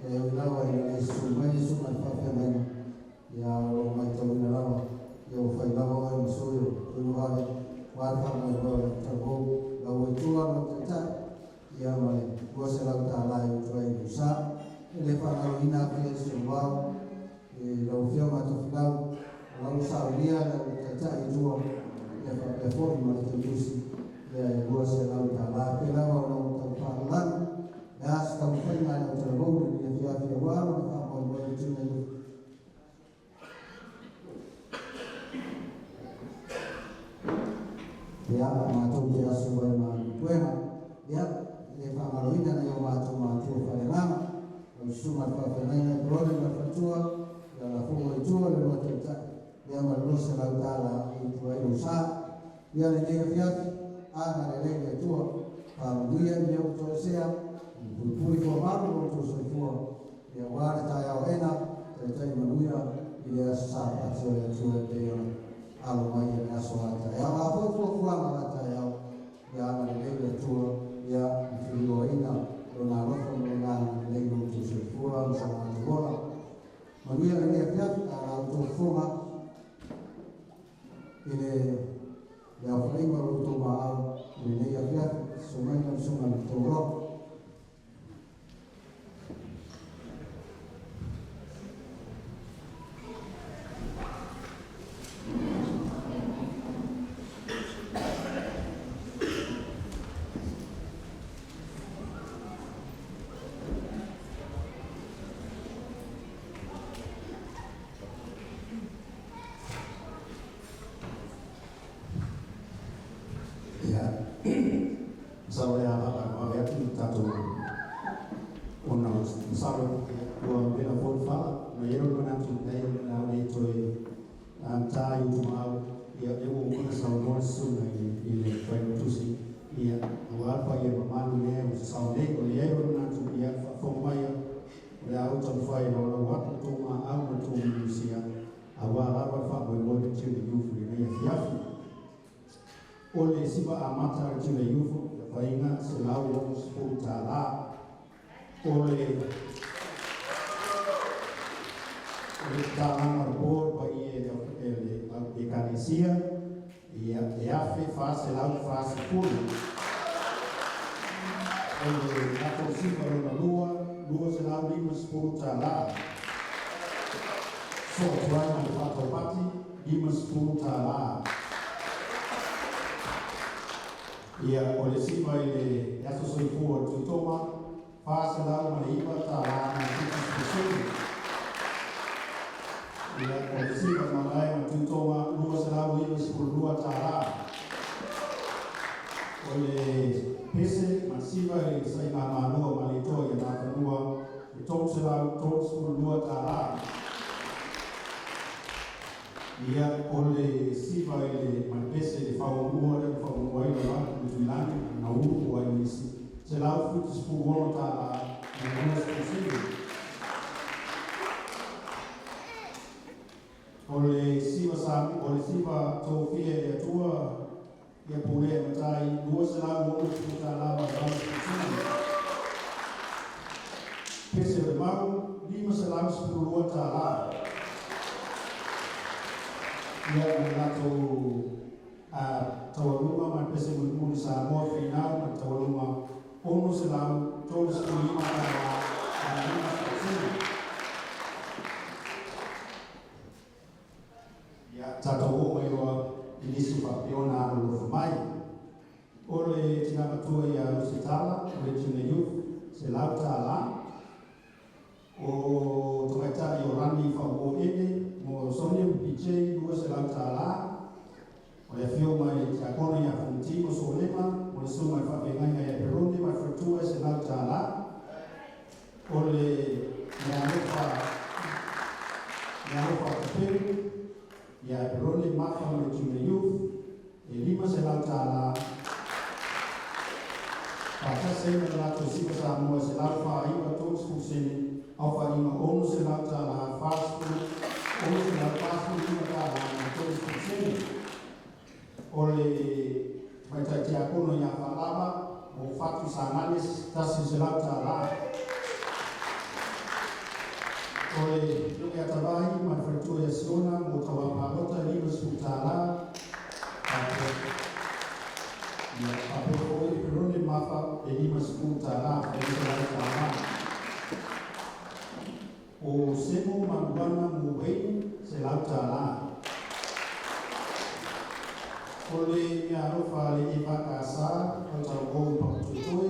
[SPEAKER 10] e ui lava ina le susu mai le susuga le faafeagaiga, ia o lo o matauina lava, ia ua fai lava oe ma sui o Tuinovave, ua le faamoemoe o lau talavou, lau i tua lau taitai, ia ma le $200 e utu ai i lou sa. E le faagaloina afia i si ou vao, i lau afioga Tofilau, o lau saunia lau taitai i tua, ia faapea foi ma le tautusi, ia e $200. Pe lava o lau taufaalalanu, le a se taumafaiga a lau talavou lenei afiafi auā lona faamoemoe i le tino i Ia, matou te asu ai ma puega. Ia, e le faagaloina nai o matou matua faaleagaga, lau susuga le faafeagaiga e Perone ma le faletua, ia la foi i tua le lua taitai, ia ma le $200 e utu ai lou sa. Ia lenei afiafi, agalelei le Atua, faamanuia i mea ua toesea, puipui fuamalu lo outou soifua, ia auā le taeao aena, taitai manuia i le aso Sapati o le Atua e pei ona alo mai e le aso a taeao. A foi fuafuaga a taeao, ia agalelei le Atua, ia ma filioaina lona alofa ma lona agalelei lo outou soifua ma so matou ola. Manuia lenei afiafi, a la outou fofoga i le Ia, masalo le a faalagavave atu le tatou ona masalo ua vela foi le fala na iai o le manatu lenei o le a le toe ta i utumaau. Ia lea ua uma ona saunoa le susuga i le failautusi ia aua le paia mamalu lea ua sasao nei. O le iai o le manatu ia faafofoga mai o le a ou taumafai e laulau atu le tou maau ma le tou minusia aua lava le faamoemoe le Tuna Youth i lenei afiafi. O le siva amata a le Tuna Youth le faiga $160. O le tatalaga o le board paia e le ekalesia ia e $1,440. O le latou siva lona lua $250. Soo atu ai ma le faataupati $50. Ia o le siva i le aso soifua o le Tuitoga $409 ma le 70 sene. Ia o le siva malae ma Tuitoga $292. O le pese ma le siva i le saigamalo ma le toa ia Nafanua e $332. Ia o le siva i le ma le pese i le fauamua lea na fauamua ai le atu le Tuilagi na ulu po ai nisi $176 ma le 20 sene. O le siva sa o le siva tofia i le Atua ia pulea e matai $260 ma le 80 sene. Pese o le mau $512. Ia ma le latou taualuga ma le pese mulimuli Samoa finau ma le taualuga $635 ma le 50 sene. Ia tatou oo mai loa i nisi faapea ona alolofa mai. O le tina matua ia Lusitala o le Tuna Youth $100. O tamaitai o Lani Fauo Ene mo Sonia PJ $200. O le afioga i le tiakono ia Fonoti mo Solema mo le susuga i le faafeagaiga ia Perone ma le faletua $100. O le meaalofa tapelu ia Perone Mafa mo le Tuna Youth e $500. Faatasi ai ma le latou siva Samoa $409.30 aofaiga $600 40 $645 ma 30 sene. O le tamaitai tiakono ia Faalava mo Fatu Sagale $100. O le afioga ia Tavai ma le faletua ia Siona mo Tauapalota $50. Ia faapea foi le Perone Mafa e $50 $100. O Semo Maluana mo Wayne $100. O le meaalofa le Eva Kasa o taugou i Papatoetoe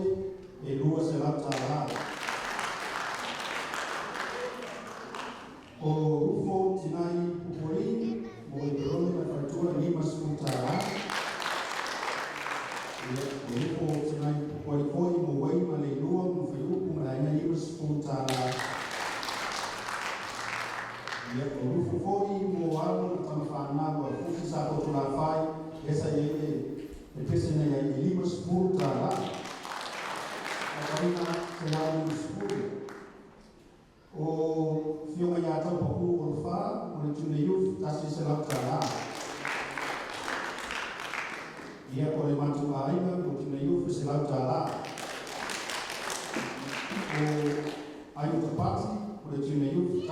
[SPEAKER 10] e $200. O Rufo Tinai Pupoli mo le Perone ma le faletua $50. Ia o Rufo Tinai Pupoli foi mo Wayne ma le Ilua mo Faiupu ma le aiga $50. Ia o Rufo foi mo alo ma tamafanau a Fusi sa Totolafai e sa iai le pese na iai e $50. Aofaiga $150. O fioga ia Taupapu o le fa o le Tuna Youth $100. Ia o le matou aiga mo Tuna Youth $100. O Aiutapati o le Tuna Youth $100.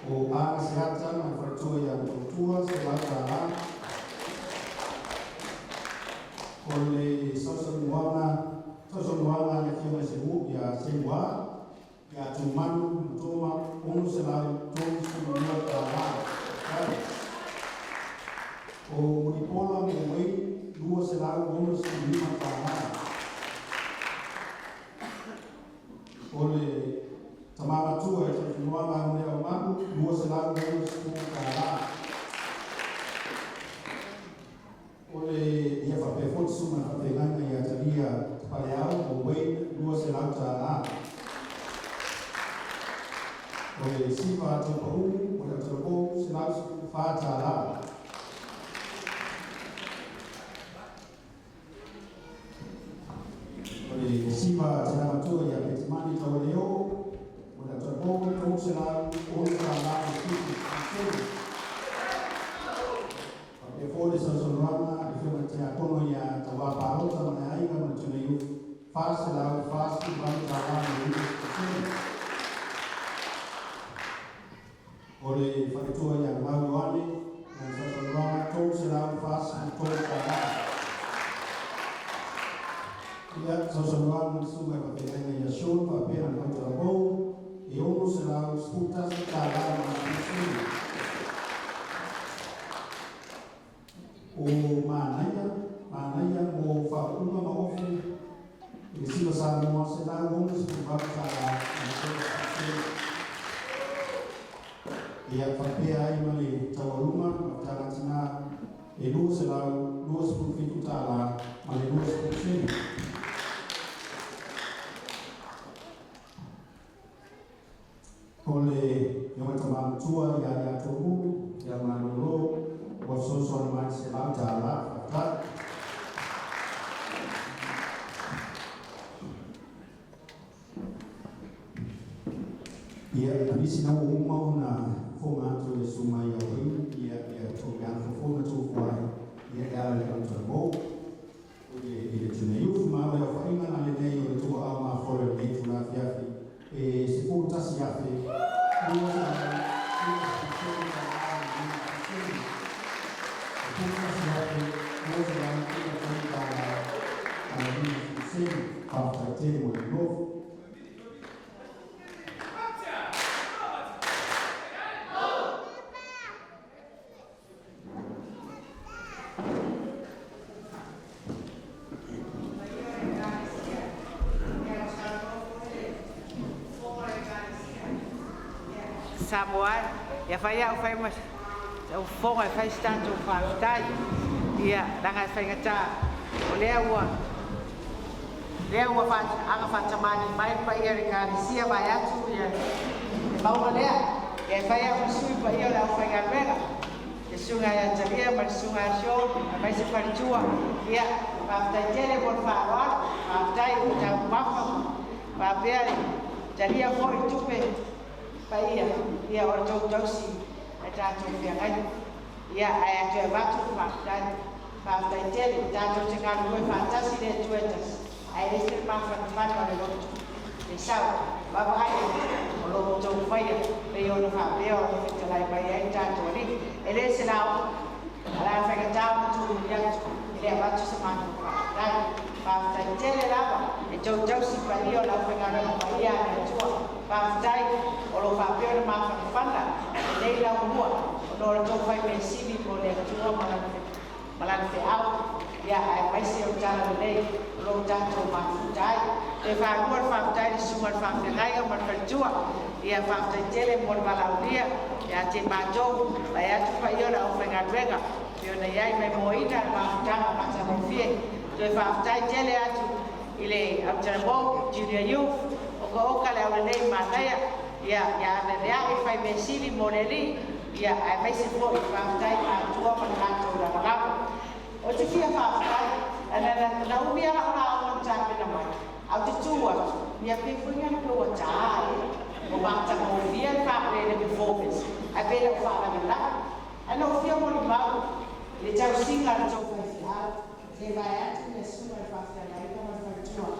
[SPEAKER 10] O Aga Seata ma le faletua ia Motootua $100. O le sausanuaga le afioga i Semu ia Semua ia Tumanu ma Toma $632. O Mulipola mo Wayne $265. O le tamamatua e tautunuaga mo le aumalu $260.
[SPEAKER 15] Faapea foi le susuga i le faafeagaiga ia Talia Paleau o Wayne $200. O le siva a Taupa'u mo le autalavou $114. O le siva a Tina Matua ia Petimani Taualeō mo le autalavou $306.70. Faapea foi le sausaunoaga a le Afioga i le Tiakono ia Tauā Palota ma le aiga ma le Junior Youth $448.50. O le faletua ia Mau Ioane ma le sausaunoaga $343. Ia, sausaunoaga le susuga i faafeagaiga ia Sean faapea le autalavou e $611.50. O Manaia, Manaia mo faauuga ma ofu i le siva Samoa $168.30. Ia, faapea ai ma le taualuga ma tagatina e $227.20. O le Ioga Tamamatua ia ia Tōmulu, ia Malolo, ua fesoasoani mai $100. Faafetai. Ia, nisi na ua uma ona fofoga atu e le susuga ia Wayne, ia ia tou le alofofo na tuufua ai, ia e ala i le autalavou i le Junior Youth ma o le aofaiga na lenei o le tuaau mafoe o lenei itula afiafi e $11,293.50. $11,293.50. Faafetai tele mo le nofo.
[SPEAKER 13] Samoa ia fai au fai ma au fofoga e fai se tatou faafetai ia leaga e faigata o lea ua lea ua aga faatamani mai le paia o le Ekalesia vaeatu ia le mauga lea ia e fai au ma sui paia o le aufaigaluega le susuga ia Talia ma le susuga ia Sean aemaise faletua ia faafetai tele mo le faaaloalo faafetai ua taumamafa ma faapea le talia foi i tupe paia ia o le tou tausi e tatou feagai ia ae a toe avatu le faafetai faafetai tele tatou te galulue faatasi le Atua e tasi ae ese le mafanafana o le loto e sau vaavaai o lo outou faia pei ona faapea ona fetalai mai ai le tatou Alii e le se lauga a le a faigata ona tumuli atu e le avatu se matou faafetai faafetai tele lava e tou tausi paia o le aufaigaluega paia a le Atua faafetai o lo faapea ona mafanafana lenei laumua ona o le tou fai mea sili mo le Atua ma lana feau ia aemaise o le tala lelei o lo tatou mafuta ai. Toe faalua le faafetai i le susuga i le faafeagaiga ma le faletua ia faafetai tele mo le valaaulia ia te matou vaeatu paia o le aufaigaluega pei ona i ai maimoaina le mafutaga matagofie. Toe faafetai tele atu i le autalavou Junior Youth okaoka le aulelei manaia ia ia aneanea'i fai mea sili mo le Alii ia aemaise foi faafetai matua ma le matou lagolago. O te fia faafetai ana na umi ala o lauga na tapena mai ae ou te tu atu ia pei foi ni ana pe ua tā e ua matagofie le le performance ae pei lau faalavelave ae na ou fia molimau i le tausiga a le tou faifeau le vaeatu le susuga i le faafeagaiga ma le faletua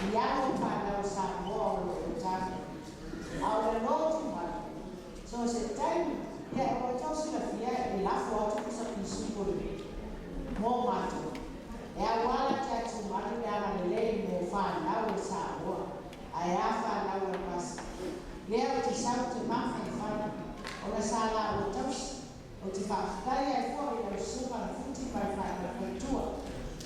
[SPEAKER 13] i alo o fanau Samoa o lo o tatou a o le lotu mai so se taimi ia e ua tau silafia e lafo atu pusa pisupo lenei mo matou e auala te atugalu le agalelei mo fanau o Samoa ae a fanau a le Pasefika lea ou te sau ou te mafanafana ona sa laua tausi ou te faafetai ai foi i lau susuga na futi ma le faletua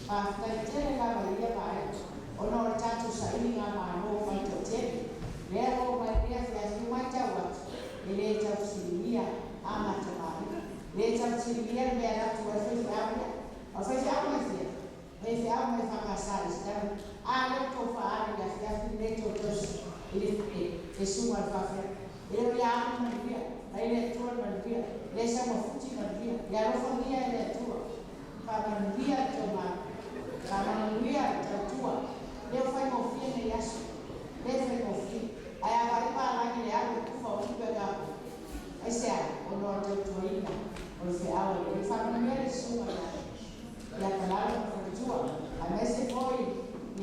[SPEAKER 13] faafetai tele lava i ia vaega ona o le tatou sailiga malo faitoatele lea ua oo mai nei afiafi ua matau atu e le taufesiligia a matamaliu le taufesiligia le mea e alu atu ai le faifeau lea. O le faifeau mai fia? faifeau mai EFKS i lesitala. A lea ua tou faaali i le afiafi lenei tou tausi i le le susuga i le faafeagaiga. E le o ia au le manuia, mai le Atua le manuia, lea e sau ma futi manuia. Ia alofagia e le Atua, faamanuia le tou malo, faamanuia le tautua. E le o faigofie nei aso, le faigofie. Ae a vaai palagi i le alu e tufa o tupe a tatou, aisea? Ona o le tautuaina o le feau a le Alii. Faamanuia le susuga ia ia Kalalo ma le faletua, aemaise foi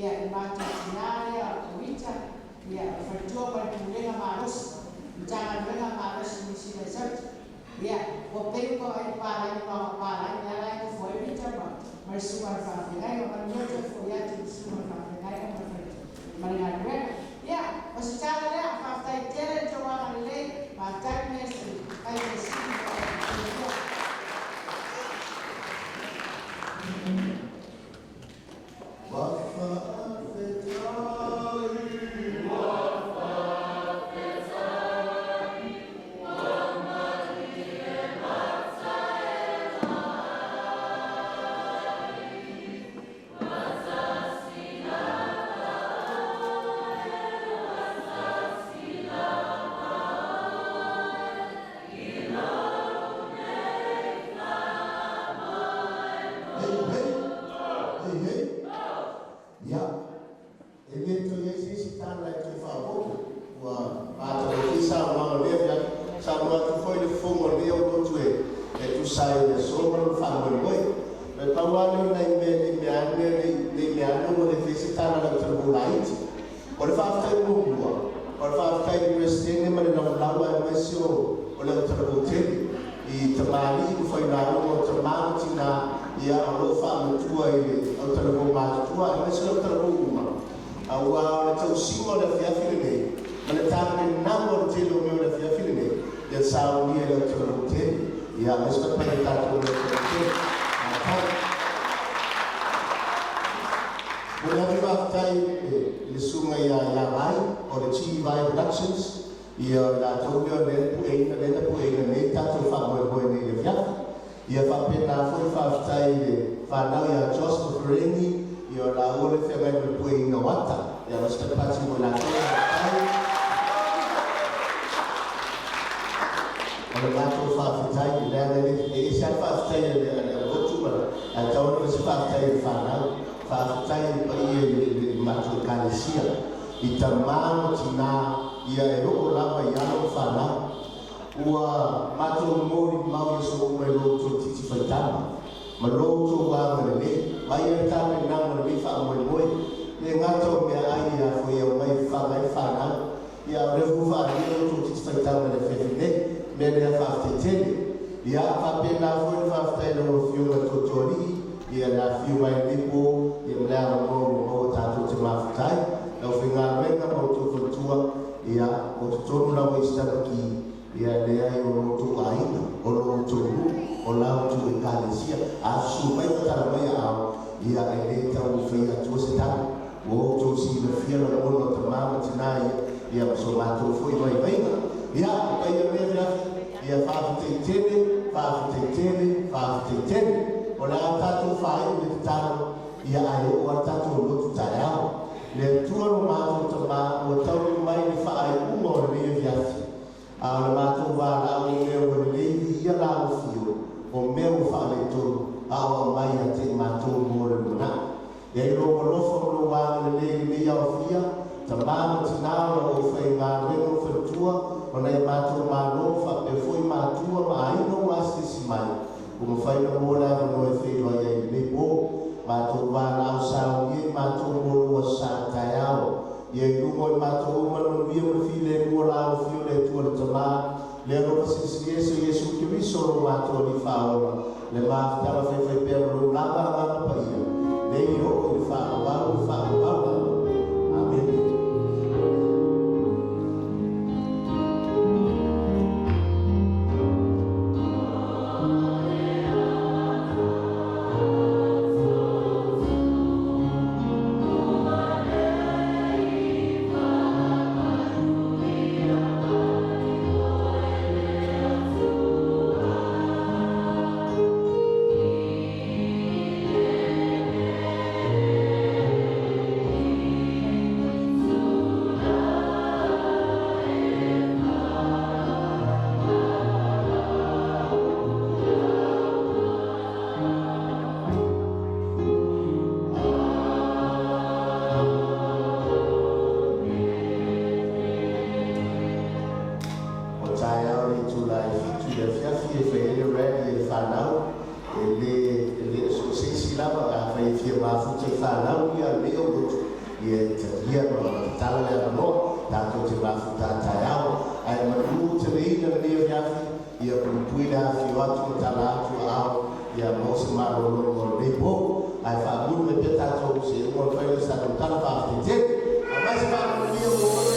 [SPEAKER 13] ia le matou tina lea o Rita, ia le faletua ma le Pulega malosi, Matagaluega malosi Niu Sila i Saute. Ia, ua pei ua vaai le palagi ma palagi lea la e nofo ai Rita ma ma le susuga i le faafeagaiga. Manuia toe foi atu i le susuga i le faafeagaiga ma le faletua ma le galuega. Ia, o se tala lea, faafetai tele i le tou agalelei, faafetai le mea fai mea sili ma le soifua.
[SPEAKER 11] Hei, hei! Hei, hei! Ia, e le toe i ai se isi tala e toe faaopoopo, ua matagofie saunoaga o lenei afiafi. Saunoa atu foi le fofoga o lenei aulotu e tusa ai o le aso ma lona faamoemoe. E pau lava lea o nai mea ne i meaane ne i meaane ua le faia se tala a le autalavou laiti. O le faafetai muamua, o le faafetai i le Peresetene ma le laulau aemaise o le autalavou tele i tamalii ma failauga o tama ma tina ia o lo o faamatua i le autalavou matutua aemaise o le autalavou uma, aua o le tausiga o le afiafi lenei ma le tapenaga o le tele o mea o le afiafi lenei ia saunia i le autalavou tele ia aemaise foi le tatou le autalavou tele. Faafetai. Momoli atu le faafetai i le susuga ia Vai o le T-Vai Productions, ia o i latou lea o lea na pueina, lea na pueina nei le tatou faamoemoe nei i le afiafi. Ia faapena foi le faafetai i le fanau ia Josh ma Fereni, ia o laua lea e feagai ma le pueina o ata, ia ma se patipati mo i latou. Faafetai. O le matou faafetai, leaga e le, e ese lava le faafetai a le, a le aulotu ma le, ae tatau ona fai se faafetai a le fanau. Faafetai i le paia i le, i le matou Ekalesia, i tama ma tina, ia e oo lava i alo ma fanau. Ua matou molimau i aso uma i lo outou titi faitama, ma lo outou agalelei, mai ai le tapenaga o lenei faamoemoe, le gata o meaai e afua i aumai e fafaga ai le fanau, Ia, o lea foi ua faaalia lo outou titi faitama i le afiafi nei. O le mea lea, faafetai tele. Ia, faapena foi le faafetai i lau Afioga i le Tootooalii, ia, na afio mai i lenei po, ia, ma le avanoa ua maua tatou te mafuta ai. Le aufaigaluega ma outou faletua, ia, o totonu lava i Sitapaki, ia, e leai o lo outou aiga, o lo outou nuu, o la outou Ekalesia. A susu mai ma tala mai aao, ia, e le tau faia atua se tala. Ua outou silafia lagona o tamā ma tinā ia, ia ma so matou foi vaivaiga. Ia, le paia o lenei afiafi, ia faafetai tele, faafetai tele, faafetai tele. O le a tatou faaiu i le tatalo, ia ae oo lava le tatou lotu taeao. Le Atua lo matou Tamā, ua taunuu mai le faaiuga o lenei afiafi, a o le matou valaau o mea ua lelei viia la afio, o mea ua faaletonu, a o aumai ia te i matou mo le lumanai. Ia i lou alofa ma lou agalelei i lenei aofia, tamā ma tinā o lau aufaigaluega ma faletua, o nai a matou malo faapea foi matua ma aiga ua asiasi mai, ua mafai ona maua le avanoa e feiloai ai i lenei po. Matou valaau saunia i matou mo lou Aso Sa taeao. Ia i luga o i matou uma le manuia ma le filemu o la alofia o le Atua le Tamā, le alofa silisili ese o Iesu Keriso lo matou Alii Faaola, le mafutaga faifaipea ma lou lava Agaga Paia, nei e oo i le faavavau ma le faavavau lava. Amene. Afai e fia mafuta i fanau ia lenei aulotu, ia e talia ma tatala le avanoa, tatou te mafuta a taeao. Ae manu teleina lenei afiafi, ia puipui le afifio atu ma tala atu aao, ia maua se malologa o lenei po. Ae faamuli mai pea tatou seiloga ona fai lea o se tatou tala faafetai tele. Aumai se faamanuia mo oe.